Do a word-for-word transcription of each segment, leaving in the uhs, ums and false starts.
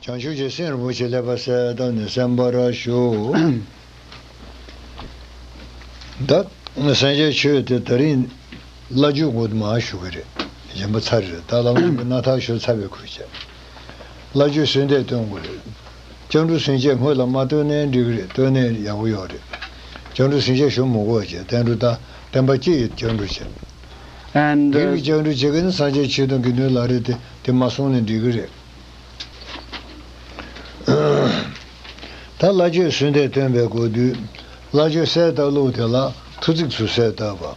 བྱང་ཆུབ་ཀྱི་སེམས་རིན་པོ་ཆེ་ལེགས་པར་གསལ་བཏབ་ནས་གསན་པར་ཞུ། ད་སངས་རྒྱས་ཆོས་དེ་ད་རིང་བླ་བརྒྱུད་ངོ་མ་ཞུ་གི་རེད། གཞན་པ་ཚར་རེད། ད་བླ་མ་ཆེན་པོ་སྣ་ཐག་ཤོར་ཚར་བའི་ཁུལ་བྱས། བླ་བརྒྱུད་གསོལ་འདེབས་སྟོན་དགོས་རེད། སྐྱབས་འགྲོ་གསོལ་འདེབས་སྔོན་ལ་མ་བཏོན་ནའི་འགྲིག་གི་རེད། བཏོན་ནའི་ཡག་པོ་ཡོད་རེད། སྐྱབས་འགྲོ་གསོལ་འདེབས་ཞུ་མི་དགོས་བྱས། བསྟན་འགྲོ་དང་བསྟན་པ་སྤྱི་ཡི་སྐྱབས་འགྲོ་བྱས། And, དེ་uh, གི་སྐྱབས་འགྲོ་བྱེད་མཁན་ནི་སངས་རྒྱས་ཆོས་དང་དགེ་འདུན་ལག་རེད་དེ། དེ་མ་གསུངས་ནས་འགྲིག་གི་རེད། ད་བླ་བརྒྱུད་གསོལ་འདེབས་སྟོན་པའི་སྐབས་དུས། བླ་བརྒྱུད་གསལ་བཏབ་ལུགས་དེ་ལ་ཐོ་བརྩེགས་སུ་གསལ་བཏབ་པ།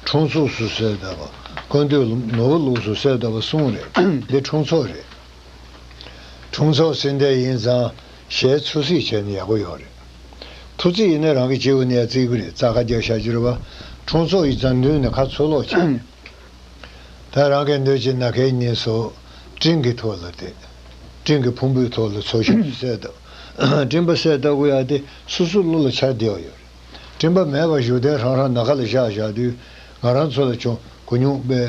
འཁྲུངས་ཚོགས་སུ་གསལ་བཏབ་པ། ཀུན་བཏུས་ནོར་བུ་ལུགས་སུ་གསལ་བཏབ་པ་གསུམ་རེད། འདི་འཁྲུངས་ཚོགས་རེད། འཁྲུངས་ཚོགས་གསོལ་འདེབས་ཡིན་ཙང་ཞལ་ཚོད་རྩིས་བྱས་ན་ཡག་པོ་ཡོད་རེད། ཐོ་བརྩེགས་ཡིན་ན་རང་གི་སྤྱི་བོ་ནས་བརྩི་གི་རེད། རྩ་ཁ་རྒྱབ་བཞག་རྒྱུ་རེད་པ། འཁྲུངས་ཚོགས་ཡིན་ཙང་མདུན་ནས་ཁ་ཚུར་ལོག་བྱས། ད་རང་གི་འདོད་ཀྱི་ནམ་མཁའི་གཉིས་སུ་སྤྲིན་གྱི་ཐོག་ལ་བསྡད། སྤྲིན་གྱི་ཕུང་པོའི་ཐོག་ལ་ཚོགས་ཞིང་གསལ་བཏབ། སྤྲིན་པ་གསལ་བཏབ་དགོས་ཡ་དེ་སོ་སོ་བློ་ལ་འཆར་བསྡད་ཡོད་རེད། སྤྲིན་པ་མེད་པར་བཞུགས་གདན་ཧྲང་ཧྲང་ནམ་མཁའ་ལ་བཞག་བཞག་དུས། ང་རང་ཚོ་ལ་བྱུང་གོ་མྱོང་པའི་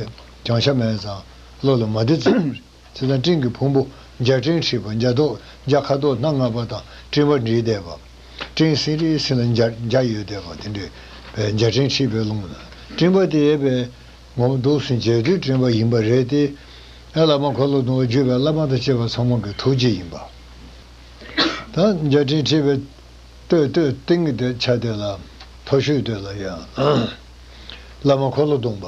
བྱང་ཆ་མེད་ཙང་བློ་ལ་མ་བདེ་ཙམ་རེད། བྱས་ཙང་སྤྲིན་གྱི་ཕུང་པོ་འཇའ་སྤྲིན་འཁྲིགས་པ། འཇའ་ཐོག་འཇའ་ཁ་དོག་སྣ་ལྔ་པ་དང་སྤྲིན་པ་འདྲེས་བསྡད་པ། སྤྲིན་སིང་རི་སིང་ལ་འཇའ་འཇའ་ཡོད་བསྡད་པ་དེ་འདྲའི་བའི་འཇའ་སྤྲིན་འཁྲིགས་པའི་ཀློང་ན། སྤྲིན་པ་དེ་བའི་ངོ་བོ་འདུག་སེ་མཇལ་དུས་སྤྲིན་པ་ཡིན་པ་རེད་དེ། ཨེ་བླ་མ་འཁོར་ལོ་སྡོམ་པ་བརྒྱུད་པའི་བླ་མ་དང་བཅས་པ་ཚང་མ་གི་ཐུགས་རྗེ་ཡིན་པ། ད་འཇའ་སྤྲིན་འཁྲིགས་པའི་སྟོད་སྟོད་སྟེང་གི་དེ་ཆ་དེ་ལ། མཐོ་ཤོས་དེ་ལ་ཡང་བླ་མ་འཁོར་ལོ་སྡོམ་པ།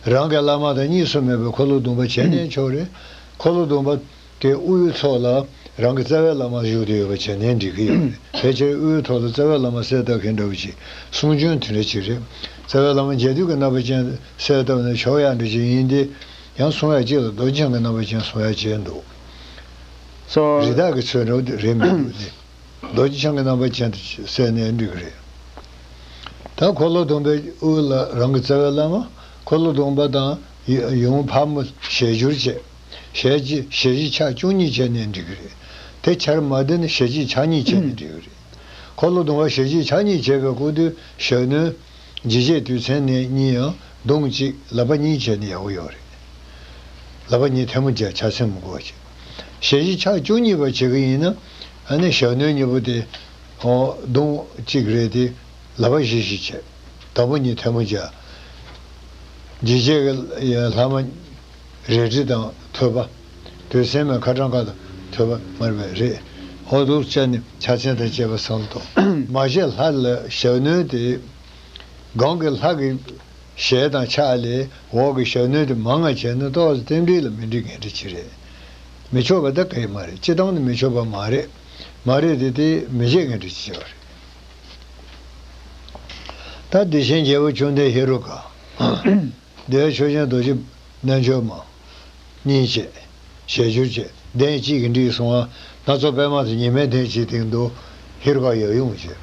རང་གི་བླ་མ་དང་གཉིས་སུ་མེད་པའི་འཁོར་ལོ་སྡོམ་པ་བྱས་ནའི་ཆོག་རེད། འཁོར་ལོ་སྡོམ་པ་དེ་དབུའི་ཐོག་ལ་རང་གི་རྩ་བའི་བླ་མ་བཞུགས་བསྡད་ཡོད་པ་བྱས་ནའི་འགྲིག་གི་ཡོད་རེད། ཕལ་ཆེར་དབུའི་ཐོག་ལ་རྩ་བའི་བླ་མ་གསལ་བཏབ་མཁན་འདྲ་བོ་ཞིག་གསུང་རྒྱུན་དེ་འདྲ་ཅིག་རེད། རྩ་བའི་བླ་མ་མཇལ་དུས་ཀྱི་རྣམ་པ་ཅན་གསལ་བཏབ་ནས་ཆོག་ཡ་འདྲ་ཅིག་ཡིན་ཏེ། ཡང་གསུང་ཡ་གཅིག་ལ་རྡོ་རྗེ་འཆང་གི་རྣམ་པ་ཅན་གསུང་ཡ་གཅིག་འདུག So, རི་དྭགས་ཀྱི་ཚོན་འདྲ་བོ་དེ་རེད་མི་འདུག་ནི། རྡོ་རྗེ་འཆང་གི་རྣམ་པ་ཅན་དུ་གསལ་ནས་འགྲིག་གི་རེད། ད་འཁོར་ལོ་སྡོམ་པའི་དབུ་ལ་རང་གི་རྩ་བའི་བླ་མ། འཁོར་ལོ་སྡོམ་པ་དང་ཡུམ་ཕག་མོ་ཞལ་སྦྱོར་བྱས། ཞལ་གཅིག་ཞལ་བཞི་ཕྱག་བཅུ་གཉིས་བྱས་ནས་འགྲིག་གི་རེད། དེ་ཆར་མ་བསྡད་ན་ཞལ་གཅིག་ཕྱག་གཉིས་བྱས་ནས་འགྲིག་གི་རེད། འཁོར་ལོ་སྡོམ་པ་ཞལ་གཅིག་ཕྱག་གཉིས་བྱས་པའི་སྐུ་དུས་ཞབས་གནོན། འཇིགས་བྱེད་དུས་མཚན་ནས་གཉིས་ཡང་གདོང་གཅིག་ལག་པ་གཉིས་བྱས་ནས་ཡག་པོ་ཡོད་རེད། ལག་པ་གཉིས་ཐལ་མོ་སྦྱར། ཕྱག་མཚན་མི་དགོས་ཅིག་ཞལ་བཞི་ཕྱག་བཅུ་གཉིས་པ་བྱེད་ཀྱི་ཡིན་ན། ཨ་ནི་ཞབས་གནོན་གཉིས་པོ་དེ། ཨོ། གདོང་གཅིག་རེད་དེ། ལག་པ་བཞི་བཞི་བྱས། དང་པོ་གཉིས་ཐལ་མོ་སྦྱར། འཇིགས་བྱེད་ཀྱི་ལྷག་མ་རལ་གྲི་དང་ཐོད་པ། དུས་མཚན་མའི་ཁ་ཊྭཱཾ་ཀ་དང་ཐོད་པ་མར་བས་རེད། ཨོ་འདུག་བྱས་ནས་ཕྱག་མཚན་དང་བཅས་པ་བསམ་བློ་གཏོང་། མ་བྱས་ལྷ་ལ་ཞབས་གནོན་དེ། སྒང་གི་ལྷ་གི་ཞལ་དང་ཕྱག་ལས་འོག་གི་ཞབས་གནོན་དེ་མང་ང་བྱས་ན་ཏོག་ཙམ་རྟེན་འབྲེལ་ལ་མི་འགྲིག་མཁན་འདྲ་ཅིག་རེད། མི་ཆོག་པ་ད་ག་ཡེ་མ་རེད། སྤྱིར་བཏང་ནི་མི་ཆོག་པ་མ་རེད། མ་རེད་དེ་དེ་མི་བྱེད་མཁན་འདྲ་ཅིག་ཡོད་རེད། ད་བདེ་ཆེན་རྒྱལ་པོ་བཅོམ་ལྡན་ཧེ་རུ་ཀ། བདེ་བའི་ཆོས་ཅན་རྡོ་རྗེ་རྣལ་འབྱོར་མ། གཉིས་བྱས། ཞལ་སྦྱོར་བྱས། གདན་གཅིག་གིས་འགྲིག་སོང་ང་། སྣ་ཚོགས་པད་མ་དང་ཉི་མའི་གདན་གཅིག་སྟེང་དུ་ཧེ་རུ་ཀ་ཡབ་ཡུམ་བྱས།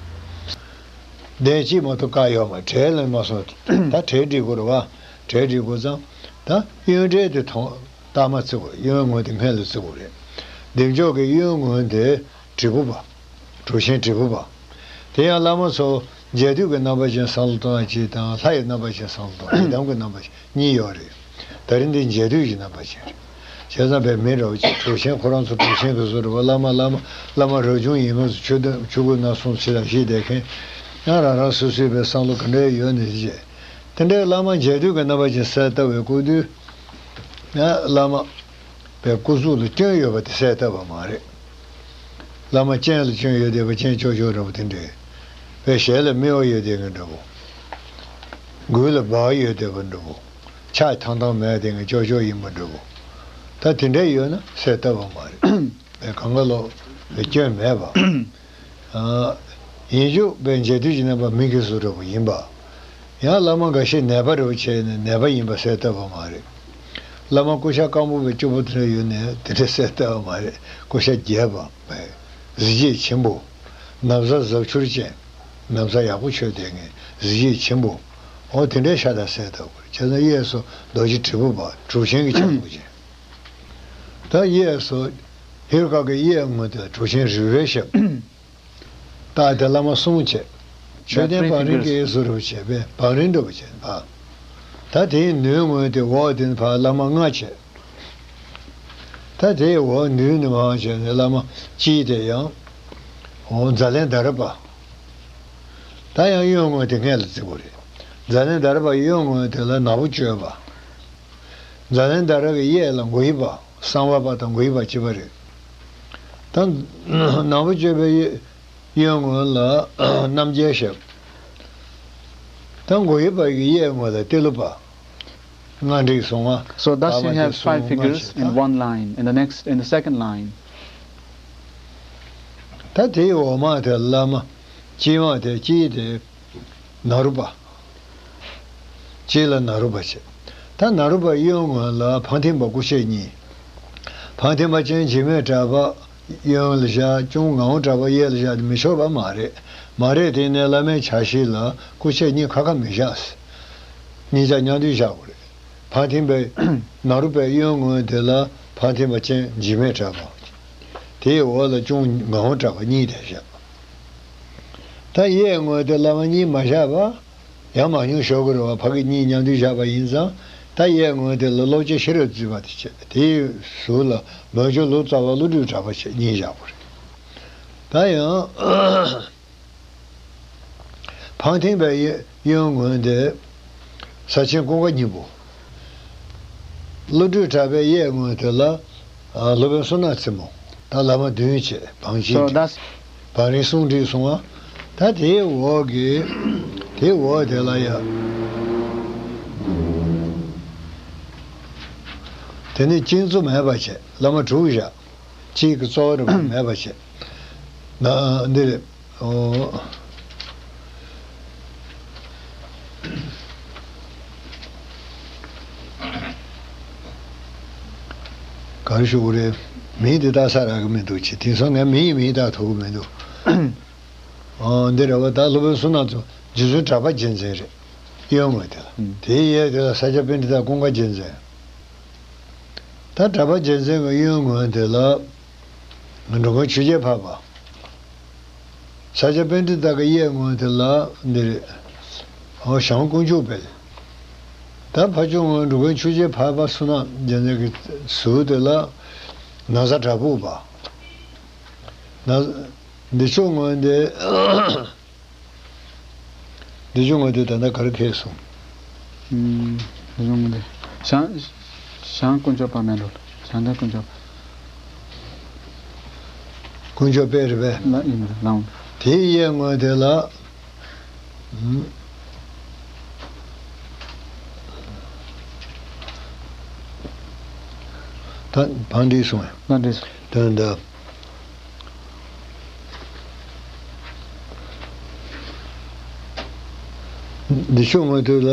གདན་གཅིག་མ་གཏོགས་བཀག་ཡོད་མ་རེད། གྲལ་ལ་མ་སོང་། ད་གྲལ་སྒྲིག་དགོས་རེད་པ། གྲལ་སྒྲིག་དགོས་ཙང་། ད་གཡོན་གྲལ་དེ་ཐོག་ལྟག་མ་བརྩི་དགོས། གཡོན་ངོས་དེ་སྔོན་ལ་བརྩི་དགོས་རེད། བདེ་མཆོག་གི་གཡོན་ངོས་དེ་དྲིལ་བུ་པ། གྲུ་ཆེན་དྲིལ་བུ་པ། དེ་ཡང་བླ་མ་ཚོ་མཇལ་དུས་ཀྱི་རྣམ་པ་ཅན་བསམ་བློ་གཏོང་ཡ་གཅིག་དང་། ལྷ་ཡི་རྣམ་པ་ཅན་བསམ་བློ་གཏོང་། ཡི་དམ་གྱི་རྣམ་པ་ཅན་གཉིས་ཡོད་རེད། ད་རིང་འདི་མཇལ་དུས་ཀྱི་རྣམ་པ་ཅན་རེད། བྱས་ཙང་བའི་མི་འདྲ་བོ་ཅིག་གྲུ་ཆེན། ཁོ་རང་ཚོ་གྲུ་ཆེན་གྱི་བཟོ་འདྲ་བོ། བླ་མ་བླ་མ་བླ་མ་རབ་བྱུང་ཡིན་མ་ཚོ་ཆོས་དང་ཆོས་གོས་སྣ་ཚོགས་ཕྱི་ལ་བཞེས་བསྡད་མཁན། ཡང་རང་རང་སོ་སོའི་བའི་བསམ་བློ་ག་འདྲ་ཡོད་ནས་བྱས། དེ་འདྲའི་བླ་མ་མཇལ་དུས་ཀྱི་རྣམ་པ་ཅན་གསལ་བཏབ་པའི་སྐུ་དུས། ཡང་བླ་མ་པའི་སྐུ་གཟུགས་ལ་སྐྱོན་ཡོད་པ་དེ་གསལ་བཏབ་པ་མ་རེད། བླ་མ་སྤྱན་ལ་སྐྱོན་ཡོད་བསྡད་པ། སྤྱན་ལྕོག་ལྕོག་འདྲ་པོ་དེ་འདྲས། པའི་ཞལ་ལ་སྨེ་བ་ཡོད་བསྡད་མཁན་འདྲ་པོ། མགུལ་ལ་སྦ་བ་ཡོད་བསྡད་པ་འདྲ་པོ། ཕྱག་ཐང་ཐང་མེད་བསྡད་མཁན་ལྕོག་ལྕོག་ཡིན་པ་འདྲ་པོ། ད་དེ་འདྲས་ཡོད་ན་གསལ་བཏབ་པ་མ་རེད། པའི་གང་ག་ལོ་པའི་སྐྱོན་མེད་པ། ཨ། ཡིན་རྒྱུ་པའི་མཇལ་དུས་ཀྱི་རྣམ་པ་མི་གི་གཟུགས་འདྲ་པོ་ཡིན་པ། ཡང་བླ་མ་འགའ་ཤས་ནད་པ་རེ་བྱས་ནས་ནད་པ་ཡིན་པ་གསལ་བཏབ་པ་མ་རེད། བླ་མ་སྐུ་ཤ་སྐམ་པོ་བའི་སྐྱུར་པོ་དེ་འདྲ་ཡོད་ནས་དེ་འདྲ་གསལ་བཏབ་པ་མ་རེད། སྐུ་ཤ་རྒྱས་པ། གཟི་བརྗིད་ཆེན་པོ། ན་བཟའ་གཟབ་འཕྱོར་ཅན། ན་བཟའ་ཡག་པོ་མཆོད་བསྡད་མཁན་གཟི་བརྗིད་ཆེན་པོ། འོ་དེ་འདྲའི་ཤ་སྟག་གསལ་བཏབ་དགོས་རེད། བྱས་ཙང་གཡས་སུ་རྡོ་རྗེ་དྲིལ་བུ་པ། གྲུ་ཆེན་གྱི་ཕྱག་རྡོག་ཅན། ད་གཡས་སུ་ཧེ་རུ་ཀ་གི་གཡས་ངོས་དེ་ལ་གྲུ་ཆེན་རི་བོའི་ཞབས། རྟགས་དེ་བླ་མ་གསུམ་བྱས། མཆོད་རྟེན་བང་རིམ་གྱི་གཡས་སུ་རུ་བྱས་པས་བང་རིམ་འདྲ་པོ་བྱས་པ། ད་དེའི་ནུབ་ངོས་དེ་འོག་དེ་ཕར་བླ་མ་ལྔ་བྱས། ད་དེའི་འོག་མདུན་ནས་མར་བྱས་ནས་བླ་མ་སྤྱིའི་དེ་ཡང་འོ་ཛཱ་ལན་དྷ་ར་པ། ད་ཡང་གཡོན་ངོས་དེ་སྔས་ལ་བརྩི་དགོས་རེད། ཛཱ་ལན་དྷ་ར་པ་གཡོན་ངོས་དེ་ལ་ནག་པོ་སྤྱོད་པ། ཛཱ་ལན་དྷ་ར་གི་གཡས་ལ་མགོ་ཡི་པ། གསང་བ་པ་དང་མགོ་ཡི་པ་གཅིག་པ་རེད། ད་ནག་པོ་སྤྱོད་པའི་གཡོན་ངོས་ལ་རྣམ་རྒྱལ་ཞབས། ད་མགོ་ཡི་པ་གི་གཡས་ངོས་ལ་ཏི་ལོ་པ། ལྔ་འགྲིག་སོང་ང་། So thus you have five figures in one line, in the next, in the second line. ད་དེའི་འོག་མ་དེ་བླ་མ། དཀྱིལ་མ་དེ་དཀྱིལ་དེ་ནཱ་རོ་པ། དཀྱིལ་ལ་ནཱ་རོ་པ་བྱས། ད་ནཱ་རོ་པ་གཡོན་ངོས་ལ་འཕང་མཐིང་པ་སྐུ་ཕྱད་གཉིས། འཕང་མཐིང་པ་ཅན་འཇིགས་མེད་གྲགས་པ་གཡོན་ལ་བཞག། གཅུང་ངག་དབང་གྲགས་པ་གཡས་ལ་བཞག་དེ་མི་ཆོག་པ་མ་རེད། མ་རེད། དེ་ནས་བླ་མའི་ཕྱག་བཞི་ལ་སྐུ་ཕྱད་གཉིས་ཁ་ཁ་མི་བཞག། གཉིས་ཆ་མཉམ་དུ་བཞག་དགོས་རེད། འཕང་མཐིང་པའི་ནཱ་རོ་པའི་གཡོན་ངོས་དེ་ལ་འཕང་མཐིང་པ་ཅན་འཇིགས་མེད་གྲགས་པ། དེའི་འོག་ལ་གཅུང་ངག་དབང་གྲགས་པ་གཉིས་དེ་བཞག། ད་གཡས་ངོས་དེ་བླ་མ་གཉིས་མ་བཞག་པ། ཡང་མང་ཉུང་ཤོར་གི་རེད་བ། ཕ་གི་གཉིས་མཉམ་དུ་བཞག་པ་ཡིན་ཙང་། ད་གཡས་ངོས་དེ་ལ་ཀློག་ཆེན་ཤེས་རབ་བརྩེགས་པ་དེ་བྱས། དེའི་ཟུར་ལ་མོན་གྷོ་ལོ་ཙཱ་བ་ཀླུ་སྒྲུབ་གྲགས་པ་བྱས་གཉིས་བཞག་པ་རེད། ད་ཡང་འཕང་མཐིང་པའི་གཡོན་ངོས་དེ་ས་ཆེན་ཀུན་དགའ་སྙིང་པོ། ཀླུ་སྒྲུབ་གྲགས་པའི་གཡས་ངོས་དེ་ལ་ཨ། སློབ་དཔོན་བསོད་ནམས་རྩེ་མོ། ད་བླ་མ་བདུན་བྱས། བང་ཆེན་So གྱི that's བང་རིམ་གསུམ་བསྒྲིགས་སོང་ང་། ད་དེའི་འོག་གི། དེའི་འོག་དེ་ལ་ཡ། དེ་ནས་གཅིག་མཚུངས་མེད་པ་བྱས། བླ་མ་དྲུག་བཞག། གཅིག་གི་གཙོ་བོ་རེད་པ། མེད་པ་བྱས། ན་འདི་རེད། ཨོ། ག་རེ་ཞུ་དགོས་རེད། མིང་དེ་བཏགས་ས་རག་གི་མི་འདུག་ཅེས། དེང་སང་ངས་མི་ཡི་མིང་བཏགས་ཐུབ་ཀྱི་མི་འདུག་ཨོ། འདི་རེད་པ། ད་སློབ་དཔོན་བསོད་ནམས་ཚོ་རྗེ་བཙུན་གྲགས་པ་རྒྱལ་མཚན་རེད། གཡོན་ངོས་དེ་ལ། ཨུམ། དེའི་གཡས་དེ་ལ་ས་སྐྱ་པཎྜི་ཏ་ཀུན་དགའ་རྒྱལ་མཚན། ད་གྲགས་པ་རྒྱལ་མཚན་གྱི་གཡོན་ངོས་དེ་ལ་འགྲོ་མགོན་ཆོས་རྒྱལ་འཕགས་པ། ས་སྐྱ་པཎྜི་ཏ་གི་གཡས་ངོས་དེ་ལ་འདི་རེད། ཨོ། ཞང་དཀོན་མཆོག་དཔལ། ད་ཕ་ཕྱོགས་ངོས་འགྲོ་མགོན་ཆོས་རྒྱལ་འཕགས་པ་བསོད་ནམས་རྒྱལ་མཚན་གྱི་ཟུར་དེ་ལ་ན་བཟའ་བྲག་ཕུག་པ། ན། འདི་ཕྱོགས་ངོས་འདི། འདི་ཕྱོགས་ངོས་འདི་ད་ལྟ་ག་རེ་ཁེལ་སོང་། ཨུམ། འདི་ཕྱོགས་ངོས་འདི། ཞང་། ཞང་དཀོན་མཆོག་དཔལ་མེད་འགྲོ། ཞང་བདག་དཀོན་མཆོག་དཔལ། དཀོན་མཆོག་དཔལ་རེད་པས། ལ་ཡིན་ལ་ལའང་། དེའི་གཡས་ངོས་དེ་ལ། ཨུམ། ད་བང་བསྒྲིགས་སོང་ངས། ལ་འགྲིགས་སོང་། དོན་དག་འདི་ཕྱོགས་ངོས་དེ་ལ།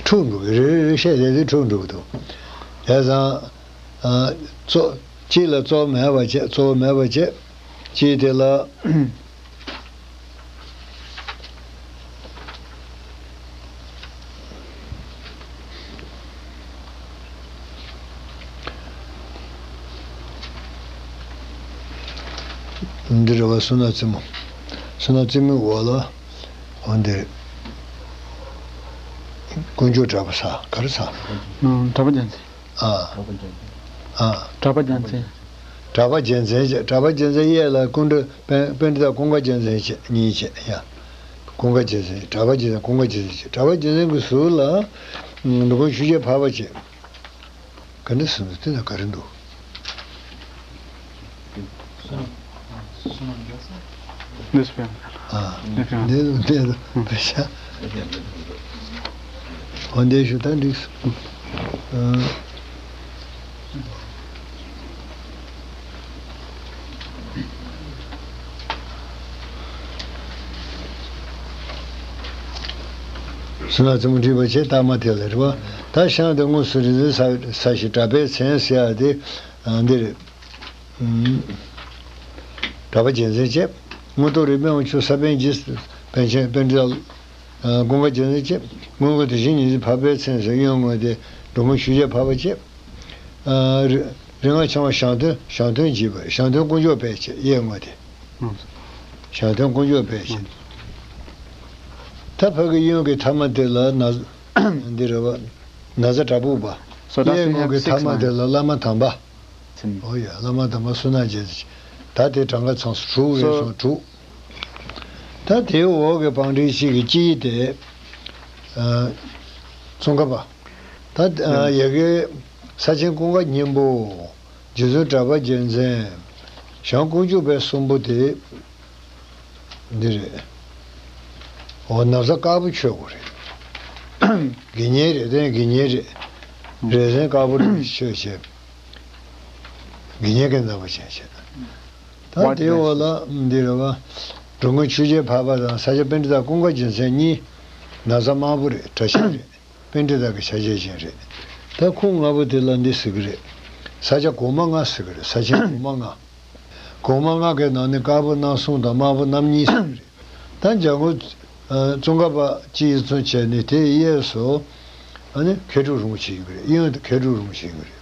འཁྲུག་འགྲོ་གི་རེད། རེ་རེ་བཤད་བསྡད་དུས་འཁྲུག་འགྲོ་གི་འདུག་བྱས་ཙང་། ཨ། གཙོ། གཅིག་ལ་གཙོ་བོ་མེད་པ་བྱས། གཙོ་བོ་མེད་པ་བྱས། གཅིག་དེ་ལ། འདི་རེད་པ། བསོད་ནམས་རྩེ་མོ། བསོད་ནམས་རྩེ་མོའི་འོག་ལ། འོ་འདི། དཀོན་མཆོག་གྲགས་པ་ས། ག་རེ་ས། ཨང་། གྲགས་པ་རྒྱལ་མཚན། ཨ། ཨ། གྲགས་པ་རྒྱལ་མཚན། གྲགས་པ་རྒྱལ་མཚན་བྱས། གྲགས་པ་རྒྱལ་མཚན་གཡས་ལ་སྐུ་མགྲོན་པཎ་པཎྜི་ཏ་ཀུན་དགའ་རྒྱལ་མཚན་བྱས། གཉིས་བྱས་ཡ། ཀུན་དགའ་རྒྱལ་མཚན། གྲགས་པ་རྒྱལ་མཚན། ཀུན་དགའ་རྒྱལ་མཚན་བྱས། གྲགས་པ་རྒྱལ་མཚན་གྱི་ཟུར་ལ་འགྲོ་མགོན་ཆོས་རྒྱལ་འཕགས་པ་བྱས། ག་འདྲ་ཟེར་འདུག་དེ་ན་ག་རེ་འདུག་འདི་སུ་ཡང་། ཨ། འདི་སུ་ཡང་། འདི་འདི་འདི་ཤ། འོ་འདི་ཞུ་ད་འགྲིག་སོང་། ཨ། བསོད་ནམས་རྩེ་མོ་བྲིས་པ་བྱས། རྟགས་མ་དེ་ལ་རེད་པ། ད་ཞང་དེ་དངོས་སུ་རིག་འཛིན་ས་ས་ཞིང་གྲགས་པའི་མཚན་ཟེར་ཡ་དེ། ཨ། འདི་རེད། ཨུམ། གྲགས་པ་རྒྱལ་མཚན་བྱས། མངོན་རྟོགས་རིག་པའི་དབང་ཕྱུག་ས་པཎ་རྗེ། པཎ་ཆེན་པཎྜི་ཏ། ཨ། ཀུན་དགའ་རྒྱལ་མཚན་བྱས། མངོན་དགའ་དེ་བཞིན་ཉེར་འཛིན་འཕགས་པའི་མཚན་ཟེར། གཡོན་ངོས་དེ་འགྲོ་མགོན་ཆོས་རྒྱལ་འཕགས་པ་བྱས། ཨ། རིག་རིག་སྔགས་འཆང་བ་ཞང་སྟོན། ཞང་སྟོན་བྱས་པ། ཞང་སྟོན་དཀོན་མཆོག་དཔལ་བྱས། གཡས་ངོས་དེ། ཨང་། ཞང་སྟོན་དཀོན་མཆོག་དཔལ་བྱས། ཨང་། ད་ཕ་གི་གཡོན་གྱི་ཐ་མ་དེ་ལ་ན། འདི་རེད་བ། ན་བཟའ་བྲག་ཕུག་པ། So that's གཡས་we ངོས་have ཀྱི་ཐ་six མ་དེ་ལ་བླ་མ་དམ་པ། ཨོ་ཡ། བླ་མ་དམ་པ་བསོད་ནམས་རྒྱལ་མཚན། ད་དེ་གྲངས་ཀ་ཚང་སོང་དྲུག་རེད། So སོང་དྲུག་ད་དེའི་འོག་གི་བང་སྒྲིག་གཅིག་གི་དཀྱིལ་དེ། ཨ། ཙོང་ཁ་པ། ད་ཨ། ཡ་གི་ས་ཆེན་ཀུན་དགའ་སྙིང་པོ། རྗེ་བཙུན་གྲགས་པ་རྒྱལ་མཚན། ཞང་དཀོན་མཆོག་དཔལ་གསུམ་པོ་དེ། འདི་རེད། འོ། ན་བཟའ་དཀར་པོ་མཆོད་དགོས་རེད། དགེ་བསྙེན་རེད། དེ་དགེ་བསྙེན་རེད། རས་གཟན་དཀར་པོ་རེད་མཆོད་བྱས། དགེ་བསྙེན་གྱི་རྣམ་པ་ཅན་བྱས། ད་དེའི་འོག་ལ་འདི་རེད་བ། འགྲོ་མགོན་ཆོས་རྒྱལ་འཕགས་པ་དང་ས་སྐྱ་པཎྜི་ཏ་ཀུན་དགའ་རྒྱལ་མཚན་གཉིས། ན་བཟའ་དམར་པོ་རེད། གྲྭ་ཤག་རེད། པཎྜི་ཏ་གི་ཆ་བྱད་ཅན་རེད། ད་ཁོང་ལྔ་པོ་དེ་ལ་འདི་ཟེར་གི་རེད། ས་སྐྱ་གོང་མ་ལྔ་ཟེར་གི་རེད། ས་ཆེན་གོང་མ་ལྔ། གོང་མ་ལྔ་གི་ནང་ནས་དཀར་པོ་རྣམ་གསུམ་དང་དམར་པོ་རྣམ་གཉིས་ཟེར་གི་རེད། ད་འཇམ་མགོན། ཨ། ཙོང་ཁ་པ་སྤྱི་ཡི་ཚུན་ཆད་ནས་དེའི་གཡས་སུ། ཨ་ནི་མཁས་གྲུབ་རིན་པོ་ཆེ་ཡིན་གི་རེད། གཡོན་དུ་མཁས་གྲུབ་རིན་པོ་ཆེ་ཡིན་གི་རེད།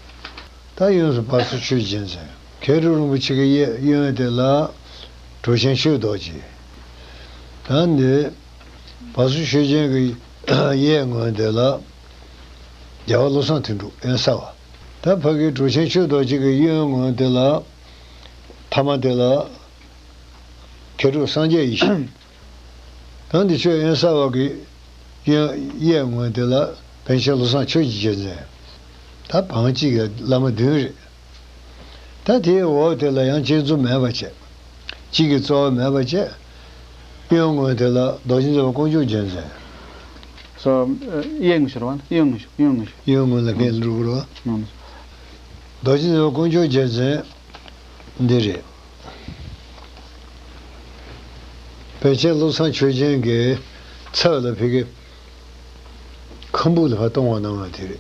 ད་གཡོན་སུ་བ་སོ་ཆོས་རྒྱལ་མཚན། མཁས་གྲུབ་རིན་པོ་ཆེ་གི་གཡས་གཡོན་དེ་ལ་གྲུབ་ཆེན་ཆོས་རྡོ་རྗེ། ད་འདི་བ་སོ་ཆོས་རྒྱལ་གྱི་གཡས་ངོས་དེ་ལ་རྒྱལ་བ་བློ་བཟང་དོན་གྲུབ་གཡོན་གསར་བ། ད་ཕ་གི་གྲུབ་ཆེན་ཆོས་རྡོ་རྗེ་གི་གཡོན་ངོས་དེ་ལ། ཐ་མ་དེ་ལ་མཁས་གྲུབ་སངས་རྒྱས་ཡེ་ཤེས། ད་འདི་ཆོས་དབེན་གསར་བ་གི་གཡོན་གཡས་ངོས་དེ་ལ་པཎ་ཆེན་བློ་བཟང་ཆོས་ཀྱི་རྒྱལ་མཚན། ད་བང་གཅིག་གི་བླ་མ་བདུན་རེད། ད་དེའི་འོག་དེ་ལ་ཡང་སྤྱན་གཙུག་མེད་པ་བྱས། གཅིག་གི་རྩ་བ་མེད་པ་བྱས། གཡོན་ངོས་དེ་ལ་རྡོ་རྗེ་འཛིན་པ་དཀོན་མཆོག་རྒྱལ་མཚན། སོ། གཡས་ངོས་ཤོར་བ་ན། གཡོན་ངོས་ཤོར། གཡོན་ངོས་ཤོར། གཡོན་ངོས་ལ་ངས་འགྲོ་དགོས་རེད་བ། རྡོ་རྗེ་འཛིན་པ་དཀོན་མཆོག་རྒྱལ་མཚན། འདི་རེད། པཎ་ཆེན་བློ་བཟང་ཆོས་རྒྱན་གྱི་ཚབ་ལ་ཕ་གི་ཁམ་བུ་ལ་ཕར་གཏོང་བ་གནང་བ་དེ་རེད།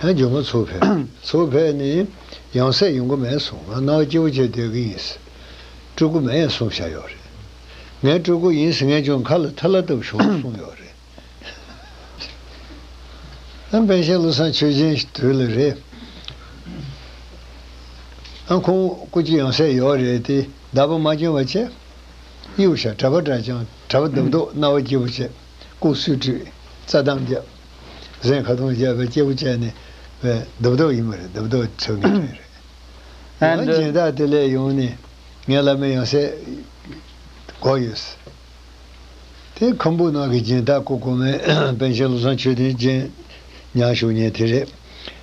ཡང་རྒྱུ་མ་ཚུར་ཕེབས། ཚུར་ཕེབས་ནས་ཡང་སྲིད་ཡོང་གི་མེད་གསུངས། ང་རྣ་བ་སྐྱིད་པོ་བྱས་སྡོད་ཀྱི་ཡིན། སྤྲུལ་སྐུ་མེད་གསུངས་བཞག་ཡོད་རེད། ངས་སྤྲུལ་སྐུ་ཡིན་ཟེར། ངས་ཀྱང་ཁ་ལ་ཐལ་བ་བཏབ་ཤོག་གསུངས་ཡོད་རེད། ཨ། པཎ་ཆེན་བློ་བཟང་ཆོས་རྒྱན་ཞིག་དུས་ལ་རེད། ཨ། ཁོང་སྐུ་ཅི་ཡང་སྲིད་ཡོད་རེད་དེ། བདག་པོ་མ་བྱུང་བ་བྱས། གཡུག་བཞག་གྲྭ་པ་འདྲ་ཅང་གྲྭ་པ་རྡབ་རྡོབ་རྣ་བ་སྐྱིད་པོ་བྱས། སྐུ་གསུང་ཐོས་རྩ་དང་རྒྱབ། གཟན་ཁ་ཐུང་རྒྱབ་པའི་སྐྱིད་པོ་བྱས་ནས་བས་རྡབ་རྡོབ་ཡིན་པ་རེད། རྡབ་རྡོབ་ཚོད་ངེས་རེད། ཡང་And སྦྱིན་བདག་དེ་ལས་ཡོང་ནས་ངའི་བླ་མའི་ཡང་སྲིད་དགོས་ཡོད། དེ་ཁམ་བུ་ནང་གི་སྦྱིན་བདག་སྐུ་གོང་མའི་པཎ་ཆེན་བློ་བཟང་ཆོས་ལྡན་རྒྱན་ཉག་ཞུ་མཁན་དེ་རེད།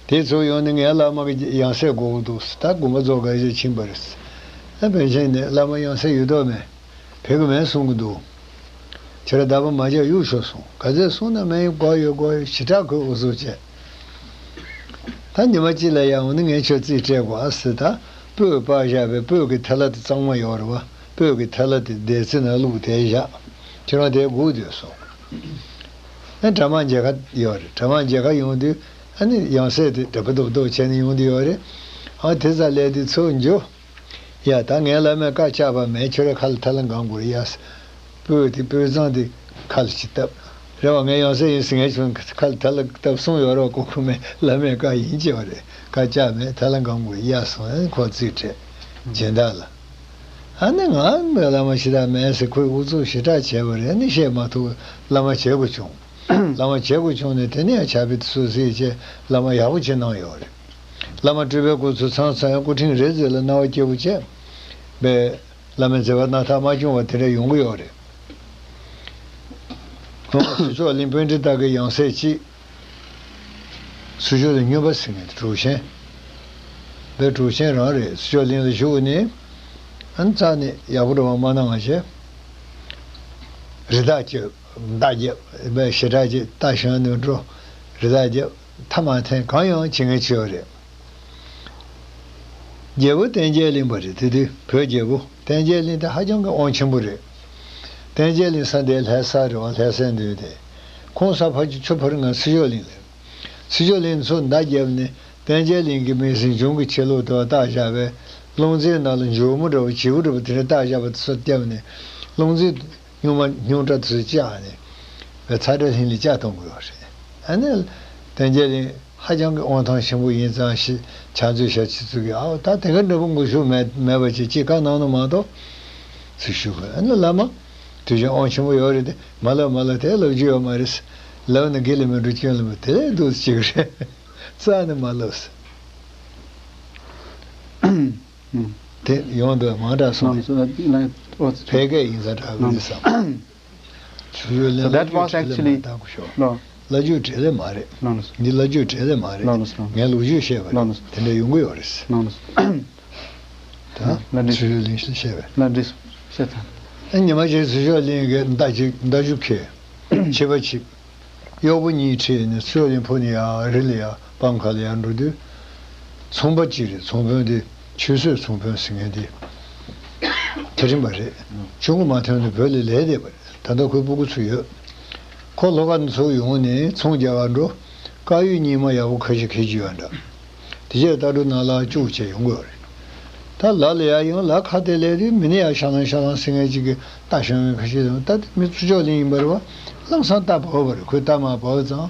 དེ་ཚོ་ཡོང་ནས་ངའི་བླ་མ་གི་ཡང་སྲིད་དགོས་ཀྱི་འདུག། ད་དགོངས་པ་རྫོགས་ག་ཞིག་ཕྱིན་པ་རེད། ཨ། པཎ་ཆེན་ནས་བླ་མ་ཡང་སྲིད་ཡོད་དོ་མེད། ཕེབས་ཀྱི་མེད་གསུང་གི་འདུག། ཁྱེད་རང་བདག་པོ་མ་བྱས་གཡུག་ཤོག་གསུངས། ག་ཚད་གསུངས་ན་མེད། དགོས་ཡོད་དགོས་ཡོད་ཞེ་དྲག་ཁོས་ཨུ་ཚུགས་བྱས། ད་ཉི་མ་གཅིག་ལ་ཡང་འོ་ན་ངས་ཁྱོད་རྩིས་སྤྲད་དགོས་ཨ་ཟེར། ད་སྤོས་སྤར་བཞག་པའི་སྤོས་ཀྱི་ཐལ་བ་དེ་གཙང་མ་ཡོད་རེད་བ། སྤོས་ཀྱི་ཐལ་བ་དེ་སྡེར་རྩེ་ནང་བླུགས་དེ་བཞག། ཁྱེད་རང་དེ་སྒུག་སྡོད་གསུངས། ཨ། གྲྭ་མང་མཇལ་ཁ་ཡོད་རེད། གྲྭ་མང་མཇལ་ཁ་ཡོང་དུས་ཨ་ནི་ཡང་སྲིད་དེ་གྲྭ་པ་རྡོབ་རྡོབ་བྱས་ནས་ཡོང་དུས་ཡོད་རེད། ཨ། དེ་ཙམ་ལས་དེ་ཚུར་འགྱོ། ཡ། ད་ངའི་བླ་མས་བཀའ་བཅག་པ་མེད། ཁྱོད་རའི་ཁ་ལ་ཐལ་བ་གང་དགོས་རེད་ཡ། སྤོས་དེ་སྤོས་གཙང་དེ་ཁ་ལ་ཅིག་བཏབ། རེད་བ། ངའི་ཡང་སྲིད་ཡིན་ཟེར། ངས་ཁྱོད་ཁ་ལ་ཐལ་བ་བཏབ་གསུངས་ཡོད་རེད་བ། ཁོ་ཁོ་མའི་བླ་མའི་བཀའ་ཡིན་གྱི་བ་རེད། བཀའ་བཅག་མེད། ཐལ་བ་གང་དགོས་རེད་ཡ་གསུངས། ཨ། ཁོ་རྩིས་སྤྲད། སྦྱིན་བདག་ལ། ཨ་ནི་ང་བླ་མ་ཞེ་དྲག་མེད་ཟེར། ཁོས་ཨུ་ཚུགས་ཞེ་དྲག་བྱས་པ་རེད། ཨ་ནི་བཤད་མ་ཐུབ། བླ་མ་བྱེད་དགོས་བྱུང་། བླ་མ་བྱེད་དགོས་བྱུང་ནས་དེ་ནས་ཡང་ཕྱག་དཔེ་དེ་ཚོ་གཟིགས་བྱས། བླ་མ་ཡག་པོ་བྱེད་གནང་ཡོད་རེད། བླ་མ་སྤྲུལ་པའི་སྐུ་ཚོ་ཚང་ཚང་ཡང་སྐུ་ཕྲེང་རེ་ཟེར་ལ་རྣ་བ་སྐྱིད་པོ་བྱས། བས་བླ་མའི་མཛད་པ་སྣ་ཐག་མ་བྱུང་བ་དེ་འདྲ་ཡོང་གི་ཡོད་རེད། ཁོང་གསུང་ཆོས་གླིང་པཎྜི་ཏ་གི་ཡང་སྲིད་ཅིག། གསུང་ཆོས་གླིང་སྨྱོན་པ་ཟེར་མཁན་དེ་གྲུབ་ཆེན། བས་གྲུབ་ཆེན་རང་རེད། གསུང་ཆོས་གླིང་ལ་བཞུགས་ནས། ཨ་ནི་རྩ་ནས་ཡག་པོ་འགྲོ་བ་མ་གནང་བ་བྱས། རི་དྭགས་ཀྱི་མདའ་རྒྱབ་པའི་ཞེ་དྲག་ཅིག་རྟ་ཞོན་ནས་འགྲོ། རི་དྭགས་རྒྱབ། ཐ་མག་འཐེན། གང་ཡང་བྱེད་མཁན་ཅིག་ཡོད་རེད། རྒྱལ་པོ་བསྟན་རྒྱས་གླིང་པ་རེད། དེ་དུས་བོད་རྒྱལ་པོ་བསྟན་རྒྱས་གླིང་དེ་ཧ་ཅང་གི་དབང་ཆེན་པོ་རེད། བསྟན་རྒྱས་གླིང་ས་འདིའི་ལྷ་ས་རེད་བ། ལྷ་སའི་མདུན་དེ། ཁོང་ས་ཕར་ཆུ་ཕར་ང་ཚུར་ཤོག་གླིང་ལ། ཚུར་ཤོག་གླིང་ཚོ་མདའ་བརྒྱབ་ནས་བསྟན་རྒྱས་གླིང་གི་མི་ཟིན་ཆུང་གི་ཆེ་ལུགས་དེ་བ་བཏགས་བཞག་པའི་གླང་རྫས་ནང་ལ་འཇོལ་མོ་འདྲ་བོ་བྱིའུ་འདྲ་བོ་དེ་འདྲ་བཏགས་བཞག་པ་དེ་ཚོ་བརྒྱབ་ནས་གླང་རྫས། སྨྱུག་མ་སྨྱུག་ཁྲ་དེ་ཚོ་བཅག་ནས་བས་ཚ་དྲོད་ལྷིང་ལ་བཅའ་གཏོང་དགོས་པ་རེད། ཨ་ནི་བསྟན་རྒྱས་གླིང་ཧ་ཅང་གི་དབང་ཐང་ཆེན་པོ་ཡིན་ཙང་ཞེས་ཕྱག་མཛོད་ཞབས་ཕྱི་ཚོ་གིས། ཨའོ། ད་དེ་ག་འདྲ་པོ་མགོ་མཇུག་མེད་མེད་པ་ཅིག་ཅིག་བཀའ་གནང་ནོ་མ་གཏོགས་ཟེར་ཞུ་དགོས། ཨ་ནི་བླ་མ་ དུས་ཆེན་དབང་ཆེན་པོ་ཡོད་རེད་དེ། མ་ལབ་མ་ལབ་དེ་ལབ་རྒྱུ་ཡོད་མ་རེད། ལབ་ན་དགེ་ལ་མི་འགྲོ། སྐྱོན་ལ་མི། དེ་ལས་སྡུག་ཅིག་རེད། རྩ་ནས་མ་ལབ། དེ་ཡོང་འདོད་མང་དྲགས་སོང་། ལགས་སོ། ལགས་སོ། ཕལ་སྐད་ཡིན་ས་དྲག་གི་རེད་བསམ། ཆུ་ཡོད་ལན། So that was actually ལ་རྒྱུ་བྲེལ་ལེ་མ་རེད། ལགས་སོ། འདི་ལ་རྒྱུ་བྲེལ་ལེ་མ་རེད། ལགས་སོ། ངས་ལོ་རྒྱུས་བཤད་པ་རེད། ལགས་སོ། དེ་འདྲ་ཡོང་གི་ཡོད་རེད། ལགས་སོ། ད་ལ་འདྲི། ཆུ་ཡོད་ལན་བཤད་པས། ལ་འདྲི་བཤད་ཚར། ཨ་ཉི་མ་གཅིག་ཚེ་མཆོག་གླིང་གི་མདའ་གཅིག་མདའ་གཞུ་འཁྱེར། ཕྱི་པ་གཅིག་གཡོག་པོ་གཉིས་ཁྲིད་ནས་ཚེ་མཆོག་གླིང་ཕུ་ནས་ཡར་རི་ལ་ཡར་སྤང་ཁ་ལ་ཡར་འགྲོ་དུས། ཚོང་པ་གཅིག་རེད། ཚོང་དཔོན་དེ་ཆུད་ཟོས་ཚོང་དཔོན་ཟེར་མཁན་དེ། དེ་རིམ་པ་རེད། ཆུང་ངུ་མ་ཐོན་ནས་བོད་ལ་ལས་བསྡད་པ་རེད། ད་ལྟ་ཁོའི་སྤུ་གུ་ཚོ་ཡོད། ཁོ་ལྷོ་ཁ་ནས་ཚུར་ཡོང་ནས་ཚོང་རྒྱག་ག་འགྲོ། དཀར་ཡོལ་རྙིང་མ་ཡག་པོ་ཁ་ཤས་འཁྱེར་གྱི་ཡོད་འདྲ། དེ་རྗེས་ལྟ་གྲུ་ནང་ལ་བཅུག་བྱས་ཡོང་དགོས་རེད། ད་ལ་ལ་ཡ་ཡང་ལ་ཁ་གཏད་ལས་དུས་མི་ནི་ཡ་ཤ་ལང་ཤ་ལང་ཟེར་མཁན་ཅིག་གིས་ལྟ་ཤང་ཡོང་ཁ་ཤས་དང་། ད་དེ་མི་ཚུར་ཕྱོགས་ལེན་ཡིན་པ་རེད་བ། ལམ་སང་རྟ་བབས་པ་རེད། ཁོས་རྟ་མར་བབས་ཙང་།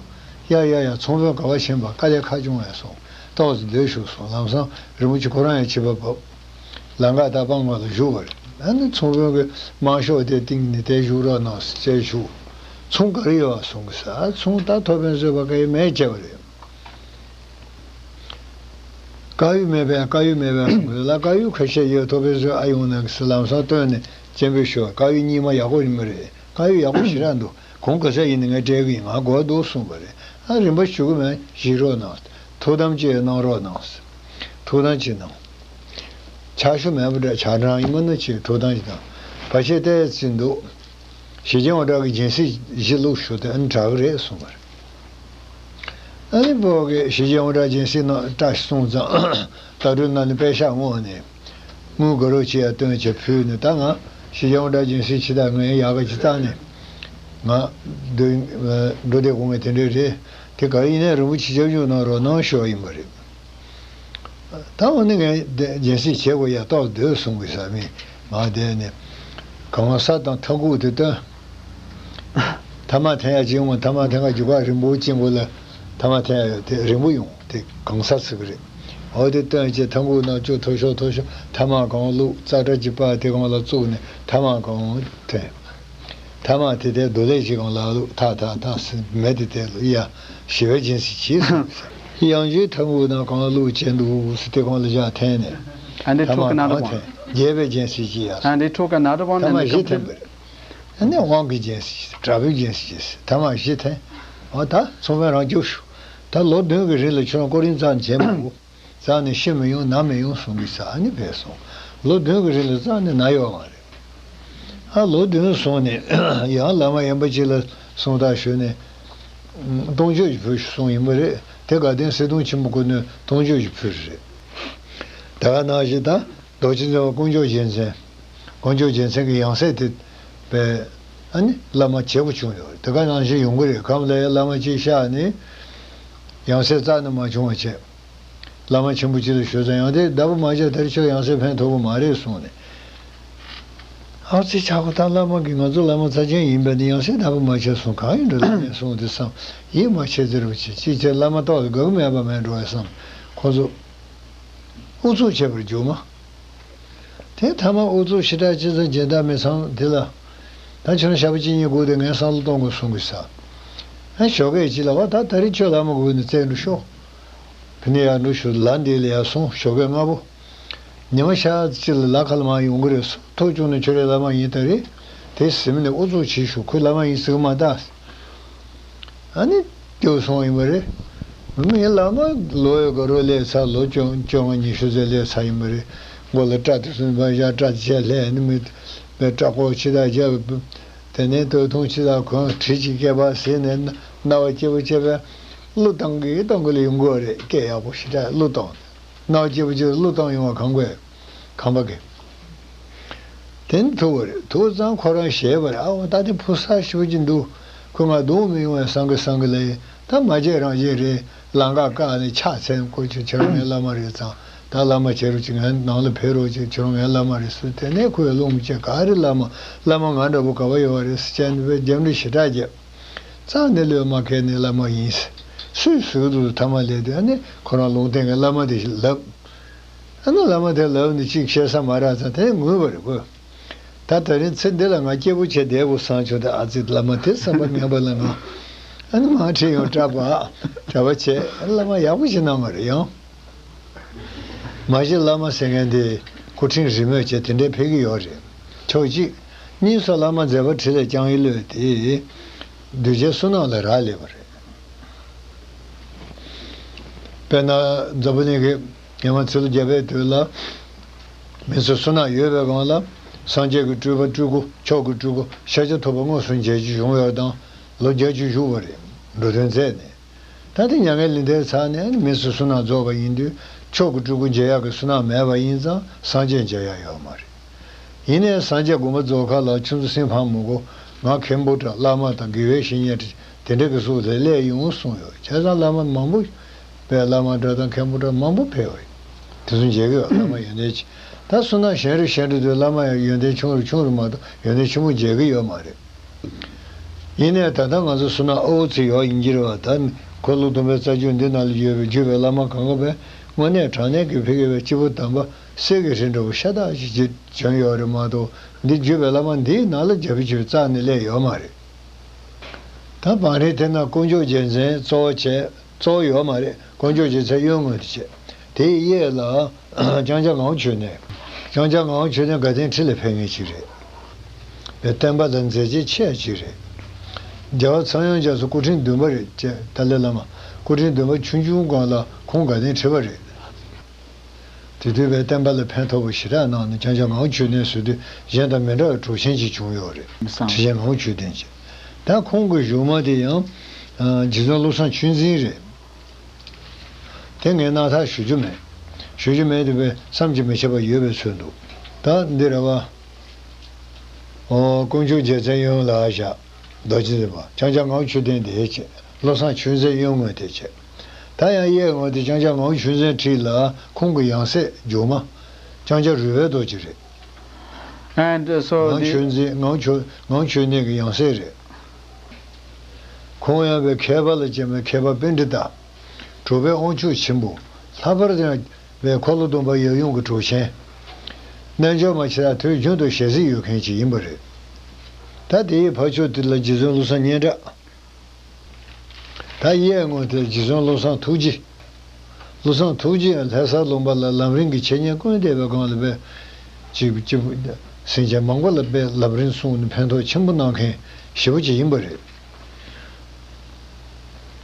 ཡ་ཡ་ཡ། ཚོང་དཔོན་ག་པར་ཕྱིན་པ། དཀའ་ལས་ཁག་བྱུང་བས་སོང་། ཏོག་ཙམ་སྡོད་ཤོག་གསུངས། ལམ་སང་རིན་པོ་ཆེ་ཁོ་རང་ཡང་ཕྱི་པ་བབས། ལམ་ཁ་ད་སྤང་ཁ་ལ་བཞུགས་པ་རེད། ཨ་ནི་ཚོང་དཔོན་གྱིས་དམར་ཤོག་དེ་སྟེང་ནས་དེ་བཞུགས་རོགས་གནང་ཟེར་བྱས་བཞུགས། ཚོང་ག་རེ་ཡོད་པ་གསུང་གི་ཟེར། ཨ། ཚོང་ད་ཐོ་ཕན་བཟོས་པ་ག་ཡེ་མེད་བྱས་པ་རེད། དཀར་ཡོལ་མེད་པས། དཀར་ཡོལ་མེད་པས་གསུང་གི་ལ། དཀར་ཡོལ་ཁ་ཤས་ཡོད། ཐོ་ཕན་བཟོས། ཨ། ཡོང་ན་གི་ཟེར། ལམ་སང་བཏོན་ནས་སྤྱན་འབུལ་ཞུ་བ། དཀར་ཡོལ་རྙིང་མ་ཡག་པོ་ཡིན་པ་རེད། དཀར་ཡོལ་ཡག་པོ་ཞེ་དྲག་འདུག་གོང་ག་ཚད་ཡིན་ན་ངས་སྤྲད་གི་ཡིན། ང་དགོས་འདུག་གསུངས་པ་རེད། ཨ། རིན་པ་ཞུ་གི་མེད། བཞེས་རོགས་གནང་། ཐུགས་དམ་ཅིག་གནང་རོགས་གནང་། ཐུགས་དམ་ཅིག་གནང་། ཕྱག་ཞུ་མེད་པ་འདྲ། ཕྱག་གྲངས་ཡིན་མིན་ན་ཅིག་ཐུགས་དམ་ཅིག་གནང་། བར་ཆད་ཏོག་ཙམ་འདུག་ཞེ་ཆེན་འོ་བྲག་གི་སྦྱིན་སྲེག་བཞི་བླུགས་ཞུ་དེ། ཨ་ནི་དྲག་གི་རེད་གསུངས་པ་རེད། ཨ་ནི་བོད་ཀྱི་ཞེ་ཆེན་འོ་བྲག་སྦྱིན་སྲེག་གནང་བཀྲ་ཤིས་སོང་ཙང་། ལྟ་གྲུ་ནང་ནས་པད་ཤག་བརྔོས་ནས། དངུལ་དགའ་རོགས་ཅིག་ཡར་བཏོན་བྱས་ཕུལ་ནས། ད་ང་ཞེ་ཆེན་འོ་བྲག་སྦྱིན་སྲེག་བྱེད་དང་། ངས་ཡག་ག་ཅིག་བཏང་ནས། ང་འགྲོ་འགྲོ་བསྡད་དགོས་ངེས་དེ་འདྲ་རེད། དེ་ག་ཡིན་ནའི་རིན་པོ་ཆེ་སྐྱབས་འཇུག་གནང་རོགས་གནང་ཞུ་བ་ཡིན་པ་རེད། ད་འོ་ན་ངས་སྦྱིན་སྲེག་བྱེད་དགོས་ཡ། ཏོག་སྡོད་གསུང་གི་ས་མི་མ་བསྡད་ནས། གང་ས་དང་ཐང་ཁུག་དེ་བཏོན། ཐ་མག་འཐེན་ཡ་ཅིག་ཡོང་བ། ཐ་མག་འཐེན་ག་རྒྱུ་ག་རིང་པོ་ཅིག་མགོ་ལ་ཐ་མག་འཐེན་ཡ་ཡོད། དེ་རིང་པོ་ཡོང་། དེ་གང་ས་ཚིག་རེད། འོ་དེ་བཏོན་བྱས་ཐང་ཁུག་ནང་བཅུག་ཐོ་ཤོ་ཐོ་ཤོ། ཐ་མག་གང་བླུགས། ཙག་སྒྲ་ཅིག་པ་དེ་གང་ལ་བཙུགས་ནས་ཐ་མག་གང་འཐེན། ཐ་མག་དེ་དེ་རྡོ་ལེབ་ཅིག་གང་ལ་བླུགས། ཐག་ཐག་ཐག་ཟེར། མེ་དེ་དེ་ལ་ཡ་ཞི་བའི་སྦྱིན་སྲེག་གྱིས་གསུངས། ཡང་ཅིག་ཐང་ཁུག་ནང་གང་བླུགས་བྱས་འདུག་ཟེར། དེ་གང་ལ་བཞག་འཐེན་ནས། And they took another one. རྒྱས་པའི་སྦྱིན་སྲེག་གྱིས་ཡ། And they took another one and they completed. ཐ་མག་བཞི་འཐེན་པ་རེད། ཨ་ནི་དབང་གི་སྦྱིན་སྲེག་གྱིས། དྲག་པོའི་སྦྱིན་སྲེག་གྱིས། ཐ་མག་བཞི་འཐེན། འོ་ད་ཚོང་དཔོན་རང་སྐྱོབ་ཤོག་ད་ལོ་བདུན་གྱི་རིང་ལ་ཁྱོད་རང་ཀོ་རིན་རྩ་ནས་བྱེད་མ་དགོས། རྩ་ནས་ཤི་མི་ཡོང་ན་མི་ཡོང་གསུང་གི་ས། ཨ་ནི་ཕེབས་སོང་། ལོ་བདུན་གྱི་རིང་ལ་རྩ་ནས་ན་ཡོད་མ་རེད། ཨ། ལོ་བདུན་སོང་ནས་ཡང་བླ་མ་ཡན་པ་ཅིག་ལ་གསུང་ཐག་ཞུས་ནས། ཨ། གཏོང་ཆོག་ཅིག་ཕུལ་ཤོག་གསུངས་ཡིན་པ་རེད། དེ་དགའ་ལྡན་གསེར་གདུང་ཆེན་པོ་ཁོ་ནས་གཏོང་ཆོག་ཅིག་ཕུལ་རེད། ད་ག་ནང་བཞིན་ད་རྡོ་རྗེ་འཛིན་པ་དཀོན་མཆོག་རྒྱལ་མཚན། དཀོན་མཆོག་རྒྱལ་མཚན་གྱི་ཡང་སྲིད་དེ་བས། ཨ་ནི་བླ་མ་བྱེད་དགོས་བྱུང་ཡོད་རེད། དེ་ག་ནང་བཞིན་ཡོང་གི་རེད། གང་ལ་ཡང་བླ་མ་གཅིག་གཤེགས་ནས་ཡང་སྲིད་རྩ་ནས་མ་བྱུང་བ་བྱས། བླ་མ་ཆེན་པོ་གཅིག་ལ་ཞུས་ཙང་། ཡང་དེ་བདག་པོ་མ་བྱས་དེར་ཁྱོད་ཡང་སྲིད་ཕན་ཐོགས་པོ་མ་རེད་གསུངས་ནས། ཨ་ཙི། ཆག་གོ། ད་བླ་མ་གིས་ང་ཚོ་བླ་མ་རྩ་ཆེན་ཡིན་པས་ནི་ཡང་སྲིད་བདག་པོ་མ་བྱས་གསུངས། གང་ཡིན་འགྲོ་ལ་མེད་གསུངས་དུས་བསམ། ཡིད་མ་ཆེས་ཟེར་བ་ཅིག་ཅིག་བྱས་བླ་མ་ཏོག་ལ་དགའ་གི་མེད་པ་མེད་འགྲོ་བས་བསམ། ཁོ་ཚོ་ཨུ་ཚུགས་བྱས་པར་འགྱུར་མ། དེ་ཐ་མ་ཨུ་ཚུགས་ཞེ་དྲག་ཅི་ཙམ་བྱས། ད་མི་ཚང་དེ་ལ། ད་ཁྱོད་རང་ཞག་པོ་གཅིག་གཉིས་སྒུག་དེ་ངས་བསམ་བློ་གཏོང་དགོས་གསུང་གི་ས། ཨ། ཞོགས་ཀས་ཅིག་ལ་བ། ད་ད་རེས་ཁྱོད་བླ་མ་སྒུག་ནས་བཙལ་འགྲོ་ཤོག་ཕ་ནས་ཡར་འགྲོ་ཤོག་ལ་འདི་ལ་ཡར་སོང་། ཞོགས་ཀས་སྔ་པོ། ཉི་མ་ཤར་ཅིག་ལ་ལ་ཁ་ལ་མར་ཡོང་གི་རེད་གསུངས། ཐུག་བྱུང་ནས་ཁྱོད་རའི་བླ་མ་ཡིན་ད་རེད། དེ་ཟིན་ནས་ཨུ་ཚུགས་བྱེད་ཤོག་ཁོས་བླ་མ་ཡིན་ཟེར་གི་མ་ད། ཨ་ནི་སྐྱོ་སོང་ཡིན་པ་རེད། མི་ཡིན་བླ་མ་ལོ་ཡོད་དགའ་རོགས་སླེབས་ཚར། ལོ་བཅོ་བཅོ་ལྔ་ཉི་ཤུ་ཙམ་སླེབས་ཚར་ཡིན་པ་རེད། མགོ་ལ་སྐྲ་དེ་ཚོ་མ་བཞག་སྐྲ་དེ་ཆད་ལྷས་ནི་མི། མི་སྐྲ་ཀོ་ཕྱི་དག་བརྒྱབ། དེ་ནས་སྟོད་ཐུང་ཕྱི་དག་གོན། གྲི་གཅིག་སྐེད་པར་ཟིན་ནས་རྣ་བ་སྐྱིད་པོ་བྱས་པས། གླུ་བཏང་གི་བཏང་གི་ལ་ཡོང་གི་རེད། སྐད་ཡག་པོ་ཞེ་དྲག་གླུ་བཏང་། རྣ་བ་སྐྱིད་པོ་བྱས་གླུ་བཏང་ཡོང་བ་གང་དགོས། ཁང་པ་གི། དེ་ནི་ཐུག་པ་རེད། ཐུག་ཙང་ཁོ་རང་ཞེད་པ་རེད། ཨ་འོ་ད་དེ་ཕོ་གསར་ཞེ་པོ་ཅིག་འདུག་ཁོས་ང་རྡུང་མི་ཡོང་བས་བསམ་གི་བསམ་གི་ལས། ད་མ་བརྗེད་རང་བརྗེད་རེད། ལམ་ཁ་བཀག་ནས་ཕྱག་འཚལ། ཁོ་ཁྱོད་ཁྱོད་རང་ངའི་བླ་མ་རེད་ཙང་། ད་བླ་མ་བྱེད་རོགས་གྱིས། ངའི་ནང་ལ་ཕེབས་རོགས་གྱིས། ཁྱོད་རང་ངའི་བླ་མ་རེད་ཟེར། དེ་ནས་ཁོས་རླུང་བཅད། ག་རེ་བླ་མ། བླ་མ་ང་འདྲ་པོ་ག་པར་ཡོད་པ་རེད་ཟེར་བྱས་ནས་རྒྱབ་འདྲི་ཞེ་དྲག་བརྒྱབ། རྩ་ནས་བློས་མ་འཁེལ་ནས་བླ་མ་ཡིན་ཟེར། སུས་ཟེར་གི་འདུག་ཐ་མ་སླེབས་དུས་ཨ་ནི་ཁོ་རང་ལུང་བསྟན་གྱི་བླ་མ་དེ་ལབ། ཨ་ནི་བླ་མ་དེ་ལབ་ནས་ཅིག་བཤད་ས་མ་རག་ཙང་དེ་ངུས་པ་རེད་ཁོ། ད་དེ་རིང་ཚེ་འདི་ལ་ང་སྐྱིད་པོ་བྱས་བསྡད་དགོས་བསམ་བྱུང་། དེ་ཨ་ཙི་བླ་མ་དེ་བསམ་པ་ངན་པ་ལ་ང་ཨ་ནི་མ་ཁྲིད་ཡོང་གྲྭ་པ་གྲྭ་པ་བྱས། བླ་མ་ཡག་པོ་ཞིག་གནང་བ་རེད། ཡང་མ་གཞི་བླ་མ་ཟེར་མཁན་དེ་སྐུ་ཕྲེང་རིས་མོས་བྱས་དེ་འདྲའི་ཕེབས་ཀྱི་ཡོད་རེད། ཕྱོགས་གཅིག། གཉིས་སུ་བླ་མ་མཛད་པ་འཕྲིན་ལས་བསྐྱངས་ཡིན་ལོས་དེ་གདུལ་བྱའི་བསོད་ནམས་ལ་རག་ལས་པ་རེད། དཔེར་ན་འཛམ་བུ་གླིང་གི་ཉི་མ་ཚེ་ལོ་བརྒྱ་པའི་དུས་ལ་མི་ཚོ་བསོད་ནམས་ཡོད་པའི་སྒང་ལ་སངས་རྒྱས་ཀྱི་སྤྲུལ་པ་སྤྲུལ་སྐུ་མཆོག་གི་སྤྲུལ་སྐུ་ཤཱཀྱ་ཐུབ་པ་དངོས་སུ་མཇལ་རྒྱུ་བྱུང་ཡོད་དང་། ལོ་བརྒྱད་ཅུ་བཞུགས་པ་རེད། འགྲོ་དོན་མཛད་ནས། ད་ལྟ་མྱ་ངན་ལས་འདས་ཚར་ནས་མི་ཚོ་བསོད་ནམས་རྫོགས་པ་ཡིན་དུས་མཆོག་གི་སྤྲུལ་སྐུ་མཇལ་ཡག་གི་བསོད་ནམས་མེད་པ་ཡིན་ཙང་སངས་རྒྱས་མཇལ་ཡག་ཡོད་མ་རེད། ཡིན་ནའི་སངས་རྒྱས་དགོངས་པ་རྫོགས་ཁ་ལ་ཁྱོད་ཚོ་སེམས་ཕམ་མི་དགོས། ང་མཁན་པོ་འདྲ་བླ་མ་དང་དགེ་བའི་བཤེས་གཉེན་དེ་འདྲ་གི་གཟུགས་ལ་སླེབས་ཡོང་གསུངས་ཡོད། བྱས་ཙང་བླ་མ་མང་པོ་པའི་བླ་མ་འདྲ་དང་མཁན་པོ་འདྲ་མང་པོ་ཕེབས་པ་ཡིན། དེ་ཚོ་མཇལ་གི་ཡོད། བླ་མ་ཡོན་ཏན་ཆེ། ད་བསོད་ནམས་གཞན་རིགས་གཞན་རིགས་དུས་བླ་མ་ཡང་ཡོན་ཏན་ཆུང་རུ་ཆུང་རུ་མ་གཏོགས་ཡོན་ཏན་ཆེན་པོ་མཇལ་གི་ཡོད་མ་རེད། ཡིན་ནའི་ད་ལྟ་ང་ཚོ་བསོད་ནམས་ཨ་འུ་ཚོ་ཡོད་ཡིན་གྱི་རེད་བ། ད་འཁོར་ལོ་སྡོམ་པའི་རྩ་རྒྱུད་འདི་ནང་ལ་ཡོད་པའི་བརྒྱུད་པའི་བླ་མ་གང་ག་བས་དངོས་གནས་དྲང་གནས་ཀྱི་ཕ་གི་བའི་སྐྱེས་བུ་དམ་པ་གསེར་གྱི་རི་འདྲ་བོ་ཤ་སྟག་ཞིག་བྱོན་ཡོད་རེད་མ་གཏོགས། འདི་བརྒྱུད་པའི་བླ་མ་འདིའི་ནང་ལ་རྒྱ་བོད་ཆོས་རྩ་ནས་སླེབས་ཡོད་མ་རེད། ད་བང་རིམ་དེ་ན་དཀོན་མཆོག་རྗེ་བཙུན་གཙོ་བོ་བྱས། གཙོ་བོ་ཡོད་མ་རེད། དཀོན་མཆོག་རྗེ་བཙུན་གཡོན་ངོས་དེ་བྱས། དེའི་གཡས་ལ་ལྕང་སྐྱ་ངག་དབང་ཆོས་གླིང་། ལྕང་སྐྱ་ངག་དབང་ཆོས་གླིང་དགའ་ལྡན་ཁྲི་ལ་ཕེབས་མཁན་ཅིག་རེད། བསྟན་པ་ལ་མཛད་རྗེས་ཆེ་ཡ་ཅིག་རེད། རྒྱལ་བ་ཚངས་དབྱངས་རྒྱ་མཚོ་སྐུ་ཕྲེང་བདུན་པ་རེད་ཅེས། ཏཱ་ལའི་བླ་མ་སྐུ་ཕྲེང་བདུན་པ་ཆུང་ཆུང་སྒང་ལ་ཁོང་དགའ་ལྡན་ཁྲི་པ་རེད། དེ་དུས་བས་བསྟན་པ་ལ་ཕན་ཐོགས་པ་ཞེ་དྲག་གནང་ནས། ལྕང་སྐྱ་ངག་དབང་ཆོས་གླིང་ཟེར་དུས་གཞན་དང་མི་འདྲ་བའི་གྲུབ་ཆེན་ཅིག་བྱུང་ཡོད་རེད། མི་བཟང་། ཁྲི་ཆེན་ངག་དབང་ཆོས་ལྡན་ཅེས། ད་ཁོང་གི་གཞུག་མ་དེ་ཡང་རྗེ་བཙུན་བློ་བཟང་ཆོས་འཛིན་རེད། དེ་ངས་རྣ་ཐག་ཞུ་རྒྱུ་མེད། ཞུ་རྒྱུ་མེད་དེ་བས་བསམ་གྱིས་མི་ཁྱབ་པ་ཡོད་པའི་ཚོད་འདུག་ད་འདི་རེད་བ། ཨོ། དཀོན་མཆོག་རྗེ་བཙུན་གཡོན་ལ་བཞག་རྡོ་རྗེ་འཛིན་པ། ལྕང་སྐྱ་ངག་དབང་ཆོས་གླིང་དེ་བྱས། བློ་བཟང་ཆོས་འཛིན་གཡོན་ངོས་དེ་བྱས། ད་ཡང་གཡས་ངོས་དེ་ལྕང་སྐྱ་ངག་དབང་ཆོས་འཛིན་འཁྲིས་ལ་ཁོང་གི་ཡང་སྲིད་མཇུག་མ་ལྕང་སྐྱ་རོལ་པའི་རྡོ་རྗེ་རེད། And so ངག་དབང་the ཆོས་འཛིན། ངག་དབང་ཆོས། ངག་དབང་ཆོས་གླིང་གི་ཡང་སྲིད་རེད། ཁོང་ཡང་བའི་མཁས་པ་ལ་སྤྱན་པའི་མཁས་པ་པཎྜི་ཏ། གྲུབ་པའི་དབང་ཕྱུག་ཆེན་པོ། ལྷག་པར་དུ་ཡང་བའི་འཁོར་ལོ་སྡོམ་པ་ཡབ་ཡུམ་གྱི་གྲུབ་ཆེན། རྣལ་འབྱོར་མ་ཆེ་ལ་དུས་རྒྱུན་དུ་ཞལ་གཟིགས་ཡོད་མཁན་ཅིག་ཡིན་པ་རེད། ད་དེའི་ཕར་ཕྱོགས་དེ་ལ་རྗེ་བཙུན་བློ་བཟང་སྙན་གྲགས། ད་གཡས་ངོས་དེར་རྗེ་བཙུན་བློ་བཟང་ཐུགས་རྗེ། བློ་བཟང་ཐུགས་རྗེ་ཡང་ལྷ་ས་ལུང་པ་ལ་ལམ་རིམ་གྱི་འཆད་ཉན་ཀུན་བསྡད་པའི་སྒང་ལ་དཔེ་ཅིག་ཅིག་སེམས་ཅན་མང་པོ་ལ་དཔེ་ལམ་རིམ་གསུངས་ནས་ཕན་ཐོགས་ཆེན་པོ་གནང་མཁན་ཞེ་པོ་ཅིག་ཡིན་པ་རེད།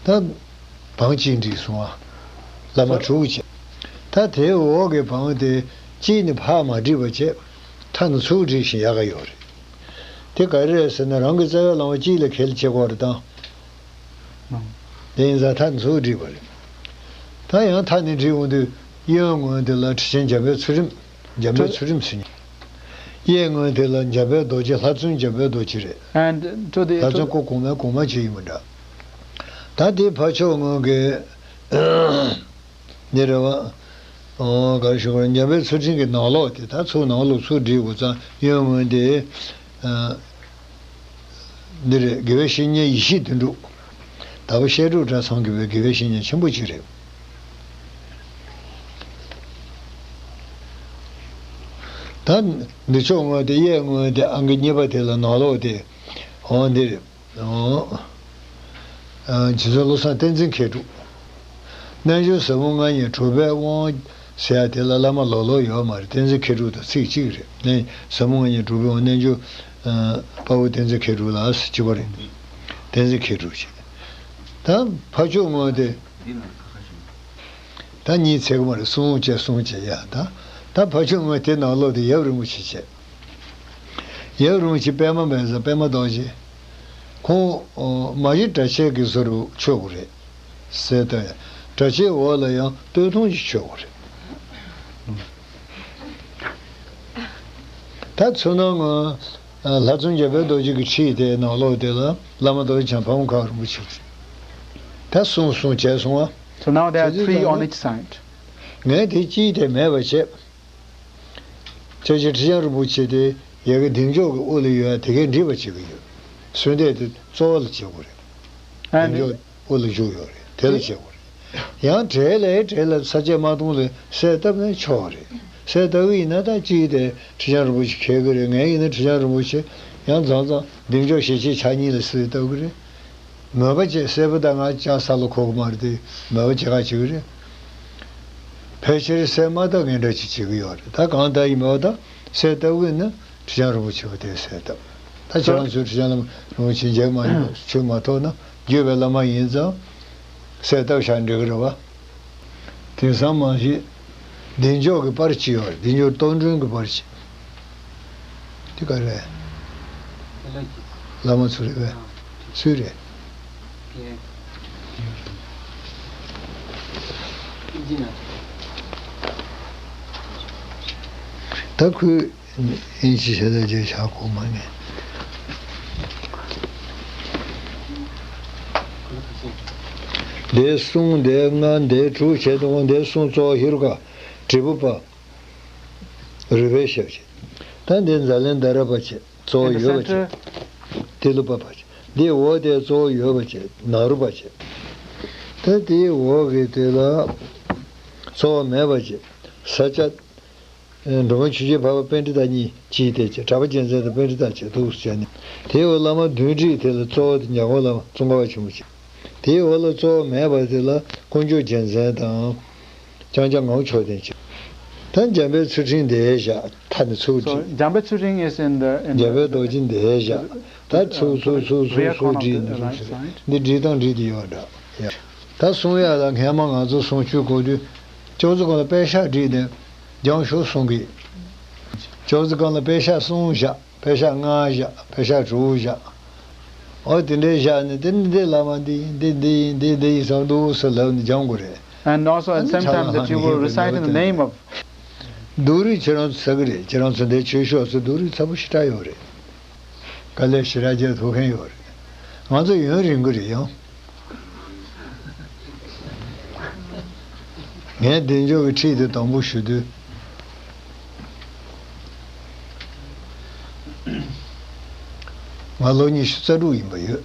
ད་བང་གཅིག་བསྒྲིགས་སོང་ཨ། བླ་མ་དྲུག་བྱས། ད་དེའི་འོག་གི་བང་དེ་གཅིག་ནི་ཕར་མ་བསྒྲིགས་པ་བྱས། མཐའ་ནས་ཚུར་བསྒྲིགས་ཤིང་ཡག་ག་ཡོད་རེད། དེ་ག་རེ་རེད་ཟེར་ན་རང་གི་རྩ་བའི་བླ་མ་གཅིག་ལ་གལ་ཆེ་གོ་རེད་དང་། དེ་ཡིན་ཙང་མཐའ་ནས་ཚུར་བསྒྲིགས་པ་རེད། ད་ཡང་མཐའ་ནས་བསྒྲིགས་འོང་དུས་གཡོན་ངོས་དེ་ལ་ཁྲི་ཆེན་འཇམ་དཔལ་ཚུལ་ཁྲིམས། འཇམ་དཔལ་ཚུལ་ཁྲིམས་ཟེར་མཁན། གཡས་ངོས་དེ་ལ་འཇམ་དཔལ་རྡོ་རྗེ། ལྷ་བཙུན་འཇམ་དཔལ་རྡོ་རྗེ་རེད། And to the ལྷ་བཙུན་སྐུ་གོང་མའི་གོང་མ་ཅིག་ཡིན་པ་འདྲ། ད་དེའི་ཕར་ཕྱོགས་ངོས་ཀྱི་འདི་རེད་བ། ཨོ། ག་རེ་ཞུ་དགོས་རེད། འཇམ་དཔལ་ཚུལ་ཁྲིམས་ཀྱི་ནང་ལོགས་དེ། ད་ཚུར་ནང་ལོགས་ཚུར་བསྒྲིགས་དགོས་ཙང་གཡོན་ངོས་དེ། ཨ། འདི་རེད། དགེ་བའི་བཤེས་གཉེན་ཡེ་ཤེས་དོན་གྲུབ། དྭགས་པོ་བཤད་སྒྲུབ་གྲྭ་ཚང་གི་བའི་དགེ་བའི་བཤེས་གཉེན་ཆེན་པོ་ཅིག་རེད། ད་འདི་ཕྱོགས་ངོས་དེ། གཡས་ངོས་དེ། ཨང་ཀི་གཉིས་པ་དེ་ལ་ནང་ལོགས་དེ། འོ་འདི་རེད། འོ། ཨ། རྗེ་བཙུན་བློ་བཟང་བསྟན་འཛིན་མཁས་གྲུབ། རྣལ་འབྱོར་ཟབ་མོ་ལྔ་ཡི་གྲུབ་པའི་དབང་ཟེར་ཡ་དེ་ལ་བླ་མ་ལོགས་ལོགས་ཡོད་མ་རེད། བསྟན་འཛིན་མཁས་གྲུབ་དང་ཚིག་གཅིག་རེད། ནས་ཟབ་མོ་ལྔ་ཡི་གྲུབ་པའི་དབང་རྣལ་འབྱོར། ཨ། དཔའ་བོ་བསྟན་འཛིན་མཁས་གྲུབ་ལ་གཅིག་པ་རེད། བསྟན་འཛིན་མཁས་གྲུབ་ཅེས། ད་ཕར་ཕྱོགས་ངོས་དེ། ད་གཉིས་ཚེག་མ་རེད། གསུམ་བྱས་གསུམ་བྱས་ཡ། ད་ད་ཕར་ཕྱོགས་ངོས་དེ་ནང་ལོགས་དེ་ཡབ་རིན་པོ་ཆེ་བྱས། ཡབ་རིན་པོ་ཆེ་པདྨ་མེད་ཟེར། པདྨ་རྡོ་རྗེ། ཁོང་། ཨོ། མ་གཞི་གྲྭ་ཆས་ཀྱི་བཟོ་རུ་མཆོད་དགོས་རེད་ཟེར། ད་གྲྭ་ཆས་འོག་ལ་ཡང་སྟོད་ཐུང་ཞིག་མཆོད་དགོས་རེད། ད་མཚོ་སྣ་ལྷ་བཙུན་འཇམ་དཔལ་རྡོ་རྗེ་གི་ཁྲི་དེའི་ནང་ལོགས་དེ་ལ་བླ་མ་རྡོ་རྗེ་འཆང་། ཕ་བོང་ཁ་རིན་པོ་ཆེ། ད་གསུམ་གསུམ་བྱས་སོང་ཨ། So now there are three on each side. ངས་དེ་གཅིག་དེ་མེད་པ་བྱས། ཁྱེད་ཀྱི་ཁྲི་བྱང་རིན་པོ་ཆེ་དེ་ཡ་གི་གདེང་འཇོག་གི་དབུ་ལ་ཡོད་ཡ་དེ་གས་འགྲིག་པ་བྱེད་ཀྱི་ཡོད། གསོལ་འདེབས་དེ་གཙོ་བོ་ལ་བྱེད་དགོས་རེད། གདེང་འཇོག་དབུ་ལ་བཞུགས་ཡོད་རེད། དེ་ལ་བྱེད་དགོས་རེད། ཡང་གྲལ་ལ་གྲལ་ལ་ས་བཅད་མ་སྟོང་ལ་གསལ་བཏབ་ན་ཆོག་རེད། གསལ་བཏབ་གི་ཡིན་ན་ད་ཅིའི་ཐད་ཁྲི་བྱང་རིན་པོ་ཆེ་མཁས་གི་རེད། ངས་ཡིན་ན་ཁྲི་བྱང་རིན་པོ་ཆེ་ཡང་མཚམས་མཚམས་བདེ་མཆོག་ཞལ་ཕྱེ་ཕྱག་གཉིས་ལ་གསལ་བཏབ་གི་རེད། མོས་པ་བྱས་གསལ་པོ་དང་ང་ཅང་ས་ལ་གོ་གི་མ་རེད་དེ། མོས་པ་བྱེད་ག་བྱེད་གི་རེད། ཕལ་ཆེར་གསལ་མ་བཏབ་མཁན་འདྲ་ཅིག་བྱེད་གི་ཡོད་རེད། ད་གང་ལྟར་ཡིན་པ་ད་གསལ་བཏབ་གི་ཡིན་ན་ཁྲི་བྱང་རིན་པོ་ཆེ་བ་དེ་གསལ་བཏབ། ད་ཁྱེད་རང་ཚོས་ཁྲི་བྱང་རིན་པོ་ཆེ་མཇལ་མ་མྱོང་། ཆོས་མ་ཐོབ་ན་བརྒྱུད་པའི་བླ་མ་ཡིན་ཙང་གསལ་བཏབ་བཞག་འགྲིག་གི་རེད་བ། དེང་སང་མང་ཤོས་བདེ་མཆོག་གི་པར་ཅིག་ཡོད་རེད། བདེ་མཆོག་རྟོག་སྒྲུང་གི་པར་ཅིག་དེ་ག་རེད། བླ་མ་ཚོ་རེད་པས། སུའི་རེད། ད་ཁོས་ཨིན་ཇི་ཞེ་དྲག་བརྗོད་བྱ་གོ་མ་ནས། འདས་གསུང་འདས་ལྔ་འདས་དྲུག་བྱས་དང་འདས་གསུང་གཙོ་བོ་ཧེ་རུ་ཀ་དྲིལ་བུ་པ་རུས་པའི་ཞབས་ཀྱི། ད་འདི་ཛཱ་ལན་དྷ་ར་པ་བྱས་གཙོ་བོ་ཡོད་པ་བྱས། ཏི་ལོ་པ་པ་བྱས། འདི་འོ་དེ་གཙོ་བོ་ཡོད་པ་བྱས་ན་རུ་པ་བྱས། ད་དེའི་འོག་གི་དེ་ལ་གཙོ་བོ་མེད་པ་བྱས་ས་སྐྱ། འགྲོ་མགོན་ཆོས་རྒྱལ་འཕགས་པ་པཎྜི་ཏ་གཉིས་ཀྱིས་དེ་བྱས། གྲགས་པ་རྒྱལ་མཚན་དང་པཎྜི་ཏ་བྱས་འདུག་བྱས་ནས། དེའི་འོག་བླ་མ་བདུན་བྲིས་དེ་ལ་གཙོ་བོ་དེ་ཉག་མགོ་བླ་མ་ཙོང་ཁ་པ་ཆེན་པོ་བྱས། དེའི་འོག་ལ་གཙོ་བོ་མེད་པ་དེ་ལ་དཀོན་མཆོག་རྒྱལ་མཚན་དང་། ལྕང་སྐྱ་ངག་དབང་མཆོག་ལྡན་བྱས། ད་འཇམ་དཔལ་ཚུལ་ཁྲིམས་འདིར་བཞག་མཐའ་ནས་ཚུར། So བྲིས། Jambal Tsutring is in the, in འཇམ་དཔལ་རྡོ་རྗེ་འདིར་བཞག་ད་ཚུར་ཚུར་ཚུར་ཚུར་ཚུར་བྲིས་འདུག་འདི་བྲིས་སྟངས་བྲིས་དེ་ཡོད་འདྲ། ད་གསུང་ཡག་ལ་སྔས་མ་ང་ཚོ་གསུང་ཆོས་གོ་དུས་ཅོག་ཙེ་སྒང་ལ་པད་ཤག་བསྒྲིགས་ནས་རྒྱང་ཤོག་གསུང་གི། ཅོག་ཙེ་སྒང་ལ་པད་ཤག་གསུམ་བཞག་པད་ཤག་ལྔ་བཞག་པད་ཤག་དྲུག་བཞག་འོ་དེ་འདྲའི་བཞག་ནས་དེ་ནི་འདི་བླ་མ་འདི་ཡིན། འདི་འདི་ཡིན། འདི་འདི་ཡིན་བསམ་འདུག་སེ་ལབ་ནས་སྦྱང་དགོས་རེད། And also at the same time that you will recite in the name of སྡུག་རུས་ཁྱེད་རང་ཚོ་ཟ་གི་རེད། ཁྱེད་རང་ཚོ་འདིར་ཆོས་ཞུ་བ་ཚོ་སྡུག་རུས་ཚ་པོ་ཞེ་དྲག་ཡོད་རེད། དཀའ་ལས་ཞེ་དྲག་རྒྱག་ཐུབ་མཁན་ཡོད་རེད། ང་ཚོ་ཡུན་རིང་གི་རེད་ཡང་། ངས་བདེ་མཆོག་གི་ཁྲིད་དེ་དང་པོ་ཞུ་དུས། ང་ལོ་ཉི་ཤུ་རྩ་དྲུག་ཡིན་པ་ཡོད།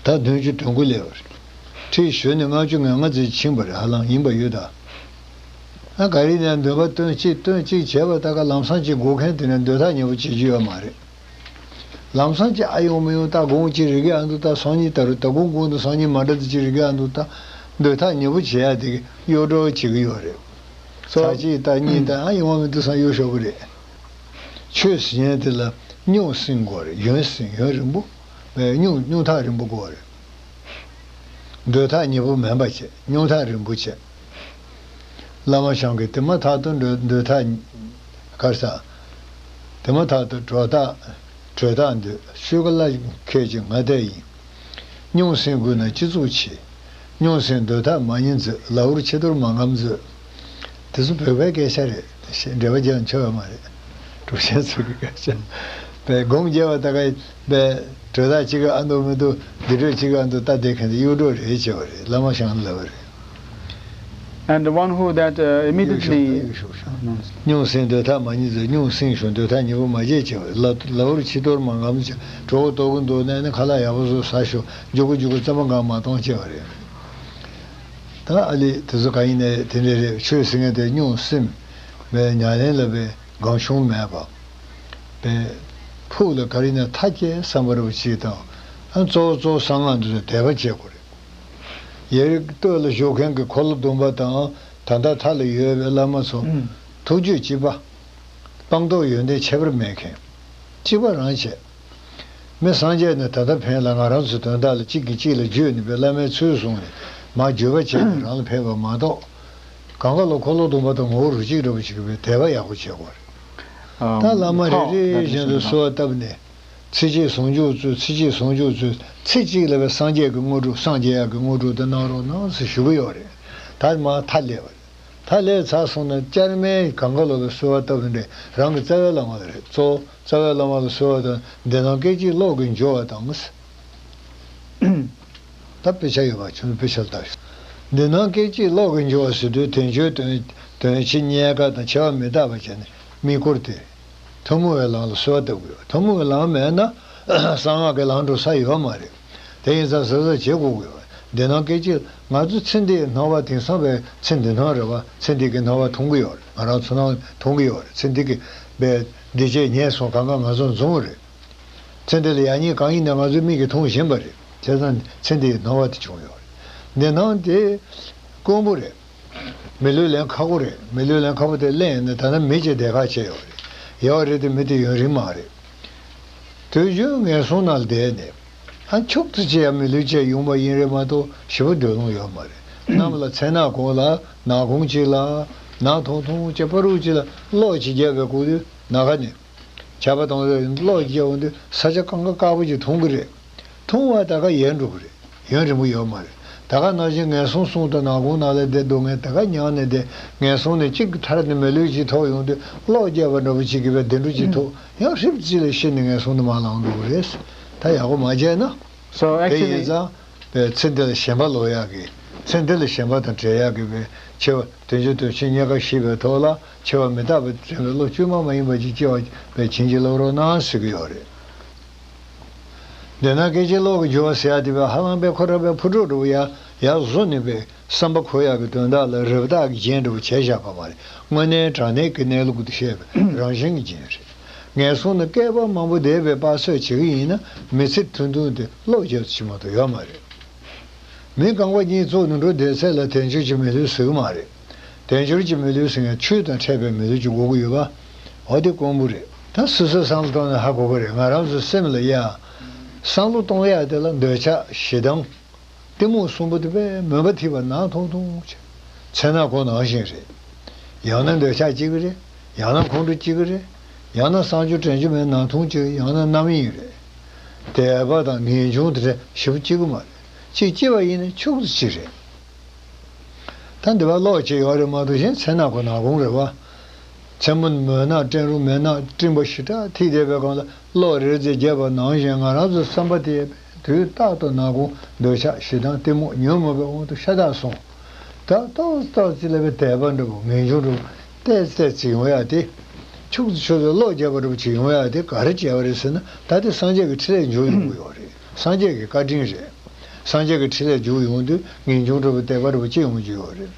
ད་བདུན་ཅུ་དོན་དགུ་སླེབས་པ་རེད། ཁྲིད་ཞུས་ནས་ལྔ་བཅུ་ང་ལྔ་ཙམ་ཕྱིན་པ་རེད། ཧ་ལམ་ཡིན་པ་ཡོད་ད། ཨ་ག་རེ་ཡིན་ན་འདོད་པ་སྟོན་གཅིག་སྟོན་གཅིག་བྱས་པ་ད་ག་ལམ་སང་གཅིག་སྒུག་མཁན་དེ་ནས་འདོད་ཐག་ཉེ་པོ་བྱེད་རྒྱུ་ཡོད་མ་རེད། ལམ་སང་གཅིག་ཨ་ཡོང་མི་ཡོང་ད་དགོང་གཅིག་རིག་གི་ཨ་འདུག་ད་སང་ཉིན་ད་རུ་ད་དགོང་དགོང་དུ་སང་ཉིན་མ་འདྲ་ད་གཅིག་རིག་གི་ཨ་འདུག་ད་འདོད་ཐག་ཉེ་པོ་བྱེད་ཡ་དེ་གི་གཡོ་འགྲོ་བྱེད་ཀྱི་ཡོད་རེད། ཚར་གཅིག་ད་གཉིས་ད་ཨ་ཡོང་བ་མི་འདུག་བསམ་གཡོ་ཤོར་གི་རེད། ཆོས་ཟེར་མཁན་དེ་ལ་སྙུང་སེང་དགོས་རེད། ཡུན་སེང་ཡུན་རིང་པོ། སྙུང་སྙུང་ཐག་རིང་པོ་དགོས་རེད། འདོད་ཐག་ཉེ་པོ་མིན་པ་བྱས། སྙུང་ཐག་རིང་པོ་བྱས། བླ་མ་ཞང་གིས་དེ་མ་ཐག་ཏུ་འགྲོ་འདོད་ཐག་གར་ས། དེ་མ་ཐག་ཏུ་གྲོལ་ཐག་གྲོལ་ཐག་འདོད། ཆོས་ཀ་ལ་ཁད་ཀྱི་ང་བསྡད་ཡིན། སྙུང་སེང་དགོས་ན་ཅི་ཙུག་བྱེད། སྙུང་སེང་འདོད་ཐག་མ་ཉེ་མཛོད། ལ་འུར་ཕྱི་དོར་མ་ངམ་མཛོད། དེ་ཚོ་བོད་པའི་སྐད་ཆ་རེད། འགྲེལ་པ་རྒྱག་ཆོག་ཡོད་མ་རེད། གྲུབ་ཆེན་ཚོ་གི་སྐད་ཆ། བས་སྒོམ་རྒྱབ་པ་ད་ག་བས་གྲོས་ཐག་གཅིག་ག་ཨ་འདུག་མི་འདུག་འདི་གྲོས་གཅིག་ག་ཨ་འདུག་ད་དེ་ག་འདི་གཡུག་གྲོགས་རེད་བྱས་པ་རེད། བླ་མ་ཞང་ལབ་པ་རེད། And the one who that, uh, གཡུག་ཤོག་ད་immediately གཡུག་ཤོག་ཤོག་སྙུང་སེང་འདོད་ཐག་མ་ཉེ་མཛོད། སྙུང་སེང་ཤོག་འདོད་ཐག་ཉེ་པོ་མ་བྱེད་བྱས་པ་རེད། ལ་ལ་འུར་ཕྱི་དོར་མ་ངམ་བྱས། གྲོགས་ལྟོ་གུ་འདུག་ནས་ནི་ཁ་ལག་ཡག་པོ་བཟོ་ཟ་ཤོག་འཇུག་གུ་འཇུག་གུ་རྩམ་པ་འགའ་མ་གཏོང་བྱས་པ་རེད། ད་ཨ་ལི་དེ་ཚོ་ག་ཡིན་ནའི་དེ་འདྲ་རེད། ཆོས་ཟེར་མཁན་དེ་སྙུང་སེང་བས་ཉམས་ལེན་ལ་བས་སྒང་ཆུང་མེད་པ། བས་ཕུགས་ལ་ག་རེ་ཡིན་ན་མཐའ་སྐྱེལ་བསམ་པ་རེ་བ་ཅིག་དང་། ཨ་གཙོ་བོ་གཙོ་བོ་གསང་སྔགས་འདི་ཚོ་དད་པ་བྱེད་དགོས་རེད། ཡ་རིགས་སྟོད་ལ་བཞུགས་མཁན་གྱི་འཁོར་ལོ་སྡོམ་པ་དང་ད་ལྟ་མཐའ་ལ་ཡོད་པའི་བླ་མ་ཚོ་ཐུགས་རྒྱུད་གཅིག་པ། སྤངས་རྟོགས་ཡོན་ཏན་ཁྱད་པར་མེད་མཁན། གཅིག་པ་རང་བྱས། མི་སངས་རྒྱས་ནི་ད་ལྟ་ཕན་ལ་ང་རང་ཚོའི་དོན་དག་ལ་གཅིག་གིས་གཅིག་ལ་བརྗོད་ནུས་པའི་བླ་མའི་ཚུལ་བཟུང་ནས་མར་བརྗོད་པ་བྱས་ནས་རང་ལ་ཕན་པ་མ་གཏོགས། གང་ག་ལ་འཁོར་ལོ་སྡོམ་པ་དང་ངོ་བོ་རུ་གཅིག་འདྲ་བོ་ཅིག་གི་བའི་དད་པ་ཡག་པོ་བྱེད་དགོས་རེད། ད་བླ་མ་རེ་རེ་བཞིན་དུ་གསོལ་བ་བཏབ་ནས། ཚེ་གཅིག་ཟུང་འཇུག་སྩོལ། ཚེ་གཅིག་ཟུང་འཇུག་སྩོལ། ཚེ་གཅིག་ལ་བའི་སངས་རྒྱས་ཀྱི་དངོས་གྲུབ་སངས་རྒྱས་ཡག་གི་དངོས་གྲུབ་དེ་གནང་རོགས་གནང་ཟེར་ཞུ་གི་ཡོད་རེད། ད་མར་མཐའ་སླེབས་པ་རེད། མཐའ་སླེབས་ཚར་སོང་ན་བཅར་མའི་གང་ག་ལོ་ལ་གསོལ་བ་བཏབ་ནས་རང་གི་རྩ་བའི་བླ་མ་ལ་རེད། གཙོ་བོ་རྩ་བའི་བླ་མ་ལ་གསོལ་བ་དང་འདི་ནང་སྐད་ཅིག་གློག་གི་འགྱུ་བ་དང་། ད་དཔེ་ཆ་ཡོད་པ་ཁྱོད་ཚོ་དཔེ་ཆ་ལ་ལྟ་ཞོག་འདི་ནང་སྐད་ཅིག་གློག་གི་འགྱུ་བ་ཟེར་དུས་དོན་བྱེད་དོན་དོན་བྱེད་རྙེད་དཀའ་དང་བྱ་བ་མི་རྟག་པ་བྱས་ནས་དམིགས་སྐོར་དེ། ཐུན་མོང་བའི་ལམ་ལ་གསོལ་བ་བཏབ་དགོས། ཐུན་མོང་བའི་ལམ་མེད་ན་གསང་སྔགས་ཀྱི་ལམ་འགྲོ་ས་ཡོད་མ་རེད། དེ་ཡིན་ཙང་གཟབ་གཟབ་བྱེད་དགོས་དགོས། འདི་སྣང་སྐད་ཅིག་ང་ཚོ་ཚེ་འདིའི་སྣང་བ་དེང་སང་བའི་ཚེ་འདི་སྣང་རེད་བ། ཚེ་འདི་གི་སྣང་བ་མཐོང་གི་ཡོད་རེད། ང་རང་ཚོ་སྣང་མཐོང་གི་ཡོད་རེད། ཚེ་འདི་གི་བའི་འདི་བྱས་ཉེས་སོང་གང་ག་ང་ཚོ་འཛོམས་རེད། ཚེ་འདི་ལ་ཡག་ཉེས་གང་ཡིན་ན་ང་ཚོའི་མིག་གིས་མཐོང་བཞིན་པ་རེད། བྱས་ཙང་ཚེ་འདིའི་སྣང་བ་དེ་བྱུང་ཡོད་རེད། འདི་སྣང་དེ་དཀོན་པོ་རེད། མི་ལུས་ལེན་ཁག་པོ་རེད། མི་ལུས་ལེན་ཁག་པོ་དེ་ལེན་ནས་ད་ལྟ་མི་བྱེད་བསྡད་ཁག་བྱས་ཡོད་རེད། ཡོད་རེད་དེ་མི་དེ་ཡུན་རིང་མ་རེད། དུས་རྒྱུན་ངན་སོང་ནང་བསྡད་ནས། ཨ་ཁྱུག་ཙམ་ཅིག་ཡང་མི་ལུས་བཅས་ཡོང་བ་ཡིན་རེད་མ་གཏོགས་ཞེ་པོ་འདོད་ལོང་ཡོད་མ་རེད། གནམ་ལ་མཚན་ནག་གོང་ལ་ནག་ཁུང་ཅིག་ལ་ནག་ཐུང་ཐུང་ཅིག་པ་རུ་ཅིག་ལ་གློག་ཅིག་བརྒྱབ་པའི་སྐུ་དུས་ནམ་མཁའ་ནས་ཆར་པ་གཏོང་རེད། གློག་བརྒྱབ་འོང་དུས་ས་ཆ་གང་ག་དཀར་པོ་ཅིག་མཐོང་གི་རེད། མཐོང་བ་ད་ག་ཡལ་འགྲོ་གི་རེད། ཡུན་རིང་པོ་ཡོད་མ་རེད། ད་ག་ནང་བཞིན་ངན་སོང་གསུམ་དང་ནག་ཁུང་ནང་ལ་བསྡད་སྡུག་བསྔལ་ད་ག་མྱངས་ནས་བསྡད། ངན་སོང་ནས་གཅིག་ཐར་ནས་མི་ལུས་ཅིག་ཐོབ་ཡོང་དུས་གློག་བརྒྱབ་པ་འདྲ་པོ་ཅིག་གིས་བདེ་འགྲོ་ཅིག་ཐོབ། ཡང་ཧྲིབ་ཅིག་ལ་ཤི་ནས་ངན་སོང་དུ་མར་ལངས་འགྲོ་གི་རེད། ད་ཡག་པོ་མ་བྱས་ན། So དེ་ཡིན actually ཙང་བའི་ཚེ་འདི་ལ་ཞེན་པ་ལོག་ཡག་གི། ཚེ་འདི་ལ་ཞེན་པ་དང་བྲལ་ཡག་གི་བའི་ཆེ་བ་དོན་བྱེད་དོན་བྱེད་རྙེད་དཀའ་ཤེས་པའི་ཐོག་ལ་ཆེ་བ་མི་རྟག་པ་དྲན་པའི་བློ་བཅོས་མ་མ་ཡིན་པ་ཅིག་སྐྱེ་བ་བའི་བྱིན་གྱིས་བརླབ་རོགས་གནང་ཟེར་གི་ཡོད་རེད། འདི་ན་སྐད་ཅིག་གློག་གི་འགྱུ་བ་ཟེར་ཡ་དེ་བས་ཧ་ལམ་པའི་ཁོ་ར་པའི་ཕུ་གྲོགས་འགྲོ་ཡ་ཡར་བཟོ་ནས་པའི་བསམ་པ་འཁོར་ཡག་གི་དོན་དག་ལ་རི་བ་དག་གི་རྒྱན་འགྲོ་བྱས་བཞག་པ་མ་རེད། དངོས་གནས་དྲང་གནས་ཀྱི་གནས་ལུགས་དེ་བཤད་པའི་རང་བཞིན་གྱི་རྒྱན་རེད། ངན་སོང་ནི་བསྐལ་པ་མང་པོ་འདས་པའི་དཔག་ཚོད་བྱེད་ཀྱི་ཡིན་ན་མི་ཚེ་ཐུང་ཐུང་དེ་གློག་བརྒྱབ་ཙམ་མ་གཏོགས་ཡོད་མ་རེད། མི་རྐང་པ་གཉིས་བཙུགས་ནས་འགྲོ་བསྡད་ཚད་ལ་དལ་འབྱོར་གྱི་མི་ལུས་ཟེར་གི་མ་རེད། དལ་འབྱོར་གྱི་མི་ལུས་ཟེར་མཁན་ཆོས་དང་འཕྲད་པའི་མི་ལུས་ཀྱི་དགོས་ཀྱི་ཡོད་པ། འོ་དེ་དཀོན་པོ་རེད། ད་སོ་སོའི་བསམ་བློ་གཏོང་ནས་ཧ་གོ་གི་རེད། ང་རང་ཚོའི་སེམས་ལ་ཡ། བསམ་བློ་གཏོང་ཡག་དེ་ལ་འདོད་ཆགས་ཞེ་སྡང་། གཏི་མུག་གསུམ་པོ་དེ་དཔེ་མུན་པ་འཐིབས་པ་ནག་ཐུང་ཐུང་བྱས། མཚན་ནག་གོང་ནང་བཞིན་རེད། ཡང་ན་འདོད་ཆགས་སྐྱེ་གི་རེད། ཡང་ན་ཁོང་ཁྲོ་སྐྱེ་གི་རེད། ཡང་ན་བསམ་བརྗོད་དྲན་རྒྱུ་མེད་ནག་ཐུང་སྐྱེ། ཡང་ན་རྣམ་གཡེང་རེད། དད་པ་དང་ངེས་འབྱུང་དེ་འདྲ་ཞེ་པོ་སྐྱེ་གི་མ་རེད། ཅིག་སྐྱེ་བ་ཡིན་ན་ཁྱུག་ཙམ་ཅིག་རེད། ད་འདི་པར་གློག་ཅིག་ཡོད་རེད་མ་གཏོགས་གཞན་མཚན་ནག་གོང་ནག་ཁུང་རེད་བ། མཚན་མོ་མུན་ནག་སྤྲིན་རུང་མུན་ནག་སྤྲིན་པ་ཞེ་དྲག་འཐིབས་བསྡད་པའི་སྒང་ལ་གློག་རེག་ཙམ་བརྒྱབ་པ་ནང་བཞིན་ང་རང་ཚོའི་བསམ་པ་དེ་དུས་རྟག་ཏུ་ནག་ཁུང་འདོད་ཆགས་ཞེ་སྡང་གཏི་མུག་ཉོན་མོངས་པའི་དབང་དུ་ཤ་སྟག་སོང་། ད་ཏོག་ཙམ་ཏོག་ཙམ་ལ་བའི་དད་པ་འདྲ་པོ་ངེས་འབྱུང་འདྲ་པོ་ཏོག་ཙམ་ཏོག་ཙམ་ཡོང་ཡ་དེ། ཕྱུགས་སུ་ཆུ་ཚོད་གློག་བརྒྱབ་པ་འདྲ་པོ་ཅིག་ཡོང་ཡ་དེ་ག་རེ་བྱས་པ་རེད་ཟེར་ན། ད་དེ་སངས་རྒྱས་ཀྱི་ཕྲིན་ལས་འཇུག་ཡོང་གི་ཡོད་རེད། སངས་རྒྱས་ཀྱི་བཀའ་དྲིན་རེད། སངས་རྒྱས་ཀྱི་ཕྲིན་ལས་འཇུག་ཡོང་དུས་ངེས་འབྱུང་འདྲ་པོ་དད་པ་འདྲ་པོ་སྐྱེ་ཡོང་གི་ཡོད་རེད།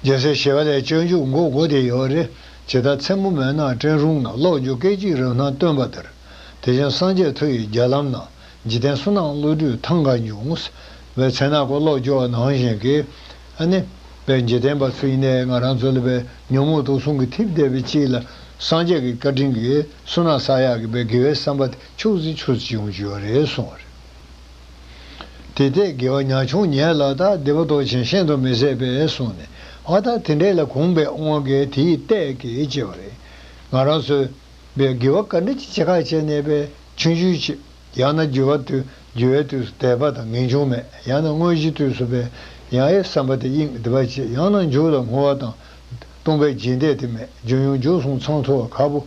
རྒྱལ་སྲས་ཞི་བ་ལྷས་སྤྱོད་འཇུག་མགོ་སྒོ་དེ་ཡོད་རེད། ཇི་ལྟར་མཚན་མོ་མུན་ནག་སྤྲིན་རུང་ན། གློག་འགྱུ་སྐད་ཅིག་རབ་སྣང་སྟོན་པ་ལྟར། དེ་བཞིན་སངས་རྒྱས་མཐུ་ཡིས་རྒྱ་ལམ་ན། འཇིག་རྟེན་བསོད་ནམས་བློ་གྲོས་ཐང་ག་འབྱུང་། བའི་མཚན་ནག་གོང་གློག་འགྱུ་བ་ནང་བཞིན་གྱི། ཨ་ནི། བའི་འཇིག་རྟེན་པ་ཚོ་ཡིན་ནའི་ང་རང་ཚོ་ལ་བའི་ཉོན་མོངས་དུག་གསུམ་གྱིས་འཐིབས་བསྡད་པའི་དཀྱིལ་ལ་སངས་རྒྱས་ཀྱི་བཀའ་དྲིན་གྱིས་བསོད་ནམས་བསགས་ཡག་གི་བའི་དགེ་བའི་བསམ་པ་དེ་ཁྱུག་ཙམ་ཁྱུག་ཙམ་ཡོང་གི་ཡོད་རེད་གསུངས་པ་རེད། དེ་ལྟས་དགེ་བ་ཉག་ཆུང་ཉལ་ལ་དག། སྡིག་པ་སྟོབས་ཆེན་གཞན་དུ་མི་ཟད་པས་གསུངས་ནས། འོ་ད་དེ་འདྲས་ལ་གོམས་པའི་དབང་གིས་དེའི་ལྟས་ཀྱིས་ཅེས་པ་རེད། ང་རང་ཚོས་པའི་དགེ་བ་ག་འདྲ་ཅིག་བྱེད་ཁ་བྱས་ནས་པའི་ཆུང་ཆུང་ཅིག་ཡང་ན་འགྱུར་བ་དུས་འགྱུར་བའི་དུས་སུ་དད་པ་དང་ངེས་འབྱུང་མེད། ཡང་ན་དངོས་གཞིའི་དུས་སུ་པའི་ཡང་ཡེ་བསམ་པ་དེ་དབྱིངས་སྡུད་པ་བྱེད། ཡང་ན་མཇུག་ལ་བསྔོ་བ་དང་སྟོང་པའི་རྗེས་འདེད་དེ་མེད། རྒྱུན་ཡོང་འཇུག་སོང་ཚང་ཐུབ་པ་ཁག་པོ།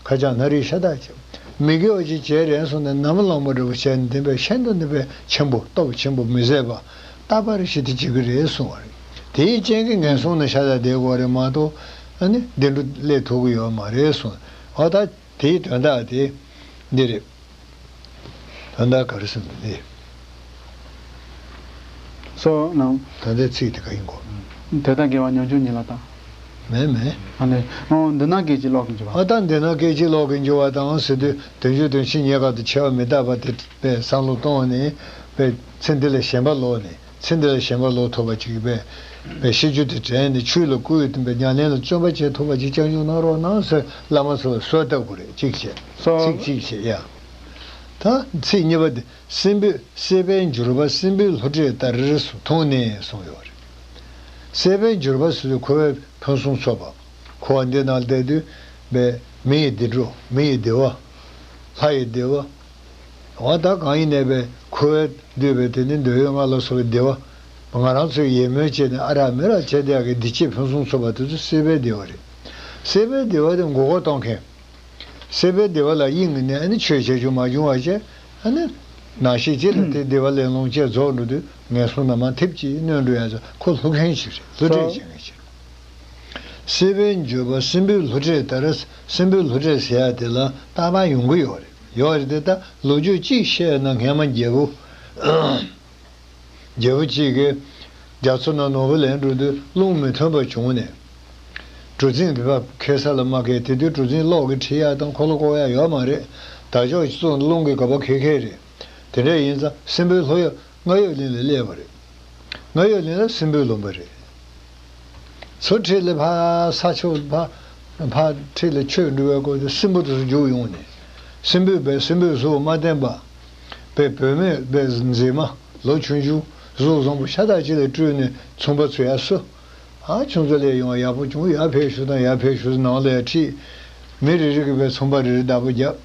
ཁ་བྱང་སྣ་རིགས་ཤ་སྟག་ཅིག་མི་དགེ་བ་ཅིག་བྱས་རན་སོང་ན་ནམ་ལངས་པ་འདྲ་པོ་བྱས་ནས་བདེན་པའི་ཤིན་ཏུ་ནས་པའི་ཆེན་པོ་སྟོབས་ཆེན་པོ་མི་བཟད་པ་རྟག་པར་ཞི་བདེ་སྐྱེ་གི་རེད་གསུངས་པ་རེད། དེའི་རྐྱེན་གྱིས་ངན་སོང་ན་ཤ་སྟག་བསྡད་དགོས་རེད་མ་གཏོགས་ཨ་ནི་བདེ་འགྲོ་སླེབས་ཐུབ་ཀྱི་ཡོད་མ་རེད་གསུངས། འོ་ད། དེའི་དོན་དག་དེ་འདི་རེད། དོན་དག་ག་རེ་ཟེར་ན་འདི། སོ་ནང་། ད་ལྟའི་ཚིག་དེ་ག་ཡིན་གོ། དེ་ལྟར་དགེ་བ་ཉམ་ཆུང་ཉིད་ལ་བཏང་། མེད་མེད། ཨ་ནི། འོ་འདི་ན་སྐད་ཅིག་གློག་གི་འགྱུ་བ། ཨ་ད་འདི་ན་སྐད་ཅིག་གློག་གི་འགྱུ་བ་དང་ཟེར་དུས་དོན་བྱེད་དོན་བྱེད་རྙེད་དཀའ་དང་ཆེ་བ་མི་རྟག་པ་དེ་པའི་བསམ་བློ་གཏོང་ནས་པའི་ཚེ་འདི་ལ་ཞེན་པ་ལོག་ནས། ཚེ་འདི་ལ་ཞེན་པ་ལོག་ཐུབ་པ་ཅིག་པས། པའི་ཤེས་རྒྱུད་དེ་དྲན་ནས་ཆོས་ལ་བསྐུལ་ཏེ་པའི་ཉམས་ལེན་ལ་བརྩོན་པ་བྱེད་ཐུབ་པ་ཅིག་སྐྱབས་འཇུག་གནང་རོགས་གནང་ཟེར་བླ་མ་ཚོ་ལ་གསོལ་བཏབ་དགོས་རེད། གཅིག་བྱས། སོ། ཚིག་གཅིག་བྱས་ཡ། ད་ཚིག་གཉིས་པ་དེ་སྲིན་པོའི་སྲེད་པས་འགྱུར་བ་སྲིན་པོའི་བློ་གྲོས་ལྟར་མཐོང་ནས་གསུངས་ཡོད་རེད། སྲེད་པས་འགྱུར་བ་ཟེར་དུས་འཁོར་བའི་ཕུན་སུམ་ཚོགས་པ། འཁོར་བ་འདི་ནང་བསྡད་དུས་པའི་མི་ཡི་བདེ་འགྲོ། མི་ཡི་བདེ་བ། ལྷ་ཡི་བདེ་བ། འོ་ད་གང་ཡིན་ནའི་པའི་འཁོར་བའི་འདུས་པའི་དེ་ནི་འདོད་ཡོན་ལྔ་ལ་སོགས་པའི་བདེ་བ། ང་རང་ཚོས་ཡིད་སྨོན་བྱས་ནས་ཨ་རག་མི་རག་བྱས་བསྡད་ཡག་གི་བདེ་སྐྱིད་ཕུན་སུམ་ཚོགས་པ་དེ་ཚོ་སྲེད་པའི་བདེ་བ་རེད། སྲེད་པའི་བདེ་བ་དེ་མགོ་སྐོར་གཏོང་མཁན། སྲེད་པའི་བདེ་བ་ལ་གཡེང་ནས་ཨ་ནི་ཆོས་བྱེད་རྒྱུ་མ་བྱུང་བ་བྱས། ཨ་ནི་ནང་བཞིན་ཅིག་ལ་དེ་བདེ་བ་ལེན་ལོང་བྱས་རྫོགས་འགྲོ་དུས་ངན་སོང་ན་མར་འཐིབས་ཀྱིས་གནོན་འགྲོ་ཡ་ཚོ་ཁོ་བློ་མཁན་ཞིག་རེད། བློ་གྲོས་ཅན་ཞིག་རེད། སྲེད་པས་འགྱུར་བ་སྲིན་པོའི་བློ་གྲོས་ལྟར། སྲིན་པོའི་བློ་གྲོས་ཟེར་ཡ་དེ་ལ་རྟག་པར་ཡོང་གི་ཡོད་རེད། ཡོད་རེད་དེ་ད་ལོ་རྒྱུས་གཅིག་བཤད་ན་སྔས་མ་རྒྱལ་པོ། རྒྱལ་པོ་གཅིག་གིས་རྒྱ་མཚོ་ནང་ནོར་བུ་ལེན་འགྲོ་དུས་རླུང་མི་ཐོན་པ་བྱུང་ནས། གྲུ་གཟིངས་དེ་ཕར་ཁེ་ས་ལ་མ་ཁེལ། དེ་དུས་གྲུ་གཟིངས་གློག་གིས་འཁྲིད་ཡག་དང་འཁོར་ལོ་བསྐོར་ཡག་ཡོད་མ་རེད། དར་ལྕོག་བཙུགས་ནས་རླུང་གིས་ག་པར་ཁེལ་ཁེལ་རེད། དེ་འདྲ་ཡིན་ཙང་སྲིན་པོའི་སློབ་གཡོག་རྔ་ཡབ་གླིང་ལ་སླེབས་པ་རེད། རྔ་ཡབ་གླིང་ལ་སྲིན་པོའི་ལུང་པ་རེད། མཚོ་འཁྲིས་ལ་ཕར་ས་ཕྱོགས་ཕར་ཕར་འཁྲིས་ལ་ཆོས་འགྲོ་བའི་སྐོར་དུ་སྲིན་པོ་དེ་ཚོ་རྒྱུགས་ཡོང་ནས། སྲིན་པོས་པའི་སྲིན་པོའི་གཟུགས་མ་བསྟན་པ། པའི་བུད་མེད་པའི་མཛེས་མ་ལོ་ཆུང་ཆུང་གཟུགས་བཟང་པོ་ཤ་སྟག་ཅིག་ལ་སྤྲུལ་ནས་ཚོང་པ་ཚོ་ཡར་བསུ། ཨ་ཁྱོད་ཚོ་སླེབས་ཡོང་བ་ཡག་པོ་བྱུང་། ཡར་ཕེབས་ཤོག་དང་ཡར་ཕེབས་ཤོག་ཟེར་ནང་ལ་ཡར་ཁྲིད། མི་རེ་རེ་གིས་པའི་ཚོང་པ་རེ་རེ་བདག་པོ་བརྒྱབ།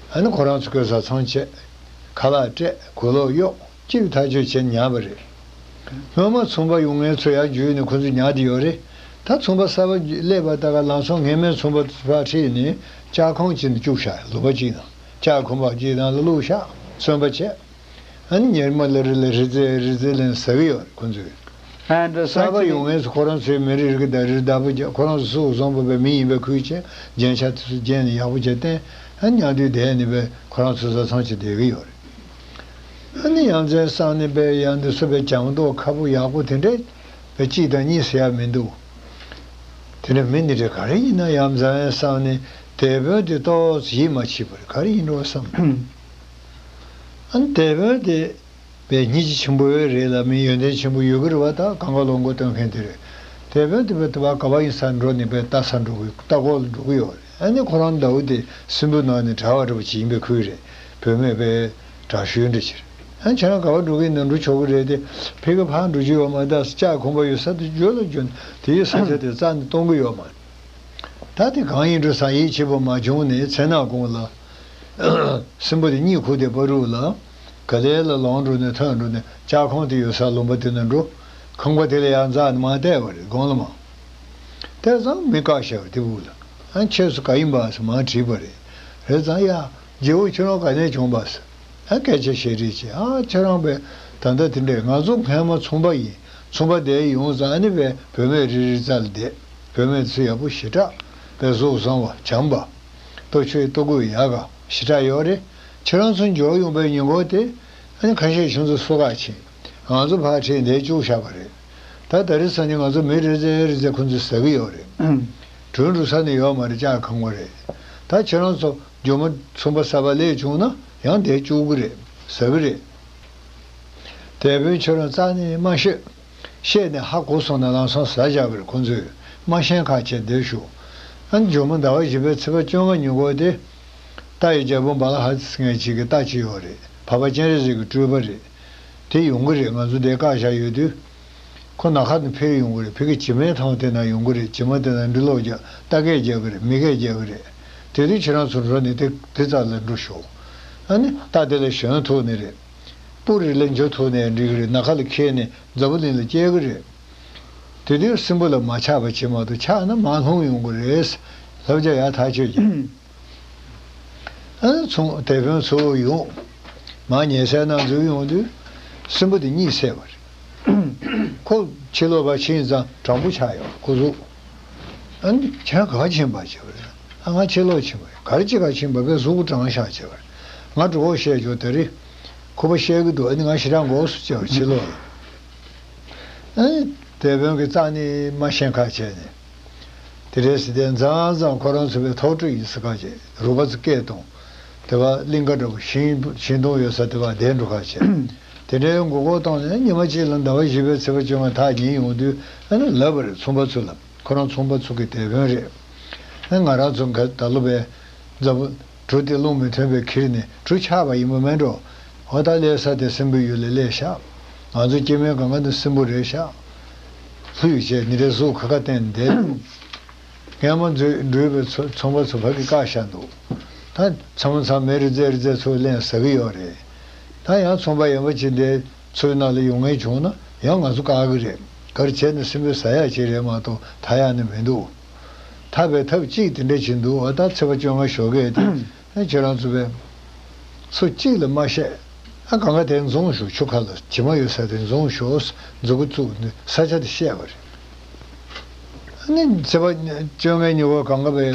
ཨ་ནི་ཁོ་རང་ཚོ་གིས་བཟའ་ཚང་བྱས། ཁ་ལག་སྤྲད། གོས་ལོག་གཡོགས། སྤྱིར་ཐག་གཅོད་བྱས་ཉར་བ་རེད། སྔོན་མ་ཚོང་པ་ཡོང་མཁན་ཚོ་ཡར་འཇུས་ནས་ཁོ་ཚོ་ཉར་བསྡད་ཡོད་རེད། ད་ཚོང་པ་གསར་པ་སླེབས་པ་ད་ག་ལམ་སང་སྔན་མའི་ཚོང་པ་ཕར་ཁྲིད་ནས་ལྕགས་ཁང་ཅིག་ནང་བཅུག་བཞག་ལུང་པ་ཅིག་ནང་ལྕགས་ཁང་པ་ཅིག་ནང་ལ་བླུགས་བཞག་མཚོན་པ་བྱས། ཨ་ནི་ཉེར་མ་ལ་རི་ལ་རི་རྩེ་རི་རྩེ་ལེན་ཟ་གི་ཡོད་རེད་ཁོ་ཚོས། ཨ་འདྲ་ས་གསར་པ་ཡོང་མཁན་ཚོ་ཁོ་རང་ཚོའི་མི་རེ་རེ་གིས་ད་རེ་བདག་པོ་བརྒྱབ། ཁོ་རང་ཚོ་གཟུགས་བཟང་པོ་བའི་མི་ཡིན་པའི་ཁུལ་བྱས། རྒྱན་ཆ་དེ་ཚོ་བརྒྱན་ནས་ཡག་པོ་བྱས་བསྟན། ཨ་ཉལ་དུས་བསྡད་ནས་པའི་ཁོ་རང་ཚོ་བཟའ་ཚང་བྱས་བསྡད་ཀྱི་ཡོད་རེད། ཨ་ནི་ཡ་མཚན་བསམ་ནས་པའི་ཡང་འདི་ཚོ་པའི་བྱང་མདོག་ཁ་པོ་ཡག་པོ་དེ་འདྲས་པའི་གཅིག་དང་གཉིས་ཟེར་ཡ་མི་འདུག་དེ་འདྲ་མི་འདི་འདྲས་ག་རེ་ཡིན་ན་ཡ་མཚན་བསམ་ནས་དེད་དཔོན་དེ་ཏོག་ཙམ་ཡིད་མ་ཆེས་པ་རེད། ག་རེ་ཡིན་འགྲོ་བསམ། ཨ་ནི་དེད་དཔོན་དེ། པའི་སྙིང་རྗེ་ཆེན་པོ་ཡོད་རེད་ལ། མི་ཡོན་ཏན་ཆེན་པོ་ཡོད་ཀྱི་རེད་བ། ད་གང་ག་ལོ་མགོ་སྟོན་མཁན་དེ་རེད། དེ་བས་དེ་བས་དེ་བ་ག་བ་ཡིན་ས་འགྲོ་ནས་པའི་ལྟ་ས་འགྲོ་གི། ལྟ་སྐོར་ལ་འགྲོ་གི་ཡོད་རེད། ཨ་ནི་ཁོ་རང་ཟླ་བོ་དེ་སྲིན་པོའི་ནང་ནས་གྲྭ་བ་འདྲ་པོ་ཅིག་ཡིན་པའི་ཁུལ་རེད། བུད་མེད་པའི་དྲག་ཤུལ་འདྲ་ཅིག་རེད། ཨ་ཁྱེད་རང་ག་བ་འགྲོ་གི་ཡིན་ན་འགྲོ་ཆོག་གི་རེད་དེ། ཕ་གི་ཕར་འགྲོ་རྒྱུ་ཡོད་མ་རེད། ད་ལྕགས་ཁང་པ་ཡོད་ས་དེ་བརྗོད་ལ་བརྗོད་ནས་དེའི་ས་ཆ་དེ་རྩ་ནས་གཏོང་གི་ཡོད་མ་རེད། ད་དེ་གང་ཡིན་འགྲོ་ས་ཡིད་ཆེས་པོ་མ་བྱུང་ནས་མཚན་ནག་གུང་ལ། སྲིན་པོ་དེ་གཉིད་ཁུག་དེ་བར་དུ་ལ། ག་ལེ་ལ་ལོང་འགྲོ་ནས་ཐོན་འགྲོ་ནས་ལྕགས་ཁང་དེ་ཡོད་ས་ལུང་པ་དེ་ན་འགྲོ། ཁང་པ་དེ་ལ་ཡར་འཛེགས་ནས་མར་བལྟས་པ་རེད། དགོང་ལ་མ། བལྟས་ཙང་མི་བཀག་བཞག་པ་དེ་འུ་ལ། ཨ་ཁྱེད་ཚོ་ག་ཡིན་པ་ཟེར་མར་དྲིས་པ་རེད། རེད་ཙང་ཡ། རྗེ་བོ་ཁྱོད་རང་ག་ནས་བྱུང་བ་ཟེར། ཨ་སྐད་ཆ་བཤད་རེས་བྱས། ཨ་ཁྱེད་རང་པས་ད་ལྟ་དེ་འདྲས། ང་ཚོ་སྔན་མ་ཚོང་པ་ཡིན། ཚོང་པ་བསྡད་ཡོང་ཙང་ཨ་ནི་པས་བུད་མེད་རེ་རེ་རྩ་ལ་བསྡད། བུད་མེད་ཚོ་ཡག་པོ་ཞེ་དྲག་པས་གཟུགས་བཟང་བ་བྱམས་པ། ལྟོ་ཆོས་ལྟོ་གོས་ཡག་ག་ཞེ་དྲག་ཡོད་རེད། ཁྱེད་རང་ཚོ་འབྱོར་ཡོང་པའི་ཉིན་གུང་དེ། ཨ་ནི་ཁ་ཤས་ཁྱོད་ཚོ་སོ་ཁ་ཕྱིན། ང་ཚོ་ཕར་ཁྲིད་འདིར་བཅུག་བཞག་པ་རེད། ད་ད་རེས་སང་ཉིན་ང་ཚོ་མི་རེ་ཙམ་རེ་ཙམ་ཁོ་ཚོས་ཟ་གི་ཡོད་རེད། གྲོན་འགྲོ་ས་ནི་ཡོད་མ་རེད། ལྕགས་ཁང་པ་རེད། ད་ཁྱེད་རང་ཚོ་ཇོ་མོ་ཚོང་པ་གསར་པ་སླེབས་བྱུང་ན་ཡང་འདིར་བཅུག་གི་རེད། ཟ་གི་རེད། དེད་དཔོན་ཁྱོད་རང་རྩ་ནས་མ་བཤད། བཤད་ནས་ཧ་གོ་སོང་ན་ལམ་སང་ཟ་བཞག་གི་རེད། ཁོ་ཚོས་མ་ཤེས་ཁ་བྱས་བསྡད་ཤོག་ཨ་ནི་ཇོ་མོ་ཟླ་བ་བཞི་པའི་ཚེས་པ་བཅོ་ལྔ་ཉིན་གུང་དེ། རྟ་ཡི་རྒྱལ་པོ་བ་ལ་ཧ་ཟེར་མཁན་ཅིག་གི་རྟ་ཅིག་ཡོད་རེད། འཕགས་པ་སྤྱན་རས་གཟིགས་ཀྱི་སྤྲུལ་པ་རེད། དེ་ཡོང་གི་རེད། ང་ཚོ་འདིར་བཀག་བཞག་ཡོད་དུས། ཁོ་ནམ་མཁའ་ནས་འཕུར་ཡོང་གི་རེད། ཕ་གི་བྱེ་མའི་ཐང་དེ་ན་ཡོང་གི་རེད། བྱེ་མ་དེ་ན་འབྲི་ཀློག་རྒྱག་རྟ་སྐད་རྒྱག་གི་རེད། མི་སྐད་རྒྱག་གི་རེད། དེ་དུས་ཁྱེད་རང་ཚོ་འགྲོ་ནས་དེ་དེ་རྩ་ལ་འགྲོ་ཤོག་ཨ་ནི་རྟ་དེ་ལ་ཞོན་ཐུབ་ནི་རེད། སྤུ་རིས་ལ་འཇུ་ཐུབ་ནའི་འགྲིག་གི་རེད། ནམ་མཁའ་ལ་འཁྱེར་ནས་འཛམ་བུ་གླིང་ལ་སྐྱེལ་གི་རེད། དེ་དུས་སྲིན་པོ་ལ་མ་ཆགས་པ་བྱེད་མ་གཏོགས་ཆགས་ན་མར་ལྷུང་ཡོང་གི་རེད། ལབ་བྱས་ཡར་ཐག་ཆོད་ཀྱི། ཨ་ནི་ཚོང་དེད་དཔོན་ཚོ་ཡོང་། མར་ཉལ་སའི་ནང་འཛུལ་ཡོང་དུས། སྲིན་པོ་དེ་གཉིད་སད་པ་རེད། ཁོ་ཕྱི་ལོགས་ཕར་ཕྱིན་ཙང་དྲང་པོ་ཆགས་ཡོང་ཁོ་གཟུགས། ཨ་ནི་ཁྱེད་ག་ཕྱིན་པ་བྱས་པ་རེད། ཨ་ང་ཕྱི་ལོགས་ཕྱིན་པ་རེད། ག་རེ་ཅིག་ག་ཕྱིན་པ་བས་གཟུགས་པོ་གྲང་ཤག་བྱས་པ་རེད། ང་གྲོད་ཁོག་བཤལ་བྱུང་། དེ་རིང་ཁོ་པ་བཤལ་གི་འདུག་ཨ་ནི་ང་ཞེ་དྲག་འགོག་སུ་བྱས་པ་ཕྱི་ལོགས་ལ། ཨ་ནི་དེད་དཔོན་གྱིས་རྩ་ནས་མ་ཤེས་ཁ་བྱས་ནས། དེ་འདྲའི་ཟེར་ཏེ་མཚམས་མཚམས་ཁོ་རང་ཚོ་པའི་ཐོག་ཁྲོས་ཡིན་ཟེར་ཁ་བྱས། རུས་པ་ཚོ་སྐད་གཏོང་། དེ་བ་གླིང་ག་འདྲ་པོ་ཤིང་ཤིང་སྡོང་ཡོད་ས་དེ་བ་བསྡད་འགྲོ་ཁ་བྱས། དེ་འདྲའི་མགོ་སྐོར་བཏང་ནས་ཉི་མ་གཅིག་ལ་ཟླ་བ་བཞི་པའི་ཚེས་པ་བཅོ་ལྔ་ཐག་ཉེ་ཡོང་དུས་ཨ་ནི་ལབ་པ་རེད། ཚོང་པ་ཚོ་ལ། ཁོ་རང་ཚོང་པ་ཚོ་གི་དེད་དཔོན་རེད། ཨ་ང་རང་ཚོ་ག་ད་ལོ་པའི་འཛམ་བུ་གྲུ་དེ་རླུང་མི་ཐོན་པའི་ཁྱེར་ནས་གྲུ་ཆག་པ་ཡིན་པ་མེད་འགྲོ། འོ་ད་སླེབས་ས་དེ་སྲིན་པོའི་ཡུལ་ལ་སླེབས་ཤག་ང་ཚོ་སྐྱེ་དམན་གང་ག་ནི་སྲིན་པོ་རེད་ཤག་ལྷོད་བྱས་ནི་རེ་གཟུགས་ཁ་ཁ་བསྟན་བསྡད་འདུག་སྔན་མ་འཛུལ་འགྲུལ་པའི་ཚོ་ཚོང་པ་ཚོ་ཕ་གི་བཀག་བཞག་འདུག་ད་མཚམས་མཚམས་མི་རེ་རྩེ་རེ་རྩེ་ཚོ་ལེན་ཟ་གི་ཡོད་རེད། ད་ཡང་ཚོང་པ་ཡན་པ་ཅིག་འདི་ཚོའི་ནང་ལ་ཡོང་མཁན་བྱུང་ན་ཡང་ང་ཚོ་བཀག་གི་རེད། ག་རེ་བྱས་ན་སྲིན་པོས་ཟ་ཡག་ཅིག་རེད་མ་གཏོགས་ཐར་ཡག་ནི་མི་འདུག་ཐར་པའི་ཐབས་གཅིག་དེ་འདྲ་ཅིག་འདུག་ཨ་ད་ཚེས་པ་བཅོ་ལྔ་ཞོགས་ཀས་དེ་ཨ་ཁྱེད་རང་ཚོ་པས་སུ་གཅིག་ལ་མ་བཤད། ཨ་གང་ག་དེ་འཛོམས་ཤོག་ཆུ་ཁ་ལ་བྱེ་མ་ཡོད་ས་དེ་འཛོམས་ཤོག་མཛུབ་གུ་བཙུགས་ནས་ས་ཆ་དེ་བཤད་པ་རེད། ཨ་ནི་ཚེས་པ་བཅོ་ལྔའི་ཉིན་མོ་གང་ག་པའི་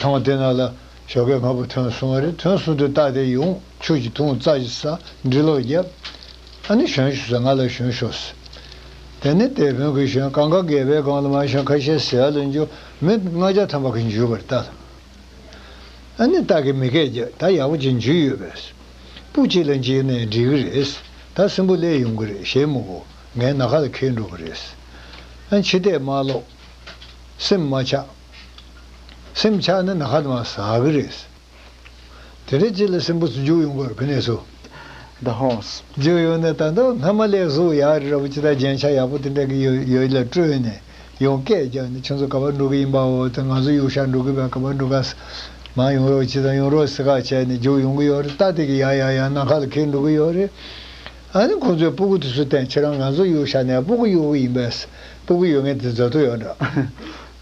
ཐང་དེ་ནང་ལ་ཞོགས་ཀས་ང་བུ་ཐོན་སོང་བ་རེད། ཐོན་སོང་དུས་རྟ་དེ་ཡོང་། ཆུ་ཞིག་འཐུང་། རྩྭ་ཞིག་ཟ། འབྲི་ཀློག་བརྒྱབ། ཨ་ནི་བྱོན་ཤོག་ཟེར། ང་ལ་བྱོན་ཤོག་ཟེར། དེ་ནས་དེད་དཔོན་གྱིས་བྱོན། གངྒཱ་བརྒལ་བའི་སྒང་ལ་མར་བྱོན། ཁ་ཤས་ཟེར་ཡ་ལ་འགྱོ། མི་ལྔ་བརྒྱ་ཐམ་པ་གིས་འཇུས་པ་རེད་ད། ཨ་ནི་སྟག་གིས་མི་སྐད་རྒྱག་ད་ཡག་པོ་ཅིག་འཇུས་ཡོད་པས། སྤུ་གཅིག་ལ་འཇིགས་ནས་འགྲིག་གི་རེད། ད་སྲིན་པོ་སླེབས་ཡོང་གི་རེད། ཞེད་མི་དགོས། ངས་ནམ་མཁའ་ལ་འཁྱེར་འགྲོ་གི་རེད། ཨ་ཕྱི་ལྟས་མ་ལོག་སེམས་མ་ཆགས། སེམས་ཆགས་ན་ནམ་མཁའ་དེ་མར་ཟག་གི་རེད། དེ་འདྲ་ཅིག་ལ་སྲིན་པོ་ཚོ་རྒྱུགས་ཡོང་གི་རེད། ཕི་ནས་སུ། The horse. རྒྱུགས་ཡོང་ནས་ད་ལྟ་སྔ་མ་ལས་གཟུགས་ཡག་རེད་ར་བ། ཅི་ལྟར་རྒྱན་ཆ་ཡག་པོ་དེ་འདྲ་གི་ཡོད་ཡོད་ལ་སྤྲོད་ནས་ཡང་སྐད་རྒྱག་ནས། ཁྱོད་ཚོ་ག་པར་འགྲོ་གི་ཡིན་པའོ། དེ་ང་ཚོ་གཡུལ་ས་འགྲོ་གི་པས། ག་པར་འགྲོ་ག་ཟེར། མར་ཡོང་རོགས། ཅི་ལྟར་ཡོང་རོགས་ཟེར་ཁ་བྱས་ནས་རྒྱུགས་ཡོང་གི་ཡོད་རེད། སྟག་དེ་གིས་ཡ་ཡ་ཡ་ནམ་མཁའ་ལ་འཁྱེར་འགྲོ་གི་ཡོད་རེད། ཨ་ནི་ཁོང་ཚོས་སྤུ་གུ་དེ་ཚོ་བསྟན། ཁྱེད་རང་ང་ཚོ་གཡུལ་ས་ནས་སྤུ་གུ་གཡུག་གི་ཡིན་པས། སྤུ་གུ་གཡུག་མཁན་དེ་མཛའ་མཐུན་ཡོད་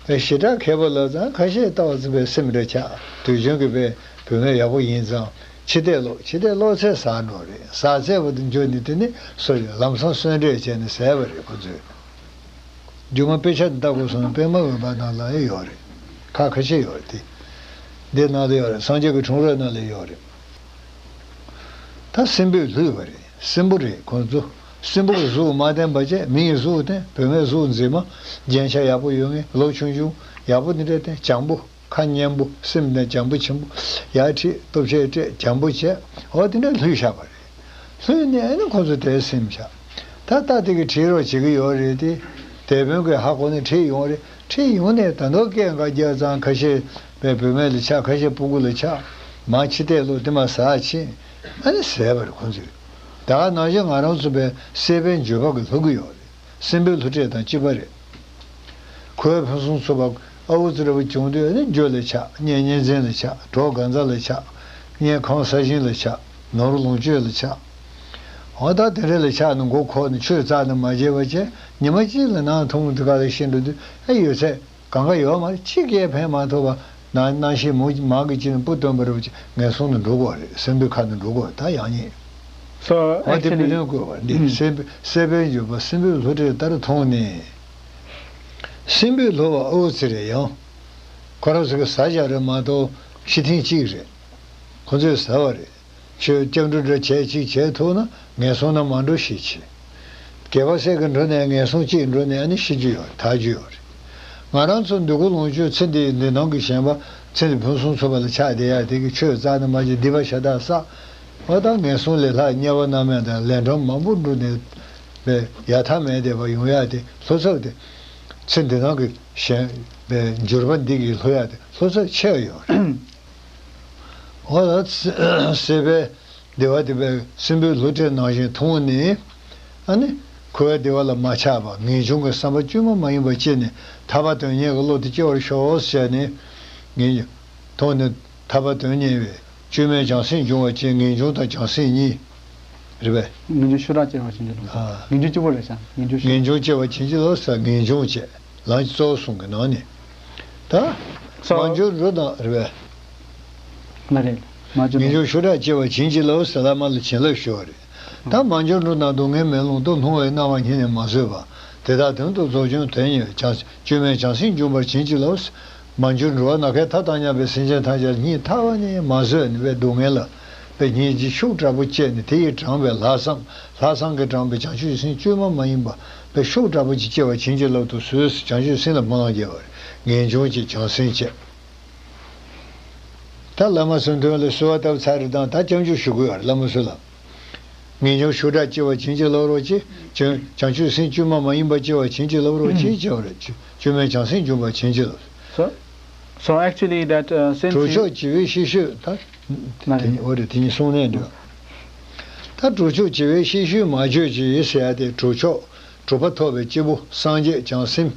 འདྲ། ཞེ་དྲག་མཁས་པོ་ལབ་ཙང་ཁ་ཤས་ལྟ་བ་ཙམ་པའི་སེམས་རེ་ཆགས། དུས་རྒྱུན་གྱི་བུད་བུད་མེད་ཡག་པོ་ཡིན་ཙང་ཕྱི་ལྟས་ལོག་ཕྱི་ལྟས་ལོག་ཚད་ཟག་འགྲོ་རེད། ཟག་ཚད་པ་དེ་འཇོག་ནས། དེ་ནི་སོ་ལམ་སང་གསོན་བསྲེགས་བྱས་ནས་ཟས་པ་རེད་ཁོ་ཚོས། རྒྱུ་མ་དཔེ་ཆ་འདི་ལྟ་དགོས་སོང་ན་པདྨ་འོད་འབར་ནང་ལ་ཡང་ཡོད་རེད། ཁག་ཁ་ཤས་ཡོད་རེད་དེ། འདི་ནང་ལ་ཡོད་རེད། སངས་རྒྱས་ཀྱི་འཁྲུངས་རབས་ནང་ལ་ཡོད་རེད། ད་སྲིན་པོས་བསླུས་པ་རེད། སྲིན་པོ་རེད་ཁོ་ཚོ། སྲིན་པོ་གི་གཟུགས་མ་བསྟན་པ་བྱས། མི་ཡི་གཟུགས་བསྟན། བུད་མེད་གཟུགས་མཛེས་མ། རྒྱན་ཆ་ཡག་པོ་ཡོད་མཁན། ལོ་ཆུང་ཆུང་ཡག་པོ་འདི་འདྲ་བསྟན། བྱམས་པོ། ཁ་སྙན་པོ། སེམས་ནི་བྱམས་པོ་ཆེན་པོ། ཡར་ཁྲིད། ལྟོ་ཆས་སྤྲད། བྱམས་པོ་བྱས། འོ་དེ་འདྲ་བསླུས་བཞག་པ་རེད། བསླུས་ནས་ཨ་ནི་ཁོ་ཚོ་དེར་སེམས་ཆགས། ད་སྟག་དེ་གིས་ཁྲིད་རོགས་བྱེད་ཀྱི་ཡོད་རེད་དེ། དེད་དཔོན་གྱིས་ཧ་གོ་ནས་ཁྲིད་ཡོང་རེད། ཁྲིད་ཡོང་ནས་ད་དུང་སྐད་འགའ་རྒྱག་ཙང་ཁ་ཤས་པའི་བུད་མེད་ལ་ཆགས། ཁ་ཤས་སྤུ་གུ་ལ་ཆགས། མར་ཕྱི་ལྟས་ལོག་དེ་མར་ཟག་ཕྱིན། ཨ་ནི་ཟས་པ་རེད་ཁོ་ཚོས། ད་ག་ནང་བཞིན་ང་རང་ཚོ་པའི་སྲེད་པའི་འགྱོད་པ་གིས་བསླུ་གི་ཡོད་རེད། སྲིན་པོའི་བསླུ་བྲིད་དང་གཅིག་པ་རེད། ཁོས་ཕུན་སུམ་ཚོགས་པ་ཨ་ཝུ་ཙི་ར་བ་བྱུང་དུས་ནི་རྒྱུ་ལ་ཆགས། གཉེན་གཉེན་ཚན་ལ་ཆགས། གྲོགས་གང་ཟག་ལ་ཆགས། གཉེན་ཁང་ས་ཞིང་ལ་ཆགས། ནོར་ལོངས་སྤྱོད་ལ་ཆགས། འོ་ད་དེ་འདྲ་ལ་ཆགས་ནས་མགོ་འཁོར་ནས་ཆོས་རྩ་ནས་མ་བྱས་པ་བྱས། ཉི་མ་གཅིག་ལ་ནང་ཐུང་དུ་ག་ལ་ཤི་འགྲོ་དུས། ཨེ་ཡོད་ཚད་གང་ག་ཡོད་མ་རེད། གཅིག་ཀྱང་ཕན་མ་ཐོགས་པ། ནང་གནམ་གཤིས་མུ་མང་གི་ཅི་ནས་སྤུ་སྟོན་པ་རུ་ཅིག་ངན་སོང་དུ་འགྲོ་དགོས་རེད། སྲིན་པོའི་ཁ་ནས་འགྲོ་དགོས་རེད། ད་ཡག་ཉེས། So འོ་དེ་མི་actually, ལོན་དགོས་པ་འདི། སྲེད་པའི་སྲེད་པའི་འགྱོད་པ་སྲིན་པོའི་བསླུ་བྲིད་ལྟར་མཐོང་ནས། སྲིན་པོས་བསླུ་བ་ཨོ་ཙི་རེད། ཡང་ཁོ་རང་ཚོ་གི་ཟ་བཞག་རེད་མ་གཏོགས་ཤི་ཐེངས་གཅིག་རེད། ཁོ་ཚོས་ཟ་བ་རེད། ཁྱོད་སྐྱབས་འགྲོ་འདྲ་བྱས་གཅིག་བྱས་ཐུབ་ན་ངན་སོང་ན་མ་འགྲོ་ཤེས་ཆེ། རྒྱལ་བ་སྲས་ཀྱི་འགྲོ་ནས་ངན་སོང་གཅིག་འགྲོ་ནས་ཨ་ནི་ཤི་རྒྱུ་ཡོད། ཐར་རྒྱུ་ཡོད་རེད། ང་རང་ཚོ་འདོད་རྒུ་ལོངས་སྤྱོད་ཚེ་འདིའི་འདི་སྣང་གི་ཞེན་པ། ཚེ་འདི་ཕུན་སུམ་ཚོགས་པ་ལ་ཆགས་བསྡད་ཡ་དེ་གི་ཆོས་རྩ་ནས་མ་བྱེད། སྡིག་པ་ཤ་སྟག་བསགས། འོ་ད་ངན་སོང་ལས་ལྷག་དམྱལ་བ་མནར་མེད་དང་ལན་གྲངས་མང་པོ་འགྲོ་ནས་པའི་ཡ་མཐའ་མེད་བསྡད་པ་ཡོང་ཡ་དེ་ལྷོ་ཚབ་དེ། ཚེ་འདི་སྣང་གི་ཞེན་པའི་འགྱུར་བ་འདི་གི་ལྷོ་ཡ་དེ་ལྷོ་ཚབ་ཆེ་བ་ཡོད་རེད། འོ་ད་སྲེད་པའི་བདེ་བ་དེ་བས་སྲིན་པོའི་བསླུ་བྲིད་ནང་བཞིན་མཐོང་ནས། ཨ་ནི་འཁོར་བའི་བདེ་བ་ལ་མ་ཆགས་པ། ངེས་འབྱུང་གི་བསམ་པ་བཅོས་མ་མ་ཡིན་པ་སྐྱེས་ནས་ཐར་པ་དོན་གཉེར་གྱི་བློ་དེ་སྐྱེ་བར་ཤོག་ཟེར་ནས། ངེས་མཐོང་ནས་ཐར་པ་དོན་གཉེར་བས་བཅོས་མའི་བྱང་སེམས་འབྱུང་བར་བྱེད། ངེས་འབྱུང་དང་བྱང་སེམས་གཉིས། རེད་པས། ངེས་འབྱུང་ཤུགས་དྲག་སྐྱེ་བར་བྱིན་གྱིས་རློབས། ཨ། ངེས་འབྱུང་གཅིག་པོ་རེད་ཤག་ངེས་འབྱུང་ཤུགས། ངེས་འབྱུང་སྐྱེ་བར་བྱིན་གྱིས་རློབས་ཟེར། ངེས་འབྱུང་བྱས། ལམ་གྱི་གཙོ་བོ་གསུམ་གྱི་ནང་ནས། ད། So མ་འབྱོར་འགྲོ་དང་རེད་པས། ལ་རེད། མ་འབྱོར། ངེས་འབྱུང་ཤུགས་དྲག་སྐྱེ་བར་བྱིན་གྱིས་རློབས་ཟེར། བླ་མ་ལ་བྱིན་རླབས་ཞུ་བ་རེད། ད་མ་འབྱོར་འགྲོ་དང་སྡུག་བསྔལ་མེ་རླུང་དུ། སྣང་བའི་སྣང་བ་ཉིད་ནི་མ་བཟོད་པ། དེ་དག་དོན་དུ་རྫོགས་བྱུང་དོན་གཉེར་བས། བྱང་བཅོས་མའི་བྱང་སེམས་འབྱུང་བར་བྱིན་གྱིས་རློབས། མ་འབྱོར་འགྲོ་བ་ནམ་མཁའི་མཐའ་དང་མཉམ་པའི་སེམས་ཅན་ཐམས་ཅད་ལ་སྙིང་ཐག་པ་ནས་མ་བཟོད་ནས་པའི་སྡུག་བསྔལ་ལ་པའི་སྙིང་རྗེ་ཤུགས་དྲག་པོ་སྐྱེས་ནས། དེ་ཡིས་དྲངས་པའི་ལྷག་བསམ། ལྷག་བསམ་གྱིས་དྲངས་པའི་བྱང་ཆུབ་སེམས་བཅོས་མ་མ་ཡིན་པ་པའི་ཤུགས་དྲག་པོ་ཅིག་སྐྱེ་བར་བྱིན་གྱིས་བརླབ་ཏུ་གསོལ་ཟེར། བྱང་ཆུབ་སེམས་ལ་སྨོན་ལམ་རྒྱབ་པ་རེད། ངེས་འབྱུང་གཅིག་བྱང་སེམས་གཅིག་ད་བླ་མ་ཚོའི་མདུན་ལ་གསོལ་བ་བཏབ་ཚར་རེད། དང་ད་སྐྱབས་འཇུག་ཞུ་དགོས་པ་རེད། བླ་མ་ཚོ་ལ། ངེས་འབྱུང་ཤུགས་དྲག་སྐྱེ་བར་བྱིན་གྱིས་རློབས་རོགས་གྱིས། བྱང་བྱང་ཆུབ་སེམས་བཅོས་མ་མ་ཡིན་པ་སྐྱེ་བར་བྱིན་གྱིས་རློབས་རོགས་གྱིས། བྱེད་པ་རེད། བཅོས་མའི་བྱང་སེམས་འབྱུང་བར་བྱིན་གྱིས་རློབས། So, so actually that, uh, since གྲོགས་མཆོག་བྱིས་པའི་གཤེད་ཤོད་ད། མ་རེད། དེ་འོ་རེད། དེ་གཉིས་གསུང་ནས་འདུག་ད་གྲོགས་མཆོག་བྱིས་པའི་གཤེད་ཤོད་མ་བྱོས་ཀྱིས་ཟེར་ཡ་དེ། གྲོགས་མཆོག་གྲོགས་པ་ཐོབ་པའི་སྐྱེས་བུ་སངས་རྒྱས་བྱང་སེམས།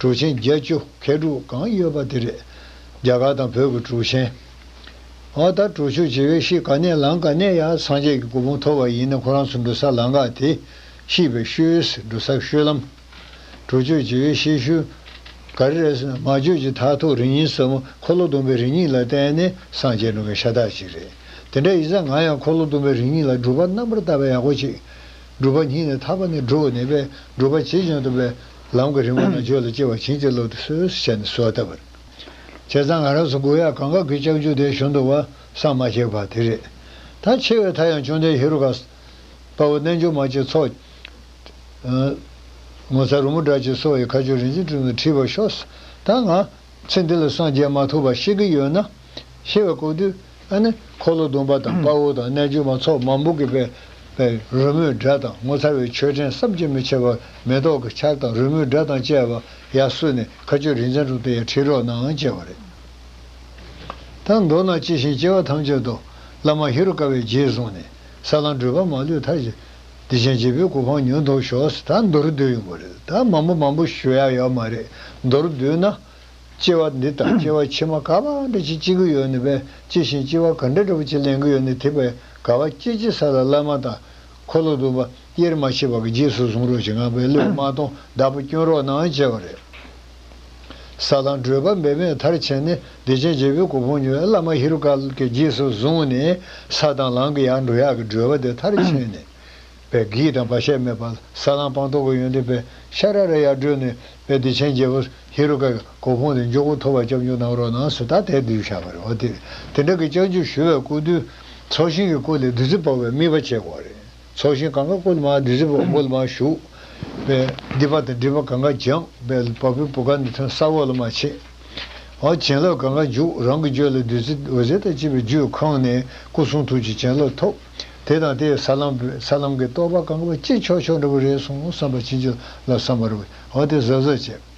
གྲུབ་ཆེན་བརྒྱད་ཅུ་མཁས་གྲུབ་གང་ཡོད་པ་དེ་རེད། རྒྱ་གར་དང་བོད་ཀྱི་གྲུབ་ཆེན། འོ་ད་གྲོགས་མཆོག་བྱིས་པའི་གཤེད། ག་ནས་ལམ་ག་ནས་ཡང་སངས་རྒྱས་ཀྱི་གོ་འཕང་ཐོབ་པ་ཡིན་ན། ཁོ་རང་ཚོ་འགྲོ་ས་ལམ་ཁ་དེ་གཤེད་པའི་ཤོད། འགྲོ་ས་ཤོད་ལམ། གྲོགས་མཆོག་བྱིས་པའི་གཤེད་ཤོད། ག་རེ་རེད་ཟེར་ན། མ་བྱོས་ཀྱིས་མཐར་ཐུག་རིམ་གཉིས་ཟབ་མོ། འཁོར་ལོ་སྡོམ་པའི་རིམ་གཉིས་ལ་བརྟེན་ནས་སངས་རྒྱས་འགྲོ་མཁན་ཤ་སྟག་ཅིག་རེད། དེ་འདྲ་ཡིན་ཙང་ང་ཡང་འཁོར་ལོ་སྡོམ་པའི་རིམ་གཉིས་ལ་སྒྲུབ་པ་རྣམ་པར་དག་པའི་ཡག་པོ་ཅིག་སྒྲུབ་པ་ཉིད་ནས་ཐར་པ་ནས་སྒྲུབ་ནས་པས། སྒྲུབ་པ་ཇི་བཞིན་དུ་པས་ལམ་གྱི་རིམ་པ་ན་བྱོས་ལ་སྐྱེ་བར་བྱིན་གྱིས་རློབ་ཏུ་གསོལ་ཟེར་ནས་གསོལ་བ་བཏབ་པ་རེད། བྱས་ཙང་ང་རང་ཚོ་དགོས་ཡག་གང་ག་གི་སྐྱབས་འཇུག་དེ་བྱུང་འདུག་པ་བསམ་མ་ཁྱབ་པ་དེ་རེད། ད་ཆེ་བའི་མཐའ་ཡང་བཅོམ་ལྡན་ཧེ་རུ་ཀ་དཔའ་བོ་རྣལ་འབྱོར་མ་ཅིག་ཚོགས། ངོ་མཚར་རོལ་མོ་སྒྲ་ཅིག་གསོལ་བའི་ཁ་ཆུ་རིན་ཆེན་སྤྲིན་དུ་འཁྲིལ་བར་ཤོག། ད་ང་ཚེ་འདི་ལ་སངས་རྒྱས་མ་ཐུབ་པ་ཤི་གི་ཡོད་ན། ཤི་བའི་སྐབས་དུས་ཨ་ནི་འཁོར་ལོ་སྡོམ་པ་དང་དཔའ་བོ་དང་རྣལ་འབྱོར་མ་ཚོགས་མང་པོ་གིས་པའི་པའི་རོལ་མོའི་སྒྲ་དང་ངོ་མཚར་བའི་མཆོད་སྤྲིན་བསམ་གྱིས་མི་ཁྱབ་པ་མེ་ཏོག་གི་ཆར་དང་རོལ་མོའི་སྒྲ་དང་བཅས་པ་ཡར་གསོལ་ནས་ཁ་ཆུ་རིན་ཆེན་སྤྲིན་དུ་ཡར་འཁྲིལ་རོགས་གནང་ཅེས་པ་རེད། ད་མདོར་ན་ཅི་བཞིན་སྐྱེ་བ་ཐམས་ཅད་དུ་བླ་མ་ཧེ་རུ་ཀ་བའི་རྗེས་བཟུང་ནས་ས་ལམ་བགྲོད་པ་མ་ལུས་མཐར་ཕྱིན། བདེ་ཆེན་རྒྱལ་པོའི་གོ་འཕང་མྱུར་ཐོབ་ཤོག། ད་མདོར་བསྡུས་ཡོང་བ་རེད། ད་མང་པོ་མང་པོ་ཞུ་ཡ་ཡོད་མ་རེད། མདོར་བསྡུས་ན། སྐྱེ་བ་འདི་དང་སྐྱེ་བ་ཕྱི་མ་ག་པར་འདྲ་ཅིག་སྐྱེ་གི་ཡོད་ནི་བས་སྐྱེ་ཞིང་སྐྱེ་བ་ག་འདྲ་འདྲ་པོ་ཅིག་ལེན་གི་ཡོད་ནི་དེ་བས་ག་བ་སྐྱེ་ཅི་ས་ལ་བླ་མ་དང་འཁོར་ལོ་སྡོམ་པ་དབྱེར་མ་ཕྱེ་བ་གི་རྗེས་སུ་བཟུང་རོགས་ཞེས་ངང་པའི་བློས་མ་གཏོང་བདག་པོ་སྐྱོན་རོགས་གནང་བྱས་པ་རེད། ས་ལམ་བགྲོད་པ་འབད་མེད་མཐར་ཕྱིན་ནས་བདེ་ཆེན་རྒྱལ་པོའི་གོ་འཕང་མྱུར་བའི་བླ་མ་ཧེ་རུ་ཀ་གི་རྗེས་སུ་བཟུང་ནས་ས་དང་ལམ་གྱི་ཡར་འགྲོ་ཡག་གི་བགྲོད་པ་དེ་མཐར་ཕྱིན་ནས། པའི་གེགས་དང་བར་ཆད་མེད་པར་ས་ལམ་སྤངས་རྟོགས་ཀྱི་ཡོན་ཏན་པའི་ཤ་ར་ར་ཡར་བགྲོད་ནས་པའི་བདེ་ཆེན་རྒྱལ་པོ་ཧེ་རུ་ཀ་གི་གོ་འཕང་དེ་མགྱོགས་པོ་ཐོབ་པར་སྐྱབས་འཇུག་གནང་རོགས་གནང་ཟེར། ད་དེ་བསྡུས་བཞག་པ་རེད། འོ་དེ་དེ་འདྲ་གི་སྐྱབས་འཇུག་ཞུ་བའི་སྐུ་དུས་ཚོགས་ཞིང་གི་སྐུ་ལས་བདུད་རྩི་འབབ་པའི་དམིགས་པ་བྱེད་དགོས་རེད། ཚོགས་ཞིང་གང་ག་སྐུ་ལ་མར་བདུད་རྩི་འབབ་སྐུ་ལ་མར་བཞུགས། པའི་སྡིག་པ་དང་སྒྲིབ་པ་གང་ག་སྦྱངས་པའི་བ་སྤུའི་བུ་ག་ནས་ཐོན་ས་འོག་ ལ་མར་ཆས། འོ་བྱིན་རླབས་གང་ག་འཇུག་རང་གི་རྒྱུད་ལ་བདུད་རྩི་འོད་ཟེར་དང་བཅས་པའི་རྒྱུད་ཁེངས་ནས་སྐུ་གསུང་ཐུགས་ཀྱི་བྱིན་རླབས་ཐོབ། དེ་དང་དེའི་ས་ལམ་ས་ལམ་གྱི་རྟོགས་པ་གང་ག་ཅི་ཆོག་ཆོག་འདྲ་པོ་རེད་སོང་བསམ་པ་ཕྱིན་ཅི་ལ་བསམ་པ་རེད། འོ་དེ་གཟབ་གཟབ་བྱས།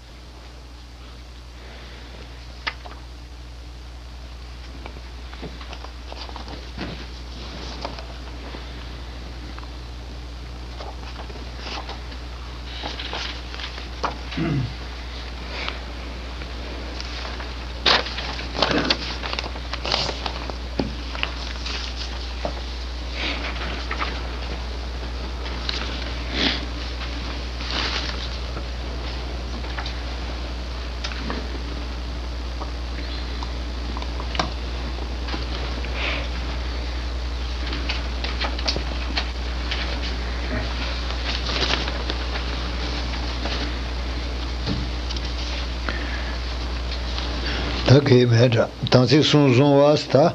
ད་གལ་མེད་འདྲ། དམ་ཚིག་གསུམ་བཟུང་བ་ད།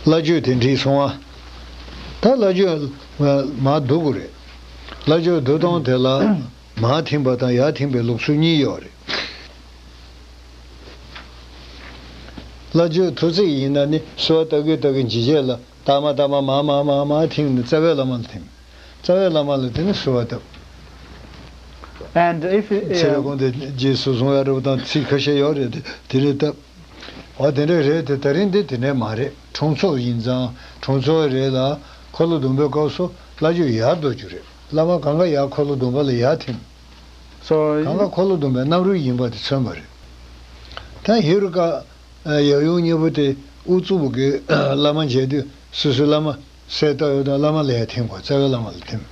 བླ་མཆོད་དེ་འགྲིག་སོང་བ། ད་བླ་མཆོད་མར་བསྡུ་དགོས་རེད། བླ་མཆོད་བསྡུ་སྟངས་དེ་ལ་མར་ཐིམ་པ་དང་ཡར་ཐིམ་པའི་ལུགས་སྲོལ་གཉིས་ཡོད་རེད། བླ་མཆོད་ཐུགས་བརྩེགས་ཡིན་ན་ནི་གསོལ་བ་བཏབ་ཀྱི་བཏབ་ཀྱི་འཇིགས་བྱེད་ལ་ལྟག་མ་ལྟག་མ་མར་མར་མར་མར་ཐིམ་ནས་རྩ་བའི་བླ་མ་ལ་ཐིམ། རྩ་བའི་བླ་མ་ལ་དེ་ནས་གསོལ་བ་བཏབ། And if you, ཚེ་རབས་ཀུན་ཏུ་རྗེས་སུ་བཟུང་བའི་རབ་དང་ཚིག་ཁ་ཤས་ཡོད་རེད་དེ་དེ་ནས་བཏབ། འོ་དེ་འདྲ་རེད་དེ་ད་རིང་འདི་དེ་འདྲ་མ་རེད། འཁྲུངས་ཚོགས་ཡིན་ཙང་འཁྲུངས་ཚོགས་རེད་ལ་འཁོར་ལོ་སྡོམ་པའི་སྐབས་སུ་བླ་མཆོད་ཡར་བསྡུ་རྒྱུ་རེད། བླ་མ་གང་ག་ཡར་འཁོར་ལོ་སྡོམ་པ་ལ་ཡར་ཐིམ། So གང་ག་འཁོར་ལོ་སྡོམ་པའི་རྣམ་རོལ་ཡིན་པ་དེ་མཚོན་པ་རེད། ད་ཧེ་རུ་ཀ་ཡབ་ཡུམ་གཉིས་པོ་དེ་དབུ་གཙུག་གི་བླ་མ་མཇལ་དུས་སོ་སོའི་བླ་མ་གསལ་བཏབ་ཡོད་དང་བླ་མ་ལ་ཡར་ཐིམ་དགོས། རྩ་བའི་བླ་མ་ལ་ཐིམ།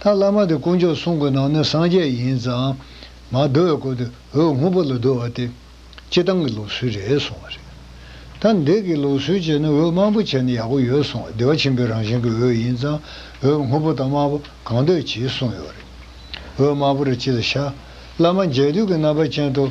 ད་བླ་མ་དེ་དཀོན་མཆོག་གསུམ་གྱི་ནང་ནས་སངས་རྒྱས་ཡིན་ཙང་མར་བསྡུ་བའི་སྐོར་དུ་འོད་སྔོན་པོ་ལ་བསྡུ་བ་དེ་སྤྱིར་བཏང་གི་ལུགས་སྲོལ་རེད་གསུངས་པ་རེད། ད་འདི་གི་ལུགས་སྲོལ་བྱས་ན་འོད་དམར་པོ་བྱས་ན་ཡག་པོ་ཡོད་གསུངས་པ། བདེ་བ་ཆེན་པོའི་རང་བཞིན་གྱི་འོད་ཡིན་ཙང་འོད་སྔོན་པོ་དང་དམར་པོ་གང་འདོད་ཅེས་གསུངས་ཡོད་རེད། འོད་དམར་པོ་རེ་སྤྱི་ལ་ཤར། བླ་མ་མཇལ་དུས་ཀྱི་རྣམ་པ་ཅན་དུ་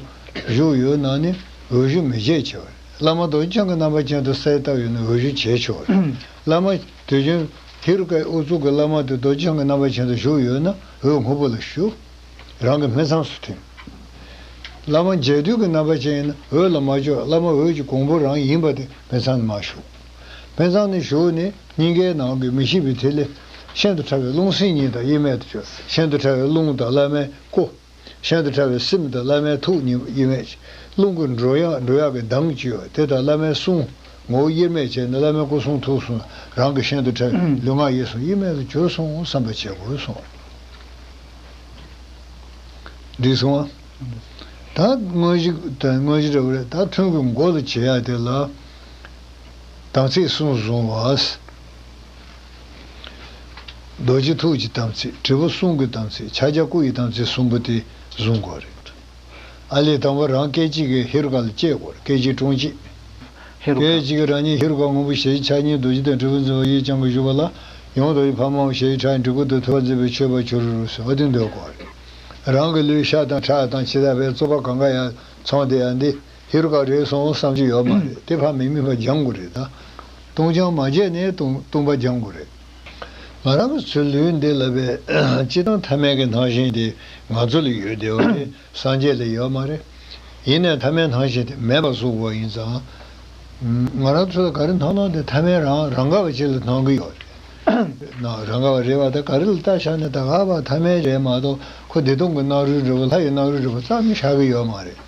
བཞུགས་ཡོད་ན་ནི་འོད་ཞུ་མི་བྱེད་ཅེས་པ་རེད། བླ་མ་རྡོ་རྗེ་འཆང་གི་རྣམ་པ་ཅན་དུ་གསལ་བཏབ་ཡོད་ན་འོད་ཞུ་བྱེད་ཆོག་རེད། བླ་མ་དུས་རྒྱུན་ཧེ་རུ་ཀའི་དབུ་གཙུག་གི་བླ་མ་དེ་རྡོ་རྗེ་འཆང་གི་རྣམ་པ་ཅན་དུ་བཞུགས་ཡོད་ན་འོད་སྔོན་པོ་ལ་ཞུ། རང་གི་སྨིན་མཚམས་སུ་ཐིམ། བླ་མ་མཇལ་དུས་ཀྱི་རྣམ་པ་ཅན་ཡིན་ན་འོད་ལ་མ་བཅོས། བླ་མ་འོད་ཀྱི་གོང་བུ་རང་ཡིན་པ་དེ་སྨིན་མཚམས་ནས་མར་ཞུགས། སྨིན་མཚམས་ནས་ཞུགས་ནས་སྙིང་གའི་ནང་གི་མི་ཤིགས་པའི་ཐིག་ལེ་ཤིན་ཏུ་ཕྲ་བའི་རླུང་སེམས་གཉིས་དང་དབྱེར་མེད་དུ་གྱུར། ཤིན་ཏུ་ཕྲ་བའི་རླུང་དང་བླ་མའི་སྐུ། ཤིན་ཏུ་ཕྲ་བའི་སེམས་དང་བླ་མའི་ཐུགས་གཉིས་དབྱེར་མེད། རླུང་གི་འགྲོ་ཡག་འགྲོ་ཡག་གི་མདངས་ཀྱི་འོད་དེ་དང་བླ་མའི་གསུང་ངོ་བོ་དབྱེར་མེད་བྱས་ནས་བླ་མའི་སྐུ་གསུང་ཐུགས་གསུང་རང་གི་ཤིན་ཏུ་ཕྲ་བའི་ལུས་ངག་ཡིད་གསུམ་དབྱེར་མེད་དུ་གྱུར་སོང་བསམ་པ་བྱེད་དགོས་གསུངས། འགྲིག་སོང་ཨ། ད་དངོས་གཞི་ད་དངོས་གཞི་འདྲ་བོ་རེད། ད་ཐུན་གྱི་མགོ་ལ་བྱེད་ཡ་དེ་ལ་དམ་ཚིག་གསུམ་བཟུང་བ། རྡོ་རྗེ་ཐུགས་ཀྱི་དམ་ཚིག་དྲིལ་བུ་གསུང་གི་དམ་ཚིག་ཕྱག་རྒྱ་སྐུ་ཡི་དམ་ཚིག་གསུམ་པོ་དེ་བཟུང་དགོས་རེད། ཨ་ལས་དང་པོ་རང་སྐད་ཅིག་གིས་ཧེ་རུ་ཀ་ལ་བསྐྱེད་དགོས་རེད། སྐད་ཅིག་དཀྲོངས་གཅིག་ཧེ་རུ་ཀ། སྐད་ཅིག་གིས་རང་ཉིད་ཧེ་རུ་ཀ་སྔོན་པོ་ཞལ་གྱི་ཕྱག་གཉིས་རྡོ་རྗེ་དང་དྲིལ་བུ་འཛིན་པ་ཡིད་བཞིན་དུ་བཞུགས་པ་ལ་ཡང་རྡོ་རྗེ་ཕག་མོ་ཞལ་གྱི་ཕྱག་གཉིས་གྲི་གུག་ཏུ་ཐུབ་པ་མཛད་པའི་མཆོད་པ་ཕྱི་རུ་རུ་ཟེར་བ་དེ་འདོད་དགོས་རེད། རང་གི་ལུས་ཤ་དང་ཁྲག་དང་ཕྱི་ཐག་པའི་རྩོད་པ་གང་ག་ཡར་ཚང་བསྡད་ཡ་འདི་ཧེ་རུ་ཀ་རེད་སོང་བསམ་གྱི་ཡོད་མ་རེད། དེ་ཕར་མི་དམིགས་པ་སྦྱང་དགོས་རེད། ད་སྟོང་སྦྱང་མ་བྱས་ནས་སྟོང་སྟོང་པ་སྦྱང་དགོས་རེད། ང་རང་གི་ཚུལ་ལུས་འདི་ལ་བས་སྤྱིར་བཏང་ཐ་མལ་གྱི་སྣང་ཞེན་དེ་ང་ཚོ་ལ་ཡོད་བསྡད་པ་རེད། སངས་རྒྱས་ལ་ཡོད་མ་རེད། ཡིན་ནའི་ཐ་མལ་སྣང་ཞེན་དེ་མེད་པ་བཟོ་དགོས་ཡིན་ཙང་། ང་རང་ཚོ་ལ་ག་རེ་སྣང་སྣང་དེ་ཐ་མལ་རང་རང་ག་བ་ཅིག་ལ་སྣང་གི་ཡོད་རེད། ན་རང་ག་བ་རེད་བ། ད་ག་རེ་ལ་ལྟ་བཞག་ནས་ད་ག་བ་ཐ་མལ་རེད་མ་གཏོགས་ཁོ་བདེ་སྟོང་གི་སྣང་རུང་འདྲ་བོ་ལྷ་ཡི་སྣང་རུང་འདྲ་བོ་རྩ་ནས་ཤར་གི་ཡོད་མ་རེད།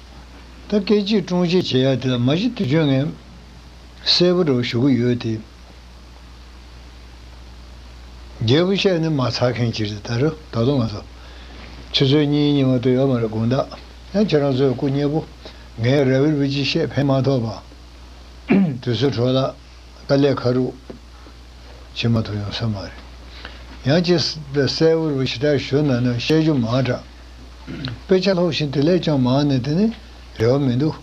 ད་སྐད་ཅིག་དཀྲུང་ཅིག་བྱེད་ཡ་དེ་ལ་མ་གཞི་དུས་རྒྱུན་ངས་གསལ་པོ་འདྲ་བོ་ཞུ་གི་ཡོད་དེ། རྒྱས་པོ་བཤད་ནས་མ་ཚར་མཁན་ཅིག་རེད། ད་རུང་ད་དུང་ང་ཚོ་ཆུ་ཚོད་གཉིས་གཉིས་མ་གཏོགས་ཡོད་མ་རེད། དགོང་དག་ཡང་ཁྱེད་རང་ཚོས་སྐུ་མཉེལ་པོ། ངས་ར་བིར་བི་ཅི་བཤད་ཕན་མ་ཐོགས་པ། དུས་ཚོད་འཕྲོ་བརླག་དཀའ་ལས་ཁག་རུ་བྱེད་མ་ཐུབ་ཡོང་ས་མ་རེད། ཡང་ཅིག་གསལ་པོ་རུ་ཞེ་དྲག་ཞུ་ན་ནི་བཤད་རྒྱུ་མང་དྲགས། དཔེ་ཆ་ཀློག་བཞིན་དེ་ལས་ཀྱང་མང་ནས་དེ་ནི་རེ་བ་མི་འདུག་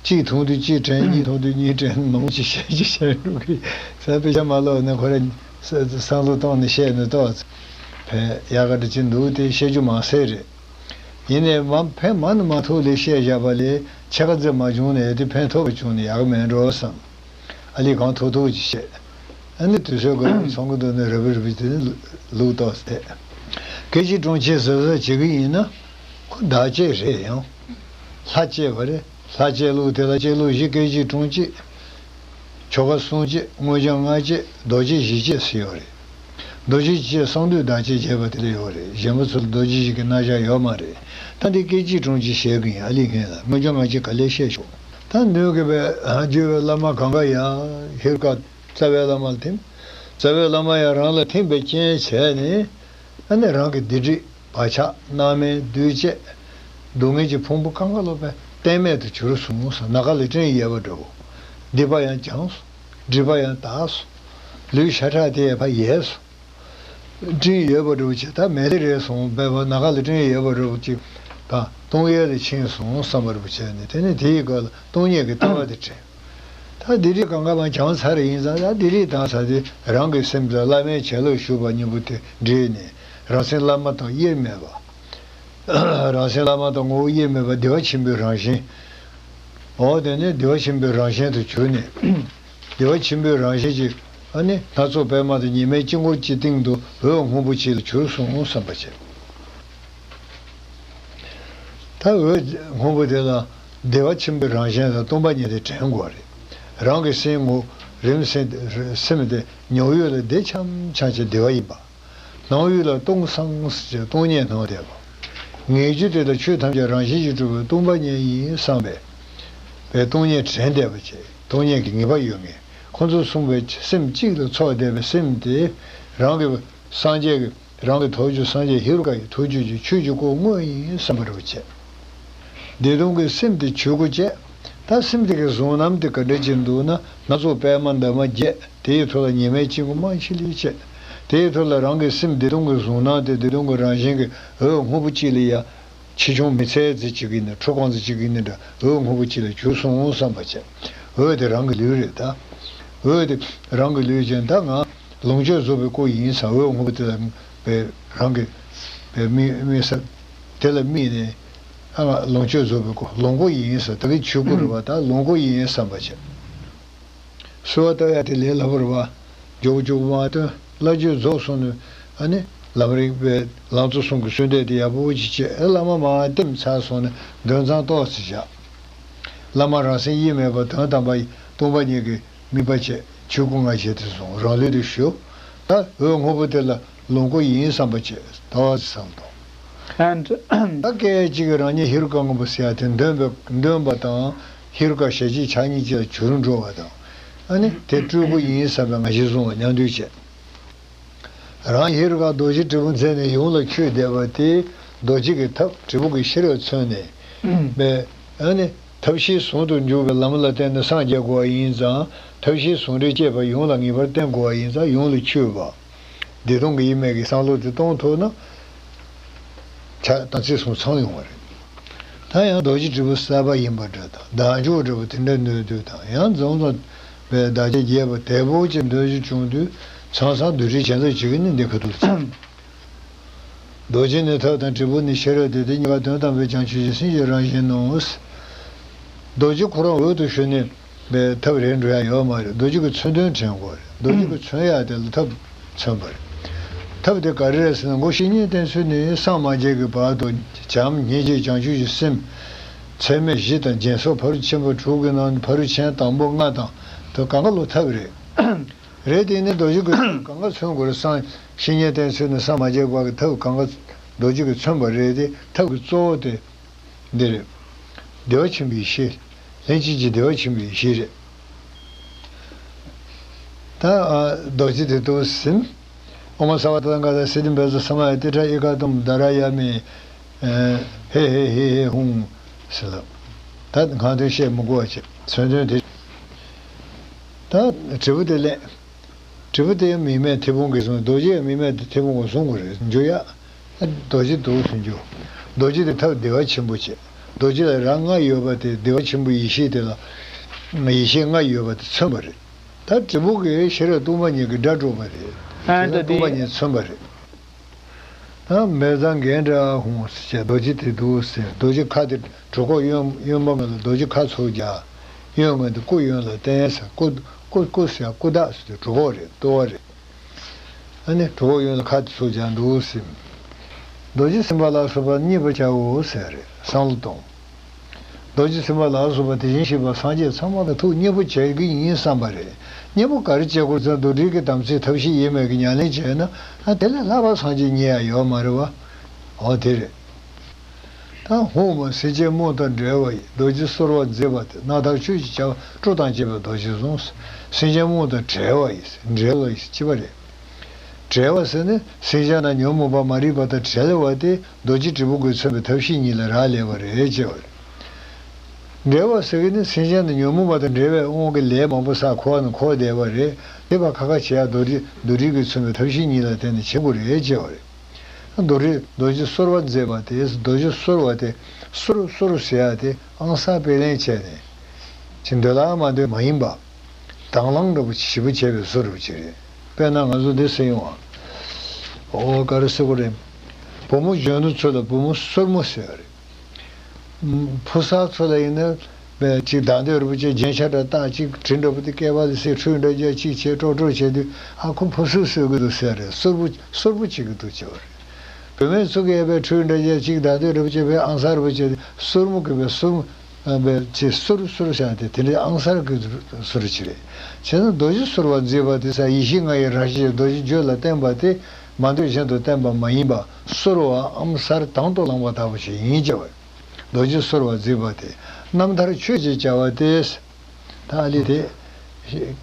གཅིག་མཐོང་དུས་གཅིག་དྲན། གཉིས་མཐོང་དུས་གཉིས་དྲན། མང་ཅིག་བཤད་ཅིག་བཤད་འགྲོ་གི། ས་དཔེ་ཆ་མ་ཀློག་ན་ཁོ་རང་བསམ་བློ་གཏོང་ནས་བཤད་ནས་ཏོག་ཙམ་ཕན་ཡག་ག་འདྲ་ཅིག་འདུག་དེ་བཤད་རྒྱུ་མང་སེ་རེད། ཡིན་ནའི་མ་ཕན་མ་ནི་མ་ཐོགས་ལས་བཤད་བཞག་པ་ལས་ཕྱེད་ཀ་ཙམ་མ་བྱུང་ནས་དེ་ཕན་ཐོགས་པ་བྱུང་ནས་ཡག་མེད་འགྲོ་བསམ། ཨ་ལས་གང་ཐུབ་ཐུབ་ཅིག་བཤད། ཨ་ནི་དུས་ཚོད་འགོར་ནས་ཚོང་གི་འདུག་ནས་རེ་བ་རེ་བ་དེ་ནི་ལུགས་ཏོག་ཙམ་བསྡད། སྐད་ཅིག་དཀྲུང་ཅིག་གཟབ་གཟབ་བྱེད་ཀྱི་ཡིན་ན་ཁོ་བདག་བསྐྱེད་རེད། ཡང་ལྷ་བསྐྱེད་པ་རེད། ལྷ་བསྐྱེད་ལུགས་དེ་ལ་བསྐྱེད་ལུགས་བཞི། སྐད་ཅིག་དཀྲུང་ཅིག་ཆོ་ག་གསུམ་བསྐྱེད། མངོན་བརྗོད་ལྔ་བསྐྱེད། རྡོ་རྗེ་བཞི་བསྐྱེད་ཟེར་ཡོད་རེད། རྡོ་རྗེ་བཞི་བསྐྱེད་གསང་འདུས་བདག་བསྐྱེད་བྱས་པ་དེ་ལས་ཡོད་རེད། གཞན་པ་ཚོ་ལ་རྡོ་རྗེ་བཞི་གི་རྣམ་གཞག་ཡོད་མ་རེད། ད་འདི་སྐད་ཅིག་དཀྲུང་ཅིག་བཤད་གི་ཡིན། ཨ་ལས་ངན་ལ་མངོན་བརྗོད་ལྔ་བསྐྱེད་ག་ལེར་བཤད་ཆོག་ད་ནུས་གི་བས་བརྒྱུད་པའི་བླ་མ་གང་ག་ཡང་ཧེ་རུ་ཀ་རྩ་བའི་བླ་མ་ལ་ཐིམ། རྩ་བའི་བླ་མ་ཡང་རང་ལ་ཐིམ་པའི་རྐྱེན་བྱས་ནས། ཨ་ནི་རང་གི་སྡིག་སྒྲིབ་བག་ཆགས་སྣང་མེད་འདུས་བྱས། སྡུག་བསྔལ་གྱི་ཕུང་པོ་གང་ག་ལོ་པའི་རྟེན་མེད་དུ་གྱུར་སོང་ཟེར། ནམ་མཁའ་ལ་སྤྲིན་ཡལ་བ་འདྲ་བོ། སྡིག་པ་ཡང་བྱང་སོང་། སྒྲིབ་པ་ཡང་དག་སོང་། ལུས་ཤ་ཁྲག་དེ་ཡང་ཕར་ཡལ་སོང་། སྤྲིན་ཡལ་བ་འདྲ་བོ་བྱས། ད་མེ་ལེ་རེད་སོང་བས་པ་ནམ་མཁའ་ལ་སྤྲིན་ཡལ་བ་འདྲ་བོ་ཅིག་དང་སྟོང་ཡལ་ལ་ཕྱིན་སོང་བསམ་པ་འདྲ་བོ་བྱས་ནས། དེ་ནས་དེའི་སྐབས་ལ་སྟོང་ཉིད་ཀྱི་ལྟ་བ་དེ་དྲན། ད་སྡིག་སྒྲིབ་གང་ག་མ་བྱང་ཚར་ཡིན་ཙང་། ད་སྡིག་སྒྲིབ་དག་ཚར་དུས་རང་གི་སེམས་ལ་བླ་མའི་བྱིན་རླབས་ཞུགས་པ་གཉིས་པོ་དེ་འདྲེས་ནས། རང་སེམས་བླ་མ་དང་དབྱེར་མེད་པ། རང་སེམས་བླ་མ་དང་ངོ་བོ་དབྱེར་མེད་པ་བདེ་བ་ཆེན་པོའི་རང་བཞིན། འོ་དེ་ནི་བདེ་བ་ཆེན་པོའི་རང་བཞིན་དུ་གྱུར་ནས། བདེ་བ་ཆེན་པོའི་རང་བཞིན་གྱི་ཨ་ནི་སྣ་ཚོགས་པད་མ་དང་ཉི་མའི་དཀྱིལ་འཁོར་གྱི་སྟེང་དུ་འོད་སྔོན་པོ་གཅིག་ལ་གྱུར་སོང་བསམ་པ་བྱེད། ད་འོད་སྔོན་པོ་དེ་ལ་བདེ་བ་ཆེན་པོའི་རང་བཞིན་དང་སྟོང་པ་ཉིད་དེ་དྲན་དགོས་རེད། རང་གི་སེམས་ངོ་། རིམ་སེམས་སེམས་དེ་ཉོག་ཡུལ་ལ་བདེ་འཆམ་འཆམ་གྱི་བདེ་བ་ཡིན་པ། སྣང་ཡུལ་ལ་སྟོང་སང་ཟེར་གྱི་སྟོང་ཉིད་སྣང་བསྡད་པ། ངེས་རྒྱུ་དེ་དག་ཆོས་ཐམས་ཅད་རང་བཞིན་གྱིས་གྲུབ་པའི་སྟོང་པ་ཉིད་ཡིན་བསམ་པས། པའི་སྟོང་ཉིད་དྲན་བསྡད་པ་བྱས། སྟོང་ཉིད་ཀྱི་ངེས་པ་ཡོད་མཁན། ཁོ་ཚོ་གསུངས་པའི་སེམས་གཅིག་ལ་ཚོགས་བསྡད་པའི་སེམས་དེ་རང་གི་སངས་རྒྱས་ཀྱི། རང་གི་ཐུགས་རྒྱུད་སངས་རྒྱས་ཧེ་རུ་ཀ་ཡི་ཐུགས་རྒྱུད་ཀྱི་ཆོས་ཀྱི་སྐུ་དངོས་ཡིན་བསམ་པ་འདྲ་བོ་བྱས། བདེ་སྟོང་གི་སེམས་དེ་ཆོས་སྐུ་བྱས། ད་སེམས་དེ་གི་གཟུང་རྣམ་དེ་ག་འདྲ་ཅིག་འདུག་ན། སྣ་ཚོགས་པད་མ་འདབ་མ་བརྒྱད། དེའི་ཐོག་ལ་ཉི་མའི་དཀྱིལ་འཁོར་རྨང་གཞི་ལས་བྱས། དེའི་ཐོག་ལ་རང་གི་སེམས་བདེ་སྟོང་གི་གཟུང་རྣམ་དེ། བདེ་སྟོང་གི་རང་བཞིན་གྱི་འོད་སྔོན་པོ་གཅིག་ལ་ཡ། ཆེ་ཆུང་མི་འཚམ་ཙམ་ཅིག་གི་ནི། ཁྲོ་གང་ཙམ་ཅིག་གི་ནི་འདྲ། འོད་སྔོན་པོ་གཅིག་ལ་གྱུར་སོང་བསམ་པ་བྱས། འོད་དེ་རང་གི་ལུས་རེད་ད། འོད་དེ་རང་གི་ལུས་ཅན་ད་ང་ལོངས་སྤྱོད་རྫོགས་པའི་སྐུ་ཡིན་བསམ། འོད་སྔོན་པོ་དེ་ལ་པའི་རང་གི་པའི་དམིགས་དམིགས་བསལ་དེ་ལ་དམིགས་ནས། ཨ་ང་ལོངས་སྤྱོད་རྫོགས་པའི་སྐུ། ལོངས་སྐུ་ཡིན་བསམ། ད་གིན་ཆོས་སྐུ་རེད་པ། ད་ལོངས་སྐུ་ཡིན་བསམ་པ་བྱས། གསོལ་བ་བཏབ་ཡ་དེ་ལས་སླ་པོ་རེད་པ། མགྱོགས་མགྱོགས་མར་བཏོན། བླ་མཆོད་རྫོགས་སོང་ནས་ཨ་ནི་ལམ་རིམ་པའི་ལང་ཚོ་གསུམ་གྱི་གསོལ་འདེབས་དེ་ཡག་པོ་ཅིག་བྱས། ཨེ་བླ་མ་མར་བསྟིམ་ཚར་སོང་ནས་འདོན་མཚམས་ཏོག་ཙམ་བཞག། བླ་མ་རང་སེམས་དབྱེར་མེད་པ་དོན་དམ་པ་སྟོང་པ་ཉིད་ཀྱི་དམིགས་པ་བྱས། ཆོས་སྐུ་ང་བཞེས་ཏེ་སོང་། རང་ལུས་དེ་ཞུ། ད་འོད་སྔོན་པོ་དེ་ལ་ལོངས་སྐུ་ཡིན་བསམ་པ་བྱས། ཏོག་ཙམ་བསམ་དང་། And ད་སྐད་ཅིག་གིས་རང་ཉིད་ཧེ་རུ་ཀ་སྔོན་པོ་ཟེར་ཡ་དེ་འདོན་པའི། འདོན་པ་དང་ཧེ་རུ་ཀ་ཞལ་གཅིག་ཕྱག་གཉིས་གཅིག་ལ་གྱུར་འགྲོ་བ་དང་། ཨ་ནི་དེ་སྤྲུལ་སྐུ་ཡིན་བསམ་པའི་ང་རྒྱལ་བཟུང་བ་མཉམ་འདུས་བྱས། རང་ཧེ་རུ་ཀ་རྡོ་རྗེ་དྲིལ་བུ་མཛད་ནས་ཡོངས་ལ་འཁྱུད་བསྡད་པ་དེ། རྡོ་རྗེ་གི་ཐབས་དྲིལ་བུ་གི་ཤེས་རབ་མཚོན་ནས། པའི་ཨ་ནི་ཐབས་ཤེས་ཟུང་དུ་འཇུག་པའི་ལམ་ལ་བརྟེན་ནས་སངས་རྒྱས་དགོས་པ་ཡིན་ཙང་། ཐབས་ཤེས་ཟུང་འབྲེལ་བསྐྱེད་པ་ཡོངས་ལ་ངེས་པར་བསྟེན་དགོས་པ་ཡིན་ཙང་། ཡོངས་ལ་འཁྱུད་པ། བདེ་སྟོང་གི་དབྱེར་མེད་ཀྱི་བསམ་བློ་དེ་གཏོང་ཐུབ་ན། ཆ་དང་ཚིག་གསུམ་ཚང་ཡོང་བ་རེད། ད་ཡང་རྡོ་རྗེ་དྲིལ་བུ་གསར་པ་ཡིན་པ་འདྲ་དང་། བདག་འཇུག་འདྲ་བོ་དེ་འདྲ་འདོན་དུས་དང་། ཡང་འཛོམས་འཛོམས་པའི་བདག་ཅག་རྒྱས་པ་དལ་པོ་ཅིག་འདོན་རྒྱུ་བྱུང་དུས། ཚང་སང་བསྡུས་གྲྭའི་བྱེད་ཚོགས་བྱེད་ཀྱི་ནི་འདི་ཁ་ཐུག་ལ་ཚང་། རྡོ་རྗེ་ནི་ཐབས་དང་། དྲིལ་བུ་ནི་ཤེས་རབ་སྟེ། དེ་གཉིས་ཀ་དོན་དམ་པའི་བྱང་ཆུབ་ཀྱི་སེམས་ཀྱི་རང་བཞིན་ནོ། རྡོ་རྗེ་ཁོ་རང་འོད་དུ་ཞུ་ནས་པའི་ཐབས་རེད་འགྲོ་ཡ་ཡོད་མ་རེད། རྡོ་རྗེ་གི་མཚོན་དོན་དྲན་དགོས་རེད། རྡོ་རྗེ་གི་མཚོན་ཡ་དེ་ལ་ཐབས་ མཚོན་པ་རེད། ཐབས་དེ་ག་རེ་རེད་ཟེར་ན། མགོ་བཤེས་གཉེན་བསྟེན་ཚུལ་ནི་སངས་མ་རྒྱས་ཀྱི་བར་དུ་བྱམས་སྙིང་རྗེ་བྱང་ཆུབ་ཀྱི་སེམས་ཚད་མེད་བཞི་དང་སྦྱིན་སོགས་ཕ་རོལ་ཆེན་པོ་དྲུག་གི་ནང་ནས་ཕ་རོལ་ཕྱིན་དང་པོ་ལྔ་དང་དེ་གང་ག་ལོ་ཐབས་རེད། རེད་དེ་ནི་རྡོ་རྗེ་གི་གང་ག་མཚོན་དགོས་རེད། སངས་བཤེས་གཉེན་བསྟེན་ཚུལ་ནི་སངས་མ་རྒྱས་པ་གི་ཐབས་གང་ག་རྡོ་རྗེ་གིས་མཚོན་པ་རེད་དེ། ཐབས་ཀྱི་གཙོ་བོ་དེ་འདི་རེད། བདེ་བ་ཆེན་པོའི་ཡེ་ཤེས། ལྷན་ཅིག་སྐྱེས་བདེ་བ་ཆེན་པོའི་ཡེ་ཤེས་རེད། ད་ཨ་རྡོ་རྗེ་དེ་དུ་ཟིན། ཨོཾ་སརྦ་ཏ་ཐཱ་ག་ཏ་སིདྡྷི་བཛྲ་སཾ་མ་ཡ་ཏིཥྛ་ཨེ་ཀ་ཏུཾ་དྷཱ་ར་ཡ་མི། ཧེ་ཧེ་ཧེ་ཧེ་ཧཱུྃ་ཟེར་ལབ། ད་ང་དོན་བཤད་མི་དགོས་པ་བྱེད། མཚོན་དོན་དེ། ད་དྲིལ་བུ་དེ་ལེན། དྲིལ་བུ་དེ་ཡང་མིག་སྨན་མཐེ་བོང་གིས་བཟུང་། རྡོ་རྗེ་ཡང་མིག་སྨན་དེ་མཐེ་བོང་གིས་བཟུང་དགོས་རེད། འཇུ་ཡ། རྡོ་རྗེ་འདུག་སེ་འཇུ། རྡོ་རྗེ་དེ་ཐབས་བདེ་བ་ཆེན་པོ་བྱེད། རྡོ་རྗེ་ལ་རང་ལྔ་ཡོད་པ་དེ། བདེ་བ་ཆེན་པོའི་ཡེ་ཤེས་དེ་ལ་ཡེ་ཤེས་ལྔ་ཡོད་པ་དེ་མཚོན་པ་རེད། ད་དྲིལ་བུ་གིས་ཤེས་རབ་སྟོང་པ་ཉིད་ཀྱི་སྒྲ་སྒྲོག་པ་རེད། ཨ་ཤེས་རབ་སྟོང་པ་ཉིད་མཚོན་པ་རེད། ད་མེ་བཟང་རྒན་འདྲ་ཧཱུྃ་ཟེར་བྱས། རྡོ་རྗེ་དེ་འདུག་སེ། རྡོ་རྗེ་ཁ་དེ་གྲུ་ཁོག་གཡོན་གཡོན་པ་ངོས་ལ་རྡོ་རྗེ་ཁ་ཚུགས་རྒྱག། གཡོན་ངོས་དེ་སྐུ་གཡོན་ལ་བསྟན་ཟེར། སྐུ་སྐུ་སྐུ་ཟེར་སྐུ་དག་ཟེར་དུས་གྲུ་ཁོག་རེད། ལྟོ་བ་རེད། ཨ་ནི་གྲུ་ཁོག་གཡོན་ལ་ཁ་དེ་ཚུགས་རྒྱག་འདུག་སེ། རྡོ་རྗེ་སེམས་དཔའ་ལ་སོགས་པ་མཉེས་པར་བྱའོ་ཟེར་རེད། བསམ་བློ་གཏོང་། རྡོ་རྗེ་སེམས་དཔའ་ལ་སོགས་པ་དེ་བཞིན་གཤེགས་པ་སངས་རྒྱས་ཚང་མ་ལ་ཐུགས་མཉེས་པོ་བྱེད་ཀྱི་ཡིན་བསམ་པ་རེད། མཉེས་པོ་ག་རེ་བྱེད་དགོས་ཟེར་ན། རྡོར་དྲིལ་གྱི་དམ་ཚིག་ཐབས་ཤེས་ཡས་མས་ཀྱི་ཉམས་ལེན་བྱས་ན། ཨ་དེ་ལས་ལྷག་པ་སངས་རྒྱས་རྙེད་ཡ་ཡོད་མ་རེད་བ། འོ་དེ་རེད། ད་ཧཱུྃ་མ་སེམས་ཅན་རྨོངས་དང་བྲལ་བ་ཡི། རྡོ་རྗེ་གསོར་བ་མཛད་པ་དེ། རྣམ་ཐར་ཆོས་ཀྱི་བྱ་བ། སྤྲོ་དང་བཅས་པའི་རྡོ་རྗེ་བཟུང་། སེམས་ཅན་རྨོངས་དང་བྲལ་བ་ཡི། བྲལ་བ་ཡི་ཅི་བ་རེད། བྲལ་བ་ཟེར་ནི་སེམས་ཅན་དང་ཉོན་མོངས་པ་མ་རིག་པ་དང་བྲལ་བ་དེ་རྡོ་རྗེ་དྲིལ་བུ་གིས་མཚོན་པའི་ཐབས་ཤེས་གཉིས་ལ་རག་ལས་པ་རེད་ཅེས་པ་རེད། བྲལ་བ་ཟེར་གི་ནི་སེམས་ཅན་དང་ཉོན་མོངས་པ་དང་འབྲེལ་བའི་དབང་གིས་ལས་མང་པོ་བསགས་འཁོར་བ་ནང་འཁོར་བསྡད་པ་རེད། དེ་བ་ཁ་ཁ་བྱེད་ཡ་རྡོ་རྗེ་རྡོ་རིལ་གྱིས་མཚོན་པའི་ཐབས་ཤེས་གཉིས་ལ་བརྟེན་ནས་བྱེད་དགོས་རེད་ཅེས་པ་རེད། རྡོ་རྗེ་རྡོ་རྗེ་གསོར་བ་མཛད་པ་དེ། རྡོ་རྗེ་གསོར་བ་དེ་གསོར་གསོར་ཟེར་ཡ་དེ་ཨང་གསར་པའི་ལན་བྱས་ནས་ཅིག་འདོད་ལྷག་མ་འདོད་མ་ཡིན་པ། དང་བླངས་འདྲ་པོ་ཞེ་པོ་བྱས་པའི་གསོར་བ་ཅིག་རེད། དཔེར་ན་ང་ཚོ་འདི་ཟེར་ཡོང་བ། ཨོ་ག་རེ་ཟེར་དགོས་རེད། བུ་མོ་གཞོན་ནུ་ཚོ་ལ་བུ་མོ་གསོར་མོ་ཟེར་བ་རེད། ཕོ་གསར་ཚོ་ལ་ཡིན་ན། ཅིག་བདག་འདོད་རིན་པོ་ཆེ་རྒྱན་ཆ་འདྲ་བཏགས། ཅིག་དྲི་འདྲ་པོ་དེ་སྐེད་པ་ལ་བསྲེས། ཁྲུས་འདྲ་རྒྱག། ཅིག་བྱས་ཀྲོག་ཀྲོག་བྱས་དུས། ཨ་ཁོ་ཕོ་གསར་གསོ་གི་འདུག་ཟེར་རེད། གསོར་བུ་གསོར་བུ་བྱེད་ཀྱི་འདུག་ཅེས་པ་རེད། བུད་མེད་ཚོ་གིས་ཨེ་བས་ཁྲུས་འདྲ་རྒྱག། ཅིག་བདག་འདོད་རིན་པོ་ཆེ་བས་ཨང་གསར་རིན་པོ་ཆེ་དེ་གསོར་མོ་གིས་བས་གསོར་མོ་བས་ཅིག་གསོར་གསོར་བྱས་ཏེ་དེ་འདྲའི་ཨང་གསར་གྱི་གསོར་བུ་ཅིག་རེད། བྱས་ན་རྡོ་རྗེ་གསོར་བ་མཛད་པ་དེ་ས་ཡེ་ཤེས་ལྔ་ཡི་རང་བཞིན་རྡོ་རྗེ་རྒྱུད་ལ་བརྟེན་པ་དེ། མ་འདོད་གཞན་དུ་བརྟེན་པ་མ་ཡིན་པ། གསོར་བའམ་གསར་དང་དུ་བླངས་པ་ལྟ་བུ་ཞིག་ཡིན་ཅེས་པ། རྡོ་རྗེ་གསོར་བ་མཛད་པ་དེ་རྣམ་ཐར་ཆོས་ཀྱི་བྱ་བ་སྟེ། ད་ཨ་ལི་དེ་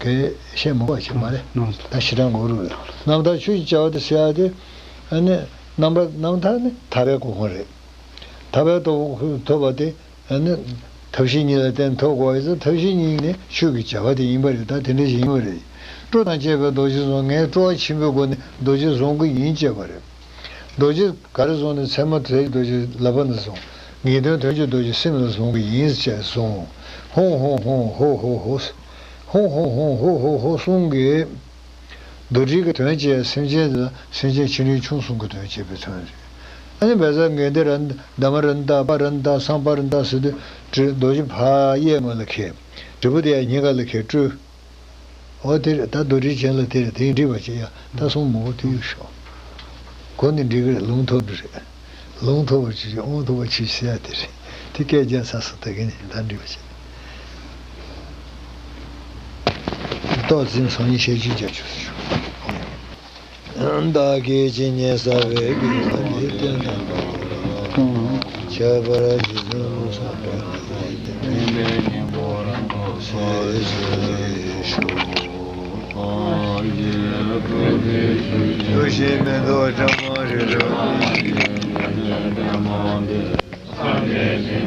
གས་བཤད་མི་དགོས་པ་ཞིག་མ་རེད། ད་ཞེ་དྲག་འགོར་རུང་རྣམ་ཐར་ཆོས་ཀྱི་བྱ་བ་དེ་ཟེར་ཡ་དེ། ཨ་ནི་རྣམ་པར་རྣམ་ཐར་ནི་ཐར་པའི་གོ་འཕང་རེད། ཐར་པའི་གོ་འཕང་ཐོབ་པ་དེ། ཨ་ནི་ཐབས་ཤེས་གཉིས་ལ་བརྟེན་ཐོབ་དགོས་པ་ཡིན་ཙང་། ཐབས་ཤེས་གཉིས་ནི་ཆོས་ཀྱི་བྱ་བ་དེ་ཡིན་པ་རེད། ད་དེ་འདྲ་ཞིག་ཡིན་པ་རེད། སྤྲོ་དང་བཅས་པའི་རྡོ་རྗེ་བཟུང་། ངས་སྤྲོ་བ་ཆེན་པོའི་སྒོ་ནས་རྡོ་རྗེ་བཟུང་གི་ཡིན་ཅེས་པ་རེད། རྡོ་རྗེ་ག་རེ་བཟུང་ནས། ཚད་མ་དྲུག་རྡོ་རྗེ་ལག་པ་ནས་བཟུང་། ངེས་དོན་དོན་གྱི་རྡོ་རྗེ་སེམས་ལ་བཟུང་གི་ཡིན་ཅེས་གསུངས། ཧཱུྃ་ཧཱུྃ་ཧཱུྃ་ཧོ་ཧོ་ཧོ། ཧཱུྃ་ཧཱུྃ་ཧཱུྃ་ཧོ་ཧོ་ཧོ་གསུང་གི། རྡོ་རྗེ་གི་དོན་བྱས། སེམས་ཅན་ལ་སེམས་ཅན་ཆེ་འབྲིང་ཆུང་གསུམ་གྱི་དོན་བྱེད་པའི་དོན་རེད། ཨ་ནི་བཛྲ་གནྡྷེ་ར་ནི་དྷརྨ་ར་ནི་དྷ་པ་ར་ནི་དྷ་སཾ་པ་ར་ནི་དྷ་ཟེར་དུས་དྲིལ་རྡོ་རྗེ་ཕར་གཡས་ངོས་ལ་འཁྱེར། དྲིལ་བུ་དེ་ཡང་སྙིང་ག་ལ་འཁྱེར་སྤྲུལ། འོ་དེ་རེད། ད་རྡོ་རྗེ་ཅན་ལ་དེ་རེད། དེ་འགྲིག་པ་བྱེད་ཡ། ད་གསུང་མང་པོ་ཐུག་ཡོད་ཤོག་གོ་ནི་འགྲིག་གི་རེད། ལུང་ཐོབ་འདི་རེད། ལུང་ཐོབ་པར་བྱེད་ཅིང་དབང་ཐོབ་པར་བྱེད་ཟེར་ཡ་དེ་རེད། དེ་སྐད་རྒྱག་ཚར་སོང་། ད་གིན་ནི་ད་འགྲིག་པ་བྱེད། ཏོག་ཙམ་སང་ཉིན་བཤད་རྒྱུ་རྒྱག་ཆོག་ཆོག་བདག་གིས་ཇི་སྙེད་བསགས་པའི་དགེ་བ་འདི་བསྟན་དང་། ཁྱད་པར་རྗེ་བཙུན་བློ་བཟང་གྲགས་པའི་ཚེ་ཞུ། ཐུགས་བཞེད་མེ་ཏོག་གྲངས་མང་རེ་རེ།